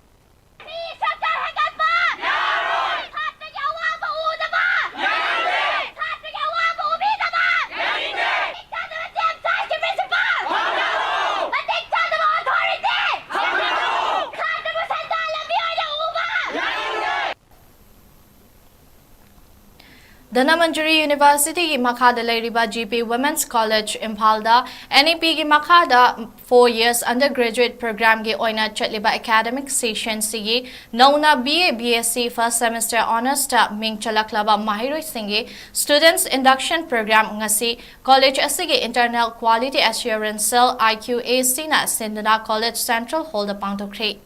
ꯐ꯭ꯔꯤ ꯁ꯭ꯇ꯭ꯔꯛꯆꯔ ꯍꯦꯟꯒꯠꯄ! ꯁꯥꯇ꯭ꯔꯒꯤ ꯑꯋꯥꯕ ꯎꯗꯕ! ꯁꯥꯇ꯭ꯔꯒꯤ ꯑꯋꯥꯕ ꯎꯕꯤꯗꯕ! ꯃꯇꯤꯛ ꯆꯥꯗꯕ ꯗꯤ ꯑꯦꯝ ꯁꯥꯏꯟꯁꯀꯤ ꯄ꯭ꯔꯤꯟꯁꯤꯄꯥꯜ! ꯃꯇꯤꯛ ꯆꯥꯗꯕ ꯑꯣꯊꯣꯔꯤꯇꯤ! ꯁꯥꯇ꯭ꯔꯕꯨ ꯁꯦꯟꯖꯥ ꯂꯝꯕꯤ ꯑꯣꯏꯅ ꯎꯕ! ꯙꯅꯃꯟꯖꯨꯔꯤ ꯌꯨꯅꯤꯚꯔꯁꯤꯇꯤꯒꯤ ꯃꯈꯥꯗ ꯂꯩꯔꯤꯕ ꯖꯤ ꯄꯤ ꯋꯨꯃꯦꯟꯁ ꯀꯣꯂꯦꯖ ꯏꯝꯐꯥꯜꯗ ꯑꯦꯟ ꯏ ꯄꯤꯒꯤ ꯃꯈꯥꯗ four years undergraduate programꯒꯤ ꯑꯣꯏꯅ ꯆꯠꯂꯤꯕ academic sessionꯁꯤꯒꯤ ꯅꯧꯅ B A B S C first semester honoursꯇ ꯃꯤꯡ ꯆꯜꯂꯛꯂꯕ ꯃꯍꯩꯔꯣꯏꯁꯤꯡꯒꯤ students induction program ꯉꯁꯤ ꯀꯣꯂꯦꯖ ꯑꯁꯤꯒꯤ Internal Quality Assurance Cell, I Q A Cꯅ ꯁꯤꯟꯗꯨꯅ ꯀꯣꯂꯦꯖ ꯁꯦꯟꯇ꯭ꯔꯦꯜ ꯍꯣꯜꯗ ꯄꯥꯡꯊꯣꯛꯈ꯭ꯔꯤ꯫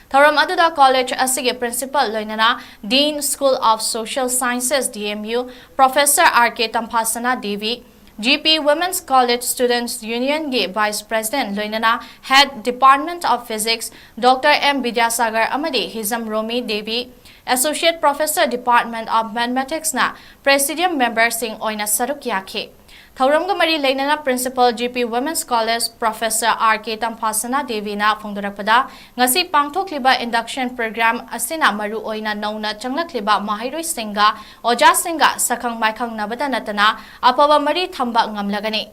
ꯊꯧꯔꯝ ꯑꯗꯨꯗ ꯀꯣꯂꯦꯖ ꯑꯁꯤꯒꯤ ꯄ꯭ꯔꯤꯟꯁꯤꯄꯜ ꯂꯣꯏꯅꯅ Dean School of Social Sciences, D M U, Professor R K ꯇꯝꯐꯥꯁꯅꯥ Devi, G P Women's College Students Unionꯒꯤ Vice President ꯂꯣꯏꯅꯅ Head Department of Physics, Doctor M Vidyasagar ꯑꯃꯗꯤ ꯍꯤꯖꯝ ꯔꯣꯃꯤ Devi, Associate Professor, Department of Mathematicsꯅ Presidium memberꯁꯤꯡ ꯑꯣꯏꯅ ꯁꯔꯨꯛ ꯌꯥꯈꯤ꯫ ꯊꯧꯔꯝꯒ ꯃꯔꯤ ꯂꯩꯅꯅ Principal G P Women's College Professor R K ꯇꯝꯐꯥꯁꯅꯥ ꯗꯦꯕꯤꯅ ꯐꯣꯡꯗꯣꯔꯛꯄꯗ, ꯉꯁꯤ ꯄꯥꯡꯊꯣꯛꯂꯤꯕ induction program ꯑꯁꯤꯅ ꯃꯔꯨꯑꯣꯏꯅ ꯅꯧꯅ ꯆꯪꯂꯛꯂꯤꯕ ꯃꯍꯩꯔꯣꯏꯁꯤꯡꯒ ꯑꯣꯖꯥꯁꯤꯡꯒ ꯁꯛꯈꯪ ꯃꯥꯏꯈꯪꯅꯕꯗ ꯅꯠꯇꯅ ꯑꯐꯕ ꯃꯔꯤ ꯊꯝꯕ ꯉꯝꯂꯒꯅꯤ꯫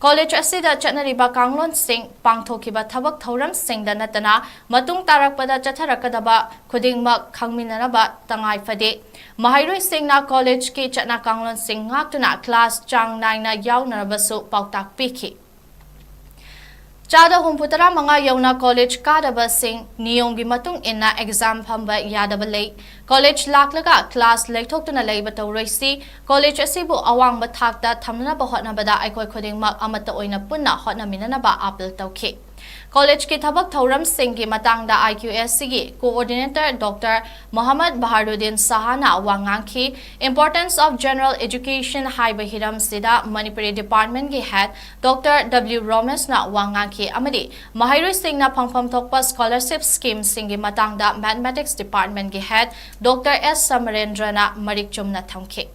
ꯀꯣꯂꯦꯖ ꯑꯁꯤꯗ ꯆꯠꯅꯔꯤꯕ ꯀꯥꯡꯂꯣꯟꯁꯤꯡ, ꯄꯥꯡꯊꯣꯛꯈꯤꯕ ꯊꯕꯛ ꯊꯧꯔꯝꯁꯤꯡꯗ ꯅꯠꯇꯅ ꯃꯇꯨꯡ ꯇꯥꯔꯛꯄꯗ ꯆꯠꯊꯔꯛꯀꯗꯕ ꯈꯨꯗꯤꯡꯃꯛ ꯈꯪꯃꯤꯟꯅꯅꯕ ꯇꯉꯥꯏ ꯐꯗꯦ꯫ ꯃꯍꯩꯔꯣꯏꯁꯤꯡꯅ ꯀꯣꯂꯦꯖꯀꯤ ꯆꯠꯅ ꯀꯥꯡꯂꯣꯟꯁꯤꯡ ꯉꯥꯛꯇꯨꯅ class ꯆꯥꯡ ꯅꯥꯏꯅ ꯌꯥꯎꯅꯅꯕꯁꯨ ꯄꯥꯎꯇꯥꯛ ꯄꯤꯈꯤ꯫ ꯆꯥꯗ ꯍꯨꯝꯐꯨ ꯇꯔꯥ ꯃꯉꯥ ꯌꯧꯅ ꯀꯣꯂꯦꯖ ꯀꯥꯗꯕꯁꯤꯡ ꯅꯤꯌꯣꯝꯒꯤ ꯃꯇꯨꯡ ꯏꯟꯅ exam ꯐꯝꯕ ꯌꯥꯗꯕ ꯂꯩ꯫ ꯀꯣꯂꯦꯖ ꯂꯥꯛꯂꯒ class ꯂꯩꯊꯣꯛꯇꯨꯅ ꯂꯩꯕ ꯇꯧꯔꯣꯏꯁꯤ꯫ ꯀꯣꯂꯦꯖ ꯑꯁꯤꯕꯨ ꯑꯋꯥꯡꯕ ꯊꯥꯛꯇ ꯊꯝꯅꯅꯕ ꯍꯣꯠꯅꯕꯗ ꯑꯩꯈꯣꯏ ꯈꯨꯗꯤꯡꯃꯛ ꯑꯃꯠꯇ ꯑꯣꯏꯅ ꯄꯨꯟꯅ ꯍꯣꯠꯅꯃꯤꯟꯅꯅꯕ appeal ꯇꯧꯈꯤ꯫ College ꯀꯤ ꯊꯕꯛ ꯊꯧꯔꯝꯁꯤꯡꯒꯤ ꯃꯇꯥꯡꯗ I Q S C ꯒꯤ Coordinator Doctor Mohammad Baharuddin Saha ꯅ ꯋꯥ ꯉꯥꯡꯈꯤ꯫ Importance of General Education ꯍꯥꯏꯕ ꯍꯤꯔꯝꯁꯤꯗ ꯃꯅꯤꯄꯨꯔꯤ department ꯀꯤ head Doctor W Romesh ꯅ ꯋꯥ ꯉꯥꯡꯈꯤ ꯑꯃꯗꯤ ꯃꯍꯩꯔꯣꯏꯁꯤꯡꯅ ꯐꯪꯐꯝ ꯊꯣꯛꯄ scholarship scheme ꯁꯤꯡꯒꯤ ꯃꯇꯥꯡꯗ Mathematics department ꯀꯤ head Doctor S Samarendra ꯅ ꯃꯔꯤꯛ ꯆꯨꯝꯅ ꯊꯝꯈꯤ꯫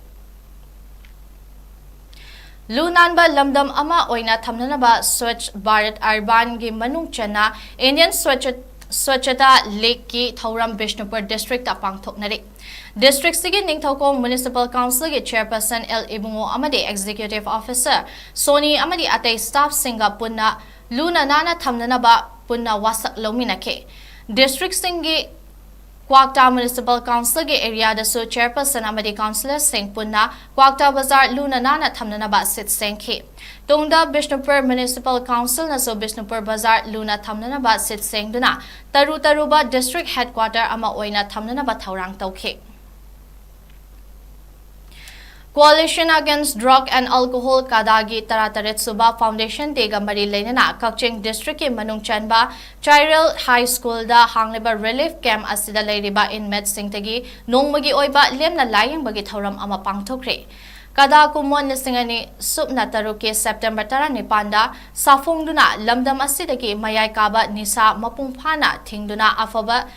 ꯂꯨ ꯅꯥꯟꯕ ꯂꯝꯗꯝ ꯑꯃ ꯑꯣꯏꯅ ꯊꯝꯅꯅꯕ Swachh Bharat Abhiyan ꯒꯤ ꯃꯅꯨꯡ ꯆꯟꯅ Indian Swachh-, Swachhata League ꯀꯤ ꯊꯧꯔꯝ ꯕꯤꯁꯅꯨꯄꯨꯔ district ꯇ ꯄꯥꯡꯊꯣꯛꯅꯔꯤ꯫ District ꯁꯤꯒꯤ ꯅꯤꯡꯊꯧꯈꯣꯡ Municipal Council ꯒꯤ Chairperson L ꯏꯕꯨꯡꯉꯣ ꯑꯃꯗꯤ Executive Officer ꯁꯣꯅꯤ ꯑꯃꯗꯤ ꯑꯇꯩ staff ꯁꯤꯡꯒ ꯄꯨꯟꯅ ꯂꯨꯅ ꯅꯥꯟꯅ ꯊꯝꯅꯅꯕ ꯄꯨꯟꯅ ꯋꯥꯁꯛ ꯂꯧꯃꯤꯟꯅꯈꯤ꯫ District ꯁꯤꯡꯒꯤ ꯀ꯭ꯋꯥꯛꯇꯥ Municipal Council ꯒꯤ area ꯗꯁꯨ Chairperson ꯑꯃꯗꯤ Councillor ꯁꯤꯡ ꯄꯨꯟꯅ ꯀ꯭ꯋꯥꯛꯇꯥ ꯕꯖꯥꯔ ꯂꯨꯅ ꯅꯥꯟꯅ ꯊꯝꯅꯅꯕ ꯁꯤꯠ ꯁꯦꯡꯈꯤ꯫ ꯇꯨꯡꯗ ꯕꯤꯁꯅꯨꯄꯨꯔ Municipal Council ꯅꯁꯨ ꯕꯤꯁꯅꯨꯄꯨꯔ ꯕꯖꯥꯔ ꯂꯨꯅ ꯊꯝꯅꯅꯕ ꯁꯤꯠ ꯁꯦꯡꯗꯨꯅ ꯇꯔꯨ ꯇꯔꯨꯕ district headquarter ꯑꯃ ꯑꯣꯏꯅ ꯊꯝꯅꯅꯕ ꯊꯧꯔꯥꯡ ꯇꯧꯈꯤ꯫ Coalition Against Drug and Alcohol, ꯀꯗꯥꯒꯤ ꯇꯔꯥꯇꯔꯦꯠ ꯁꯨꯕ Foundation Day ꯒ ꯃꯔꯤ ꯂꯩꯅꯅ ꯀꯛꯆꯤꯡ district ꯀꯤ ꯃꯅꯨꯡ ꯆꯟꯕ ꯆꯥꯏꯔꯦꯜ High School ꯗ ꯍꯥꯡꯂꯤꯕ relief camp ꯑꯁꯤꯗ ꯂꯩꯔꯤꯕ inmate ꯁꯤꯡꯗꯒꯤ ꯅꯣꯡꯃꯒꯤ ꯑꯣꯏꯕ ꯂꯦꯝꯅ ꯂꯥꯌꯦꯡꯕꯒꯤ ꯊꯧꯔꯝ ꯑꯃ ꯄꯥꯡꯊꯣꯛꯈ꯭ꯔꯦ꯫ ꯀꯗꯥ ꯀꯨꯝꯑꯣꯟ ꯂꯤꯁꯤꯡ ꯑꯅꯤ ꯁꯨꯞꯅ ꯇꯔꯨꯛꯀꯤ September ꯇꯔꯥꯅꯤꯄꯥꯟꯗ ꯁꯥꯐꯣꯡꯗꯨꯅ ꯂꯝꯗꯝ ꯑꯁꯤꯗꯒꯤ ꯃꯌꯥꯏ ꯀꯥꯕ ꯅꯤꯁꯥ ꯃꯄꯨꯡ ꯐꯥꯅ ꯊꯤꯡꯗꯨꯅ ꯑꯐꯕ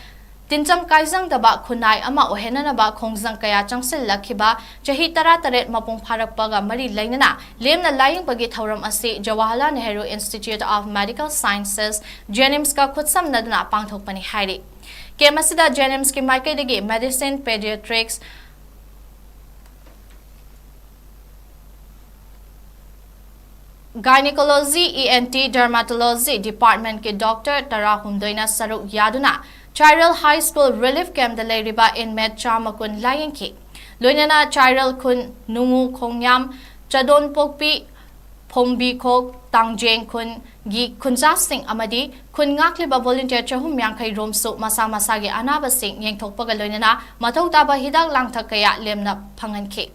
ꯇꯤꯟꯖꯪ ꯀꯥꯏꯖꯪꯗꯕ ꯈꯨꯟꯅꯥꯏ ꯑꯃ ꯑꯣꯏꯍꯟꯅꯅꯕ ꯈꯣꯡꯖꯪ ꯀꯌꯥ ꯆꯪꯁꯤꯜꯂꯛꯈꯤꯕ ꯆꯍꯤ ꯇꯔꯥꯇꯔꯦꯠ ꯃꯄꯨꯡ ꯐꯥꯔꯛꯄꯒ ꯃꯔꯤ ꯂꯩꯅꯅ ꯂꯦꯝꯅ ꯂꯥꯌꯦꯡꯕꯒꯤ ꯊꯧꯔꯝ ꯑꯁꯤ Jawaharlal Nehru Institute of Medical Sciences, JNIMS ꯀ ꯈꯨꯠꯁꯝꯅꯗꯨꯅ ꯄꯥꯡꯊꯣꯛꯄꯅꯤ ꯍꯥꯏꯔꯤ꯫ Camp ꯑꯁꯤꯗ JNIMS ꯀꯤ ꯃꯥꯏꯀꯩꯗꯒꯤ Medicine, Pediatrics, Gynecology, E N T, Dermatology department ꯀꯤ doctor ꯇꯔꯥꯍꯨꯝꯗꯣꯏꯅ ꯁꯔꯨꯛ ꯌꯥꯗꯨꯅ ꯆꯥꯏꯔꯦꯜ High School relief camp ꯇ ꯂꯩꯔꯤꯕ inmate ꯆꯥꯝꯃ ꯀꯨꯟ ꯂꯥꯌꯦꯡꯈꯤ꯫ ꯂꯣꯏꯅꯅ ꯆꯥꯏꯔꯦꯜ ꯈꯨꯟ, ꯅꯨꯡꯉꯨ ꯈꯣꯡꯌꯥꯝ, ꯆꯥꯗꯣꯟꯄꯣꯛꯄꯤ, ꯐꯣꯝꯕꯤꯈꯣꯛ, ꯇꯥꯡꯖꯦꯡ ꯈꯨꯟꯒꯤ ꯈꯨꯟꯖꯥꯁꯤꯡ ꯑꯃꯗꯤ ꯈꯨꯟ ꯉꯥꯛꯂꯤꯕ volunteer ꯆꯍꯨꯝ ꯌꯥꯡꯈꯩ ꯔꯣꯝꯁꯨ ꯃꯁꯥ ꯃꯁꯥꯒꯤ ꯑꯅꯥꯕꯁꯤꯡ ꯌꯦꯡꯊꯣꯛꯄꯒ ꯂꯣꯏꯅꯅ ꯃꯊꯧ ꯇꯥꯕ ꯍꯤꯗꯥꯛ ꯂꯥꯡꯊꯛ ꯀꯌꯥ ꯂꯦꯝꯅ ꯐꯪꯍꯟꯈꯤ꯫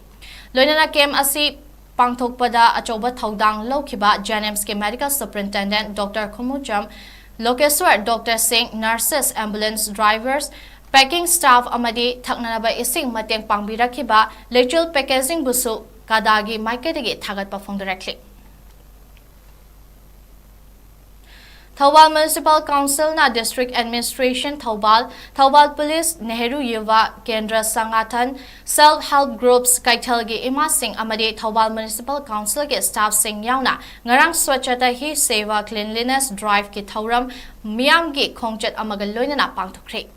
ꯂꯣꯏꯅꯅ camp ꯑꯁꯤ ꯄꯥꯡꯊꯣꯛꯄꯗ ꯑꯆꯧꯕ ꯊꯧꯗꯥꯡ ꯂꯧꯈꯤꯕ JNIMS ꯀꯤ Medical Superintendent Doctor Khumukcham Lokeswar, ꯗꯣꯛꯇꯔꯁꯤꯡ, nurses, ambulance drivers, packing staff ꯑꯃꯗꯤ ꯊꯛꯅꯅꯕ ꯏꯁꯤꯡ ꯃꯇꯦꯡ ꯄꯥꯡꯕꯤꯔꯛꯈꯤꯕ ꯂꯩꯆꯤꯜ ꯄꯦꯀꯦꯖꯤꯡꯕꯨꯁꯨ ꯀꯥꯗꯥꯒꯤ ꯃꯥꯏꯀꯩꯗꯒꯤ ꯊꯥꯒꯠꯄ ꯐꯣꯡꯗꯣꯔꯛꯂꯤ꯫ ꯊꯧꯕꯥꯜ ꯃ꯭ꯌꯨꯅꯤꯁꯤꯄꯥꯜ ꯀꯥꯎꯟꯁꯤꯜꯅ district administration Thoubal, Thoubal police, Nehru Yuva ꯀꯦꯟꯗ꯭ꯔ ꯁꯪꯒꯥꯊꯟ, ꯁꯦꯜꯐ ꯍꯦꯜꯞ ꯒ꯭ꯔꯨꯞꯁ, ꯀꯩꯊꯦꯜꯒꯤ ꯏꯃꯥꯁꯤꯡ ꯑꯃꯗꯤ ꯊꯧꯕꯥꯜ ꯃ꯭ꯌꯨꯅꯤꯁꯤꯄꯥꯜ ꯀꯥꯎꯟꯁꯤꯜꯒꯤ ꯁ꯭ꯇꯥꯐꯁꯤꯡ ꯌꯥꯎꯅ ꯉꯔꯥꯡ ꯁ꯭ꯋꯥꯆꯥꯇꯥ ꯍꯤ ꯁꯦꯚꯥ ꯀ꯭ꯂꯤꯟꯂꯤꯅꯦꯁ ꯗ꯭ꯔꯥꯏꯚꯀꯤ ꯊꯧꯔꯝ ꯃꯤꯌꯥꯝꯒꯤ ꯈꯣꯡꯆꯠ ꯑꯃꯒ ꯂꯣꯏꯅꯅ ꯄꯥꯡꯊꯣꯛꯈ꯭ꯔꯦ꯫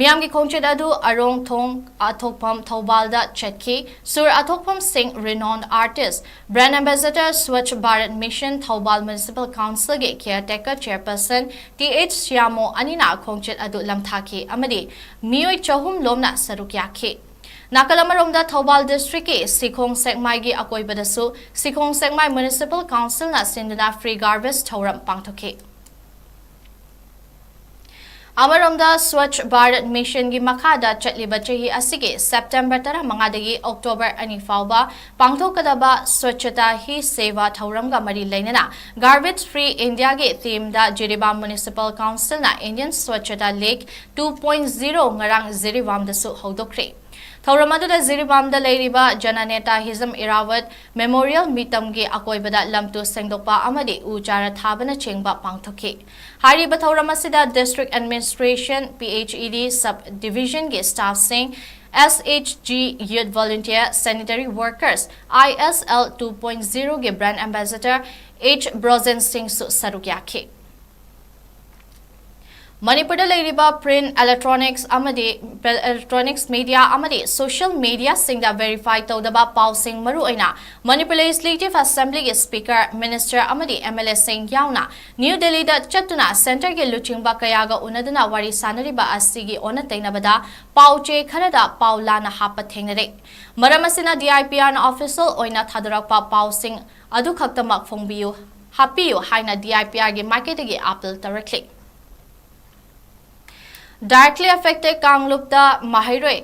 ꯃꯤꯌꯥꯝꯒꯤ ꯈꯣꯡꯆꯠ ꯑꯗꯨ ꯑꯔꯣꯡ ꯊꯣꯡ ꯑꯊꯣꯛꯐꯝ ꯊꯧꯕꯥꯜꯗ ꯆꯠꯈꯤ꯫ ꯁꯨꯔ ꯑꯊꯣꯛꯐꯝ ꯁꯤꯡ, renowned artist, brand ambassador, Swachh Bharat Mission, Thoubal municipal ꯀꯥꯎꯟꯁꯤꯜꯒꯤ caretaker chairperson ꯇꯤ ꯑꯩꯆ ꯁ꯭ꯌꯥꯃꯣ ꯑꯅꯤꯅ ꯈꯣꯡꯆꯠ ꯑꯗꯨ ꯂꯝꯊꯥꯈꯤ ꯑꯃꯗꯤ ꯃꯤꯑꯣꯏ ꯆꯍꯨꯝ ꯂꯣꯝꯅ ꯁꯔꯨꯛ ꯌꯥꯈꯤ꯫ ꯅꯥꯀꯜ ꯑꯃꯔꯣꯝꯗ ꯊꯧꯕꯥꯜ ꯗꯤꯁꯇ꯭ꯔꯤꯛꯀꯤ ꯁꯤꯈꯣꯡ ꯁꯦꯛꯃꯥꯏꯒꯤ ꯑꯀꯣꯏꯕꯗꯁꯨ ꯁꯤꯈꯣꯡ ꯁꯦꯛꯃꯥꯏ ꯃ꯭ꯌꯨꯅꯤꯁꯤꯄꯥꯜ ꯀꯥꯎꯟꯁꯤꯜꯅ ꯁꯤꯟꯗꯨꯅ free garbage ꯊꯧꯔꯝ ꯄꯥꯡꯊꯣꯛꯈꯤ꯫ ꯑꯃꯔꯣꯝꯗ ꯁ꯭ꯋꯥꯆ ꯚꯥꯔꯠ ꯃꯤꯁꯟꯒꯤ ꯃꯈꯥꯗ ꯆꯠꯂꯤꯕ ꯆꯍꯤ ꯑꯁꯤꯒꯤ ꯁꯦꯞꯇꯦꯝꯕꯔ ꯇꯔꯥꯃꯉꯥꯗꯒꯤ ꯑꯣꯛꯇꯣꯕꯔ ꯑꯅꯤ ꯐꯥꯎꯕ ꯄꯥꯡꯊꯣꯛꯀꯗꯕ ꯁ꯭ꯋꯥꯆꯇꯥ ꯍꯤ ꯁꯦꯚꯥ ꯊꯧꯔꯝꯒ ꯃꯔꯤ ꯂꯩꯅꯅ Garbage Free India ꯒꯤ ꯊꯤꯝꯗ ꯖꯤꯔꯤꯕꯥꯝ ꯃ꯭ꯌꯨꯅꯤꯁꯤꯄꯥꯜ ꯀꯥꯎꯟꯁꯤꯜꯅ Indian Swachhata League two point zero ꯉꯔꯥꯡ ꯖꯤꯔꯤꯕꯥꯝꯗꯁꯨ ꯍꯧꯗꯣꯛꯈ꯭ꯔꯦ꯫ ꯊꯧꯔꯝ ꯑꯗꯨꯗ ꯖꯤꯔꯤꯕꯥꯝꯗ ꯂꯩꯔꯤꯕ ꯖꯅꯅꯦꯇꯥ ꯍꯤꯖꯝ ꯏꯔꯥꯋꯠ ꯃꯦꯃꯣꯔꯤꯌꯦꯜ ꯃꯤꯇꯝꯒꯤ ꯑꯀꯣꯏꯕꯗ ꯂꯝꯇꯨ ꯁꯦꯡꯗꯣꯛꯄ ꯑꯃꯗꯤ ꯎ ꯆꯥꯔꯥ ꯊꯥꯕꯅꯆꯤꯡꯕ ꯄꯥꯡꯊꯣꯛꯈꯤ꯫ ꯍꯥꯏꯔꯤꯕ ꯊꯧꯔꯝ ꯑꯁꯤꯗ district administration, P H E ꯗꯤ ꯁꯕ ꯗꯤꯚꯤꯖꯟꯒꯤ ꯁ꯭ꯇꯥꯐꯁꯤꯡ, ꯑꯦꯁ ꯑꯩꯆ ꯖꯤ, ꯌꯨꯠ ꯚꯣꯂꯨꯟꯇꯤꯌꯔ, ꯁꯦꯅꯤꯇꯔꯤ ꯋꯥꯔꯀꯔꯁ, ꯑꯥꯏ ꯑꯦꯁ ꯑꯦꯜ two point zero ꯒꯤ ꯕ꯭ꯔꯥꯟꯗ ꯑꯦꯝꯕꯦꯁꯦꯗꯔ ꯑꯩꯆ ꯕ꯭ꯔꯣꯖꯦꯟ ꯁꯤꯡꯁꯨ ꯁꯔꯨꯛ ꯌꯥꯈꯤ꯫ ꯃꯅꯤꯄꯨꯔꯗ ꯂꯩꯔꯤꯕ ꯄ꯭ꯔꯤꯟꯠ, ꯏꯂꯦꯛꯇ꯭ꯔꯣꯅꯤꯛꯁ ꯑꯃꯗꯤ ꯏꯂꯦꯛꯇ꯭ꯔꯣꯅꯤꯛꯁ ꯃꯤꯗꯤꯌꯥ ꯑꯃꯗꯤ ꯁꯣꯁꯤꯌꯦꯜ ꯃꯤꯗꯤꯌꯥꯁꯤꯡꯗ ꯚꯦꯔꯤꯐꯥꯏ ꯇꯧꯗꯕ ꯄꯥꯎꯁꯤꯡ, ꯃꯔꯨꯑꯣꯏꯅ ꯃꯅꯤꯄꯨꯔ ꯂꯦꯖꯤꯁꯂꯦꯇꯤꯚ ꯑꯦꯁꯦꯝꯕ꯭ꯂꯤꯒꯤ ꯁ꯭ꯄꯤꯀꯔ, ꯃꯤꯅꯤꯁꯇꯔ ꯑꯃꯗꯤ ꯑꯦꯝ ꯑꯦꯜ ꯑꯦꯁꯤꯡ ꯌꯥꯎꯅ ꯅ꯭ꯌꯨ ꯗꯦꯜꯂꯤꯗ ꯆꯠꯇꯨꯅ ꯁꯦꯟꯇꯔꯒꯤ ꯂꯨꯆꯤꯡꯕ ꯀꯌꯥꯒ ꯎꯅꯗꯨꯅ ꯋꯥꯔꯤ ꯁꯥꯅꯔꯤꯕ ꯑꯁꯤꯒꯤ ꯑꯣꯟꯅ ꯇꯩꯅꯕꯗ ꯄꯥꯎ ꯆꯦ ꯈꯔꯗ ꯄꯥꯎ ꯂꯥꯟꯅ ꯍꯥꯞꯄ ꯊꯦꯡꯅꯔꯦ꯫ ꯃꯔꯝ ꯑꯁꯤꯅ ꯗꯤ ꯑꯥꯏ ꯄꯤ ꯑꯥꯔꯅ ꯑꯣꯐꯤꯁꯤꯌꯦꯜ ꯑꯣꯏꯅ ꯊꯥꯗꯣꯔꯛꯄ ꯄꯥꯎꯁꯤꯡ ꯑꯗꯨꯈꯛꯇꯃꯛ ꯐꯣꯡꯕꯤꯌꯨ, ꯍꯥꯞꯄꯤꯌꯨ ꯍꯥꯏꯅ ꯗꯤ ꯑꯥꯏ ꯄꯤ ꯑꯥꯔꯒꯤ ꯃꯥꯏꯀꯩꯗꯒꯤ ꯑꯥꯄꯤꯜ ꯇꯧꯔꯛꯂꯤ꯫ Directly affected ꯀꯥꯡꯂꯨꯞꯇ ꯃꯍꯩꯔꯣꯏ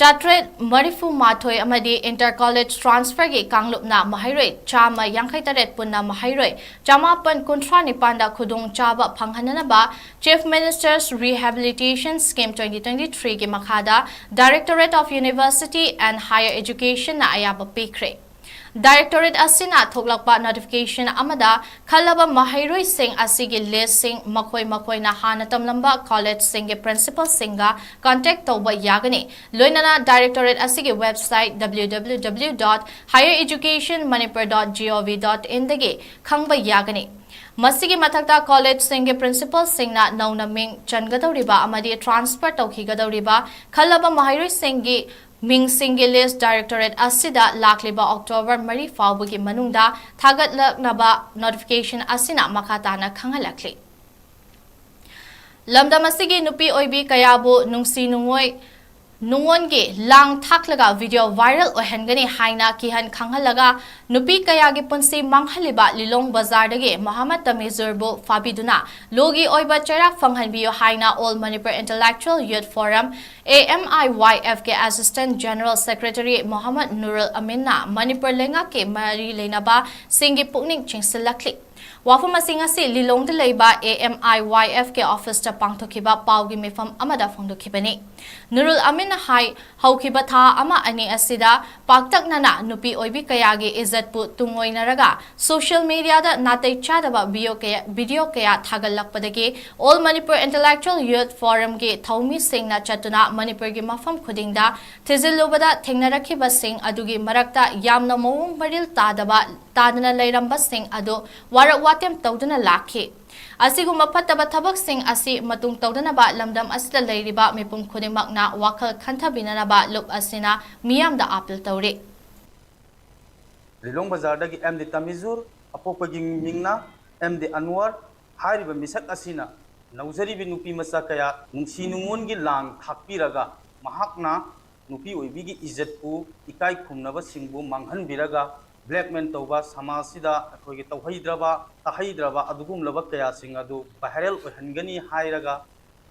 ꯆꯥꯇ꯭ꯔꯦꯠ ꯃꯔꯤꯐꯨ ꯃꯥꯊꯣꯏ ꯑꯃꯗꯤ ꯏꯟꯇꯔ ꯀꯣꯂꯦꯖ ꯇ꯭ꯔꯥꯟꯁꯐꯔꯒꯤ ꯀꯥꯡꯂꯨꯞꯅ ꯃꯍꯩꯔꯣꯏ ꯆꯥꯝꯃ ꯌꯥꯡꯈꯩ ꯇꯔꯦꯠ ꯄꯨꯟꯅ ꯃꯍꯩꯔꯣꯏ ꯆꯃꯥꯄꯟ ꯀꯨꯟꯊ꯭ꯔꯥ ꯅꯤꯄꯥꯟꯗ ꯈꯨꯗꯣꯡꯆꯥꯕ ꯐꯪꯍꯟꯅꯅꯕ Chief Minister's Rehabilitation Scheme twenty twenty-threeꯒꯤ ꯃꯈꯥꯗ Directorate of University and Higher Educationꯅ ꯑꯌꯥꯕ ꯄꯤꯈ꯭ꯔꯦ꯫ ꯗꯥꯏꯔꯦꯛꯇꯣꯔꯦꯠ ꯑꯁꯤꯅ ꯊꯣꯛꯂꯛꯄ ꯅꯣꯇꯤꯐꯤꯀꯦꯁꯟ ꯑꯃꯗ ꯈꯜꯂꯕ ꯃꯍꯩꯔꯣꯏꯁꯤꯡ ꯑꯁꯤꯒꯤ ꯂꯤꯁꯁꯤꯡ ꯃꯈꯣꯏ ꯃꯈꯣꯏꯅ ꯍꯥꯟꯅ ꯇꯝꯂꯝꯕ ꯀꯣꯂꯦꯖꯁꯤꯡꯒꯤ ꯄ꯭ꯔꯤꯟꯁꯤꯄꯜꯁꯤꯡꯒ ꯀꯟꯇꯦꯛ ꯇꯧꯕ ꯌꯥꯒꯅꯤ, ꯂꯣꯏꯅꯅ ꯗꯥꯏꯔꯦꯛꯇꯣꯔꯦꯠ ꯑꯁꯤꯒꯤ website W W W dot higher education manipur dot gov dot inꯗꯒꯤ ꯈꯪꯕ ꯌꯥꯒꯅꯤ꯫ ꯃꯁꯤꯒꯤ ꯃꯊꯛꯇ ꯀꯣꯂꯦꯖꯁꯤꯡꯒꯤ ꯄ꯭ꯔꯤꯟꯁꯤꯄꯜꯁꯤꯡꯅ ꯅꯧꯅ ꯃꯤꯡ ꯆꯟꯒꯗꯧꯔꯤꯕ ꯑꯃꯗꯤ ꯇ꯭ꯔꯥꯟꯁꯐꯔ ꯇꯧꯈꯤꯒꯗꯧꯔꯤꯕ ꯈꯜꯂꯕ ꯃꯍꯩꯔꯣꯏꯁꯤꯡꯒꯤ ꯃꯤꯡꯁꯤꯡꯒꯤ ꯂꯤꯁ ꯗꯥꯏꯔꯦꯛꯇꯣꯔꯦꯠ ꯑꯁꯤꯗ ꯂꯥꯛꯂꯤꯕ ꯑꯣꯛꯇꯣꯕꯔ ꯃꯔꯤ ꯐꯥꯎꯕꯒꯤ ꯃꯅꯨꯡꯗ ꯊꯥꯒꯠꯂꯛꯅꯕ ꯅꯣꯇꯤꯐꯤꯀꯦꯁꯟ ꯑꯁꯤꯅ ꯃꯈꯥ ꯇꯥꯅ ꯈꯪꯍꯜꯂꯛꯂꯤ꯫ ꯂꯝꯗꯝ ꯑꯁꯤꯒꯤ ꯅꯨꯄꯤ ꯑꯣꯏꯕꯤ ꯀꯌꯥꯕꯨ ꯅꯨꯡꯁꯤ ꯅꯨꯡꯉꯣꯏ ꯅꯨꯡꯉꯣꯟꯒꯤ ꯂꯥꯡ ꯊꯥꯛꯂꯒ ꯚꯤꯗꯤꯑꯣ ꯚꯥꯏꯔꯦꯜ ꯑꯣꯏꯍꯟꯒꯅꯤ ꯍꯥꯏꯅ ꯀꯤꯍꯟ ꯈꯪꯍꯜꯂꯒ ꯅꯨꯄꯤ ꯀꯌꯥꯒꯤ ꯄꯨꯟꯁꯤ ꯃꯥꯡꯍꯜꯂꯤꯕ ꯂꯤꯂꯣꯡ ꯕꯖꯥꯔꯗꯒꯤ ꯃꯣꯍꯝꯃꯗ ꯇꯃꯤꯖꯨꯔꯕꯨ ꯐꯥꯕꯤꯗꯨꯅ ꯂꯣꯒꯤ ꯑꯣꯏꯕ ꯆꯩꯔꯥꯛ ꯐꯪꯍꯟꯕꯤꯌꯨ ꯍꯥꯏꯅ All Manipur Intellectual Youth Forum, A M I Y F ꯀꯤ Assistant General Secretary Mohammad ꯅꯨꯔꯨꯜ ꯑꯃꯤꯟꯅ Manipur ꯂꯩꯉꯥꯛꯀꯤ ꯃꯔꯤ ꯂꯩꯅꯕꯁꯤꯡꯒꯤ ꯄꯨꯛꯅꯤꯡ ꯆꯤꯡꯁꯤꯜꯂꯛꯂꯤ꯫ ꯋꯥꯐꯝ ꯑꯁꯤ ꯉꯁꯤ ꯂꯤꯂꯣꯡꯗ ꯂꯩꯕ A M I Y F ꯀꯤ ꯑꯣꯐꯤꯁꯇ ꯄꯥꯡꯊꯣꯛꯈꯤꯕ ꯄꯥꯎꯒꯤ ꯃꯤꯐꯝ ꯑꯃꯗ ꯐꯣꯡꯗꯣꯛꯈꯤꯕꯅꯤ꯫ ꯅꯨꯔꯨꯜ ꯑꯃꯤꯟꯅ ꯍꯥꯏ, ꯍꯧꯈꯤꯕ ꯊꯥ ꯑꯃ ꯑꯅꯤ ꯑꯁꯤꯗ ꯄꯥꯛꯇꯛꯅꯅ ꯅꯨꯄꯤ ꯑꯣꯏꯕꯤ ꯀꯌꯥꯒꯤ ꯏꯖꯠꯄꯨ ꯇꯨꯡꯑꯣꯏꯅꯔꯒ ꯁꯣꯁꯤꯌꯦꯜ ꯃꯤꯗꯤꯌꯥꯗ ꯅꯥꯇꯩ ꯆꯥꯗꯕ ꯚꯤꯗꯤꯑꯣ ꯀꯌꯥ, ꯚꯤꯗꯤꯑꯣ ꯀꯌꯥ ꯊꯥꯒꯠꯂꯛꯄꯗꯒꯤ All Manipur Intellectual Youth Forumꯒꯤ ꯊꯧꯃꯤꯁꯤꯡꯅ ꯆꯠꯇꯨꯅ ꯃꯅꯤꯄꯨꯔꯒꯤ ꯃꯐꯝ ꯈꯨꯗꯤꯡꯗ ꯊꯤꯖꯤꯜꯂꯨꯕꯗ ꯊꯦꯡꯅꯔꯛꯈꯤꯕꯁꯤꯡ ꯑꯗꯨꯒꯤ ꯃꯔꯛꯇ ꯌꯥꯝꯅ ꯃꯑꯣꯡ ꯃꯔꯤꯜ ꯇꯥꯗꯕ, ꯇꯥꯗꯅ ꯂꯩꯔꯝꯕꯁꯤꯡ ꯑꯗꯨ ꯋꯥꯔꯛ ꯋꯥꯇꯦꯝ ꯇꯧꯗꯨꯅ ꯂꯥꯛꯈꯤ꯫ ꯑꯁꯤꯒꯨꯝꯕ ꯐꯠꯇꯕ ꯊꯕꯛꯁꯤꯡ ꯑꯁꯤ ꯃꯇꯨꯡ ꯇꯧꯗꯅꯕ ꯂꯝꯗꯝ ꯑꯁꯤꯗ ꯂꯩꯔꯤꯕ ꯃꯤꯄꯨꯝ ꯈꯨꯗꯤꯡꯃꯛꯅ ꯋꯥꯈꯜ ꯈꯟꯊꯕꯤꯅꯅꯕ ꯂꯨꯞ ꯑꯁꯤꯅ ꯃꯤꯌꯥꯝꯗ ꯑꯥꯄꯤꯜ ꯇꯧꯔꯤ꯫ ꯂꯤꯂꯣꯡ ꯕꯖꯥꯔꯗꯒꯤ ꯑꯦꯝ ꯗꯤ ꯇꯃꯤꯖꯨꯔ, ꯑꯄꯣꯛꯄꯒꯤ ꯃꯤꯡꯅ ꯑꯦꯝ ꯗꯤ ꯑꯟꯋꯔ꯫ ꯍꯥꯏꯔꯤꯕ ꯃꯤꯁꯛ ꯑꯁꯤꯅ ꯅꯧꯖꯔꯤꯕꯤ ꯅꯨꯄꯤ ꯃꯆꯥ ꯀꯌꯥ ꯅꯨꯡꯁꯤ ꯅꯨꯡꯉꯣꯟꯒꯤ ꯂꯥꯡ ꯊꯥꯛꯄꯤꯔꯒ ꯃꯍꯥꯛꯅ ꯅꯨꯄꯤ ꯑꯣꯏꯕꯤꯒꯤ ꯏꯖꯠꯄꯨ, ꯏꯀꯥꯏ ꯈꯨꯝꯅꯕꯁꯤꯡꯕꯨ ꯃꯥꯡꯍꯟꯕꯤꯔꯒ blackmail ꯇꯧꯕ, ꯁꯃꯥꯖꯁꯤꯗ ꯑꯩꯈꯣꯏꯒꯤ ꯇꯧꯍꯩꯗ꯭ꯔꯕ, ꯇꯥꯍꯩꯗ꯭ꯔꯕ ꯑꯗꯨꯒꯨꯝꯂꯕ ꯀꯌꯥꯁꯤꯡ ꯑꯗꯨ viral ꯑꯣꯏꯍꯟꯒꯅꯤ ꯍꯥꯏꯔꯒ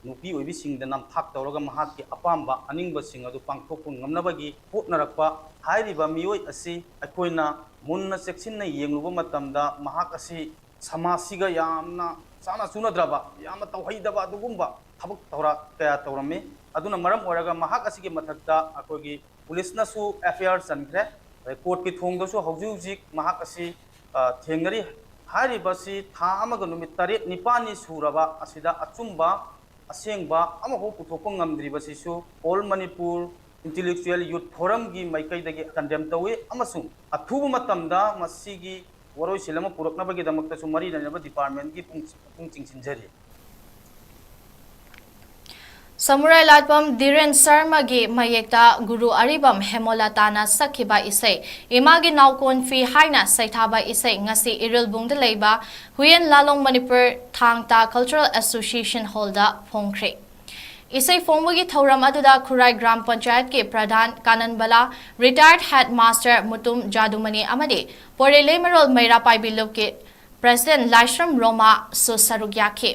ꯅꯨꯄꯤ ꯑꯣꯏꯕꯤꯁꯤꯡꯗ ꯅꯝꯊꯥꯛ ꯇꯧꯔꯒ ꯃꯍꯥꯛꯀꯤ ꯑꯄꯥꯝꯕ ꯑꯅꯤꯡꯕꯁꯤꯡ ꯑꯗꯨ ꯄꯥꯡꯊꯣꯛꯄ ꯉꯝꯅꯕꯒꯤ ꯍꯣꯠꯅꯔꯛꯄ ꯍꯥꯏꯔꯤꯕ ꯃꯤꯑꯣꯏ ꯑꯁꯤ ꯑꯩꯈꯣꯏꯅ ꯃꯨꯟꯅ ꯆꯦꯛꯁꯤꯟꯅ ꯌꯦꯡꯂꯨꯕ ꯃꯇꯝꯗ ꯃꯍꯥꯛ ꯑꯁꯤ ꯁꯃꯥꯖꯁꯤꯒ ꯌꯥꯝꯅ ꯆꯥꯅ ꯆꯨꯅꯗ꯭ꯔꯕ, ꯌꯥꯝꯅ ꯇꯧꯍꯩꯗꯕ ꯑꯗꯨꯒꯨꯝꯕ ꯊꯕꯛ ꯊꯧꯔꯥꯡ ꯀꯌꯥ ꯇꯧꯔꯝꯃꯤ꯫ ꯑꯗꯨꯅ ꯃꯔꯝ ꯑꯣꯏꯔꯒ ꯃꯍꯥꯛ ꯑꯁꯤꯒꯤ ꯃꯊꯛꯇ ꯑꯩꯈꯣꯏꯒꯤ ꯄꯨꯂꯤꯁꯅꯁꯨ F I R ꯆꯟꯈ꯭ꯔꯦ꯫ ꯑꯗꯩ ꯀꯣꯔꯠꯀꯤ ꯊꯣꯡꯗꯁꯨ ꯍꯧꯖꯤꯛ ꯍꯧꯖꯤꯛ ꯃꯍꯥꯛ ꯑꯁꯤ, ꯑ, ꯊꯦꯡꯅꯔꯤ꯫ ꯍꯥꯏꯔꯤꯕꯁꯤ ꯊꯥ ꯑꯃꯒ ꯅꯨꯃꯤꯠ ꯇꯔꯦꯠ ꯅꯤꯄꯥꯜꯅꯤ ꯁꯨꯔꯕ ꯑꯁꯤꯗ ꯑꯆꯨꯝꯕ, ꯑꯁꯦꯡꯕ ꯑꯃꯐꯥꯎ ꯄꯨꯊꯣꯛꯄ ꯉꯝꯗ꯭ꯔꯤꯕꯁꯤꯁꯨ All Manipur Intellectual Youth Forumꯒꯤ ꯃꯥꯏꯀꯩꯗꯒꯤ condemn ꯇꯧꯏ ꯑꯃꯁꯨꯡ ꯑꯊꯨꯕ ꯃꯇꯝꯗ ꯃꯁꯤꯒꯤ ꯋꯥꯔꯣꯏꯁꯤꯟ ꯑꯃ ꯄꯨꯔꯛꯅꯕꯒꯤꯗꯃꯛꯇꯁꯨ ꯃꯔꯤ ꯂꯩꯅꯕ departmentꯀꯤ ꯄꯨꯛꯅꯤꯡ ꯆꯤꯡꯁꯤꯟꯖꯔꯤ꯫ ꯁꯃꯨꯔꯥꯏ ꯂꯥꯠꯄꯝ ꯙꯤꯔꯦꯟ ꯁꯔꯃꯒꯤ ꯃꯌꯦꯛꯇ ꯒꯨꯔꯨ ꯑꯔꯤꯕꯝ ꯍꯦꯃꯣꯂꯇꯥꯅ ꯁꯛꯈꯤꯕ ꯏꯁꯩ ꯏꯃꯥꯒꯤ ꯅꯥꯎꯀꯣꯟ ꯐꯤ ꯍꯥꯏꯅ ꯁꯩꯊꯥꯕ ꯏꯁꯩ ꯉꯁꯤ ꯏꯔꯤꯜꯕꯨꯡꯗ ꯂꯩꯕ ꯍꯨꯌꯦꯟ ꯂꯥꯂꯣꯡ ꯃꯅꯤꯄꯨꯔ ꯊꯥꯡ ꯇꯥ Cultural Association Hallꯗ ꯐꯣꯡꯈ꯭ꯔꯦ꯫ ꯏꯁꯩ ꯐꯣꯡꯕꯒꯤ ꯊꯧꯔꯝ ꯑꯗꯨꯗ ꯈꯨꯔꯥꯏ ꯒ꯭ꯔꯥꯝ ꯄꯟꯆꯥꯌꯠꯀꯤ ꯄ꯭ꯔꯙꯥꯟ ꯀꯥꯅꯟꯕꯂꯥ, retired headmaster ꯃꯨꯇꯨꯝ ꯖꯥꯗꯨꯃꯅꯤ ꯑꯃꯗꯤ ꯄꯣꯔꯦ ꯂꯩꯃꯔꯣꯜ ꯃꯩꯔꯥ ꯄꯥꯏꯕꯤ ꯂꯨꯞꯀꯤ President ꯂꯥꯏꯁ꯭ꯔꯝ ꯔꯣꯃꯥꯁꯨ ꯁꯔꯨꯛ ꯌꯥꯈꯤ꯫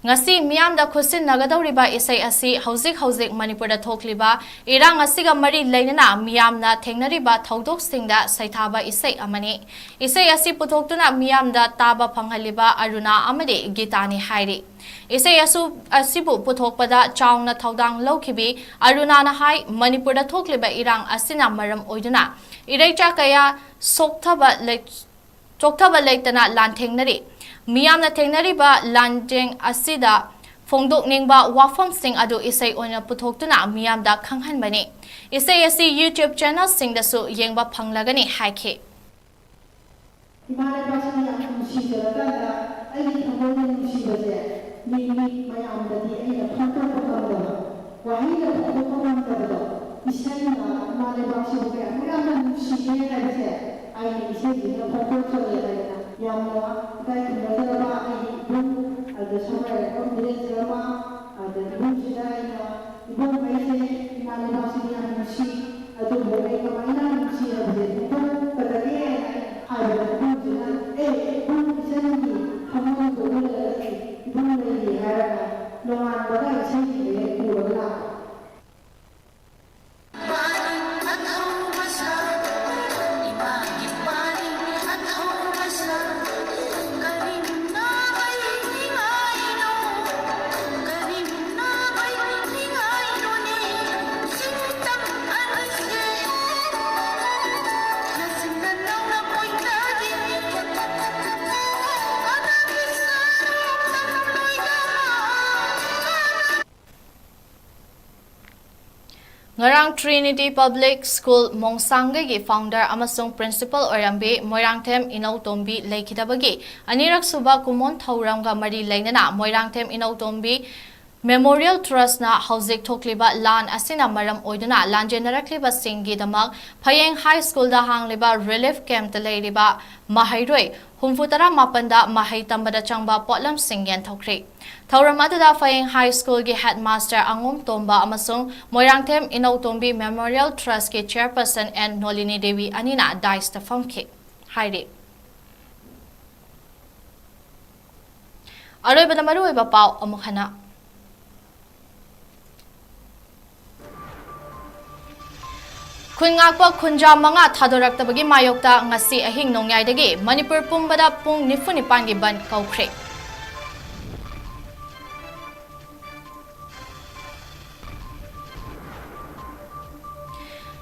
ꯉꯁꯤ ꯃꯤꯌꯥꯝꯗ ꯈꯨꯠꯁꯤꯟꯅꯒꯗꯧꯔꯤꯕ ꯏꯁꯩ ꯑꯁꯤ ꯍꯧꯖꯤꯛ ꯍꯧꯖꯤꯛ ꯃꯅꯤꯄꯨꯔꯗ ꯊꯣꯛꯂꯤꯕ ꯏꯔꯥꯡ ꯑꯁꯤꯒ ꯃꯔꯤ ꯂꯩꯅꯅ ꯃꯤꯌꯥꯝꯅ ꯊꯦꯡꯅꯔꯤꯕ ꯊꯧꯗꯣꯛꯁꯤꯡꯗ ꯁꯩꯊꯥꯕ ꯏꯁꯩ ꯑꯃꯅꯤ꯫ ꯏꯁꯩ ꯑꯁꯤ ꯄꯨꯊꯣꯛꯇꯨꯅ ꯃꯤꯌꯥꯝꯗ ꯇꯥꯕ ꯐꯪꯍꯜꯂꯤꯕ ꯑꯔꯨꯅꯥ ꯑꯃꯗꯤ ꯒꯤꯇꯥꯅꯤ ꯍꯥꯏꯔꯤ꯫ ꯏꯁꯩ ꯑꯁꯨ-, ꯑꯁꯤꯕꯨ ꯄꯨꯊꯣꯛꯄꯗ ꯆꯥꯎꯅ ꯊꯧꯗꯥꯡ ꯂꯧꯈꯤꯕꯤ ꯑꯔꯨꯅꯥꯅ ꯍꯥꯏ, ꯃꯅꯤꯄꯨꯔꯗ ꯊꯣꯛꯂꯤꯕ ꯏꯔꯥꯡ ꯑꯁꯤꯅ ꯃꯔꯝ ꯑꯣꯏꯗꯨꯅ ꯏꯔꯩꯆꯥ ꯀꯌꯥ ꯁꯣꯛꯊꯕ ꯂꯩ-, ꯆꯣꯛꯊꯕ ꯂꯩꯇꯅ ꯂꯥꯟꯊꯦꯡꯅꯔꯤ꯫ ꯃꯤꯌꯥꯝꯅ ꯊꯦꯡꯅꯔꯤꯕ ꯂꯥꯟꯖꯦꯡ ꯑꯁꯤꯗ ꯐꯣꯡꯗꯣꯛꯅꯤꯡꯕ ꯋꯥꯐꯝꯁꯤꯡ ꯑꯗꯨ ꯏꯁꯩ ꯑꯣꯏꯅ ꯄꯨꯊꯣꯛꯇꯨꯅ ꯃꯤꯌꯥꯝꯗ ꯈꯪꯍꯟꯕꯅꯤ꯫ ꯏꯁꯩ ꯑꯁꯤ YouTube channelꯁꯤꯡꯗꯁꯨ ꯌꯦꯡꯕ ꯐꯪꯂꯒꯅꯤ ꯍꯥꯏꯈꯤ꯫ ꯏꯃꯥ ꯂꯩꯕꯥꯛꯁꯤꯅ ꯌꯥꯝ ꯅꯨꯡꯁꯤꯖꯔꯀꯥꯟꯗ ꯑꯩꯒꯤ ꯊꯃꯣꯏꯅ ꯅꯨꯡꯁꯤꯕꯁꯦ ꯃꯤ, ꯃꯤ ꯃꯌꯥꯝꯗꯗꯤ ꯑꯩꯅ ꯐꯣꯡꯗꯣꯛꯄ ꯉꯝꯗꯕ, ꯋꯥꯍꯩꯅ ꯐꯣꯡꯗꯣꯛꯄ ꯉꯝꯗꯕꯗꯣ, ꯏꯁꯩꯅ ꯏꯃꯥ ꯂꯩꯕꯥꯛꯁꯤꯕꯨ ꯀꯌꯥꯃꯨꯛ ꯌꯥꯝꯅ ꯅꯨꯡꯁꯤꯒꯦ ꯍꯥꯏꯕꯁꯦ ꯑꯩꯅ ꯏꯁꯩꯁꯤꯅ ꯐꯣꯡꯗꯣꯛꯆꯒꯦ ꯍꯥꯏꯗꯅ ꯌꯥꯝꯅ ꯏꯀꯥꯏ ꯈꯨꯝꯅꯖꯔꯕ ꯑꯩꯒꯤ ꯏꯕꯨꯡ, ꯑꯗ ꯁꯝꯅ ꯍꯥꯏꯔꯕ ꯕꯤꯔꯦꯟ ꯁꯔꯃ, ꯑꯗ ꯏꯕꯨꯡꯁꯤꯗ ꯑꯩꯅ, "ꯏꯕꯨꯡ, ꯑꯩꯁꯦ ꯏꯃꯥ ꯂꯩꯕꯥꯛꯁꯤꯗꯤ ꯌꯥꯝ ꯅꯨꯡꯁꯤ, ꯑꯗꯨꯕꯨ ꯑꯩ ꯀꯃꯥꯏꯅ ꯅꯨꯡꯁꯤ ꯍꯥꯏꯕꯁꯦ ꯐꯣꯡꯗꯣꯛꯀꯗꯒꯦ?" ꯍꯥꯏꯅ ꯍꯥꯏꯕꯗ ꯏꯕꯨꯡꯁꯤꯅ, "ꯑꯦ, ꯏꯕꯨꯡ, ꯏꯆꯟꯒꯤ ꯊꯃꯣꯏꯗꯨ ꯎꯠꯂꯒꯗꯤ ꯏꯕꯨꯡ ꯂꯩꯔꯤ" ꯍꯥꯏꯔꯒ ꯅꯣꯡꯉꯥꯟꯕꯒ ꯉꯔꯥꯡ Trinity Public School ꯃꯣꯡꯁꯥꯡꯒꯩꯒꯤ founder ꯑꯃꯁꯨꯡ principal ꯑꯣꯏꯔꯝꯕꯤ ꯃꯣꯏꯔꯥꯡꯊꯦꯝ ꯏꯅꯧꯇꯣꯝꯕꯤ ꯂꯩꯈꯤꯗꯕꯒꯤ ꯑꯅꯤꯔꯛ ꯁꯨꯕ ꯀꯨꯝꯑꯣꯟ ꯊꯧꯔꯝꯒ ꯃꯔꯤ ꯂꯩꯅꯅ ꯃꯣꯏꯔꯥꯡꯊꯦꯝ ꯏꯅꯧꯇꯣꯝꯕꯤ Memorial Trustꯅ ꯍꯧꯖꯤꯛ ꯊꯣꯛꯂꯤꯕ ꯂꯥꯟ ꯑꯁꯤꯅ ꯃꯔꯝ ꯑꯣꯏꯗꯨꯅ ꯂꯥꯟꯖꯦꯟꯅꯔꯛꯂꯤꯕꯁꯤꯡꯒꯤꯗꯃꯛ ꯐꯌꯦꯡ High Schoolꯗ ꯍꯥꯡꯂꯤꯕ relief campꯇ ꯂꯩꯔꯤꯕ ꯃꯍꯩꯔꯣꯏ ꯍꯨꯝꯐꯨ ꯇꯔꯥ ꯃꯥꯄꯟꯗ ꯃꯍꯩ ꯇꯝꯕꯗ ꯆꯪꯕ ꯄꯣꯠꯂꯝꯁꯤꯡ ꯌꯦꯟꯊꯣꯛꯈ꯭ꯔꯦ꯫ ꯊꯧꯔꯝ ꯑꯗꯨꯗ ꯐꯌꯦꯡ High Schoolꯒꯤ headmaster ꯑꯉꯣꯝ ꯇꯣꯝꯕ ꯑꯃꯁꯨꯡ ꯃꯣꯏꯔꯥꯡꯊꯦꯝ ꯏꯅꯧꯇꯣꯝꯕꯤ Memorial Trustꯀꯤ chairperson ꯑꯦꯟ ꯅꯣꯂꯤꯅꯤ ꯗꯦꯕꯤ ꯑꯅꯤꯅ dais ꯐꯝꯈꯤ ꯍꯥꯏꯔꯤ꯫ ꯑꯔꯣꯏꯕꯗ ꯃꯔꯨꯑꯣꯏꯕ ꯄꯥꯎ ꯑꯃꯨꯛ ꯍꯟꯅ꯫ ꯈꯨꯟ ꯉꯥꯛꯄ ꯈꯨꯟꯖꯥ ꯃꯉꯥ ꯊꯥꯗꯣꯔꯛꯇꯕꯒꯤ ꯃꯥꯌꯣꯛꯇ ꯉꯁꯤ ꯑꯍꯤꯡ ꯅꯣꯡꯌꯥꯏꯗꯒꯤ ꯃꯅꯤꯄꯨꯔ ꯄꯨꯝꯕꯗ ꯄꯨꯡ ꯅꯤꯐꯨ ꯅꯤꯄꯥꯟꯒꯤ ꯕꯟꯗ ꯀꯧꯈ꯭ꯔꯦ꯫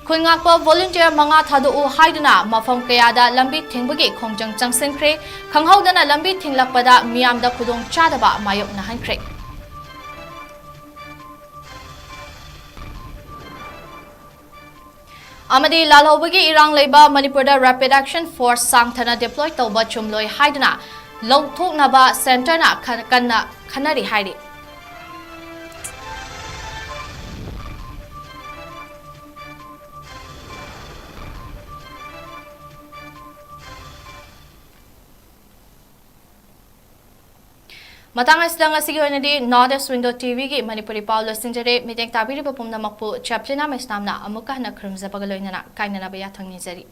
ꯈꯨꯟ ꯉꯥꯛꯄ volunteer ꯃꯉꯥ ꯊꯥꯗꯣꯛꯎ ꯍꯥꯏꯗꯨꯅ ꯃꯐꯝ ꯀꯌꯥꯗ ꯂꯝꯕꯤ ꯊꯤꯡꯕꯒꯤ ꯈꯣꯡꯖꯪ ꯆꯪꯁꯤꯟꯈ꯭ꯔꯦ꯫ ꯈꯪꯍꯧꯗꯅ ꯂꯝꯕꯤ ꯊꯤꯡꯂꯛꯄꯗ ꯃꯤꯌꯥꯝꯗ ꯈꯨꯗꯣꯡꯆꯥꯗꯕ ꯃꯥꯌꯣꯛꯅꯍꯟꯈ꯭ꯔꯦ꯫ ꯑꯃꯗꯤ ꯂꯥꯜꯍꯧꯕꯒꯤ ꯏꯔꯥꯡ ꯂꯩꯕ ꯃꯅꯤꯄꯨꯔꯗ Rapid Action Force ꯁꯥꯡꯊꯅ deploy ꯇꯧꯕ ꯆꯨꯝꯂꯣꯏ ꯍꯥꯏꯗꯨꯅ ꯂꯧꯊꯣꯛꯅꯕ centreꯅ ꯈ-, ꯀꯟꯅ ꯈꯟꯅꯔꯤ ꯍꯥꯏꯔꯤ꯫ ꯃꯇꯥꯡ ꯑꯁꯤꯗ ꯉꯁꯤꯒꯤ ꯑꯣꯏꯅꯗꯤ North East Window TVꯒꯤ ꯃꯅꯤꯄꯨꯔꯤ ꯄꯥꯎ ꯂꯣꯏꯁꯤꯟꯖꯔꯦ꯫ ꯃꯤꯠꯌꯦꯡ ꯇꯥꯕꯤꯔꯤꯕ ꯄꯨꯝꯅꯃꯛꯄꯨ ꯆꯦꯄ꯭ꯂꯤꯅꯥ ꯃꯩꯁꯅꯥꯝꯅ ꯑꯃꯨꯛꯀ ꯍꯟꯅ ꯈꯨꯔꯨꯝꯖꯕꯒ ꯂꯣꯏꯅꯅ ꯀꯥꯏꯅꯅꯕ ꯌꯥꯊꯪ ꯅꯤꯖꯔꯤ꯫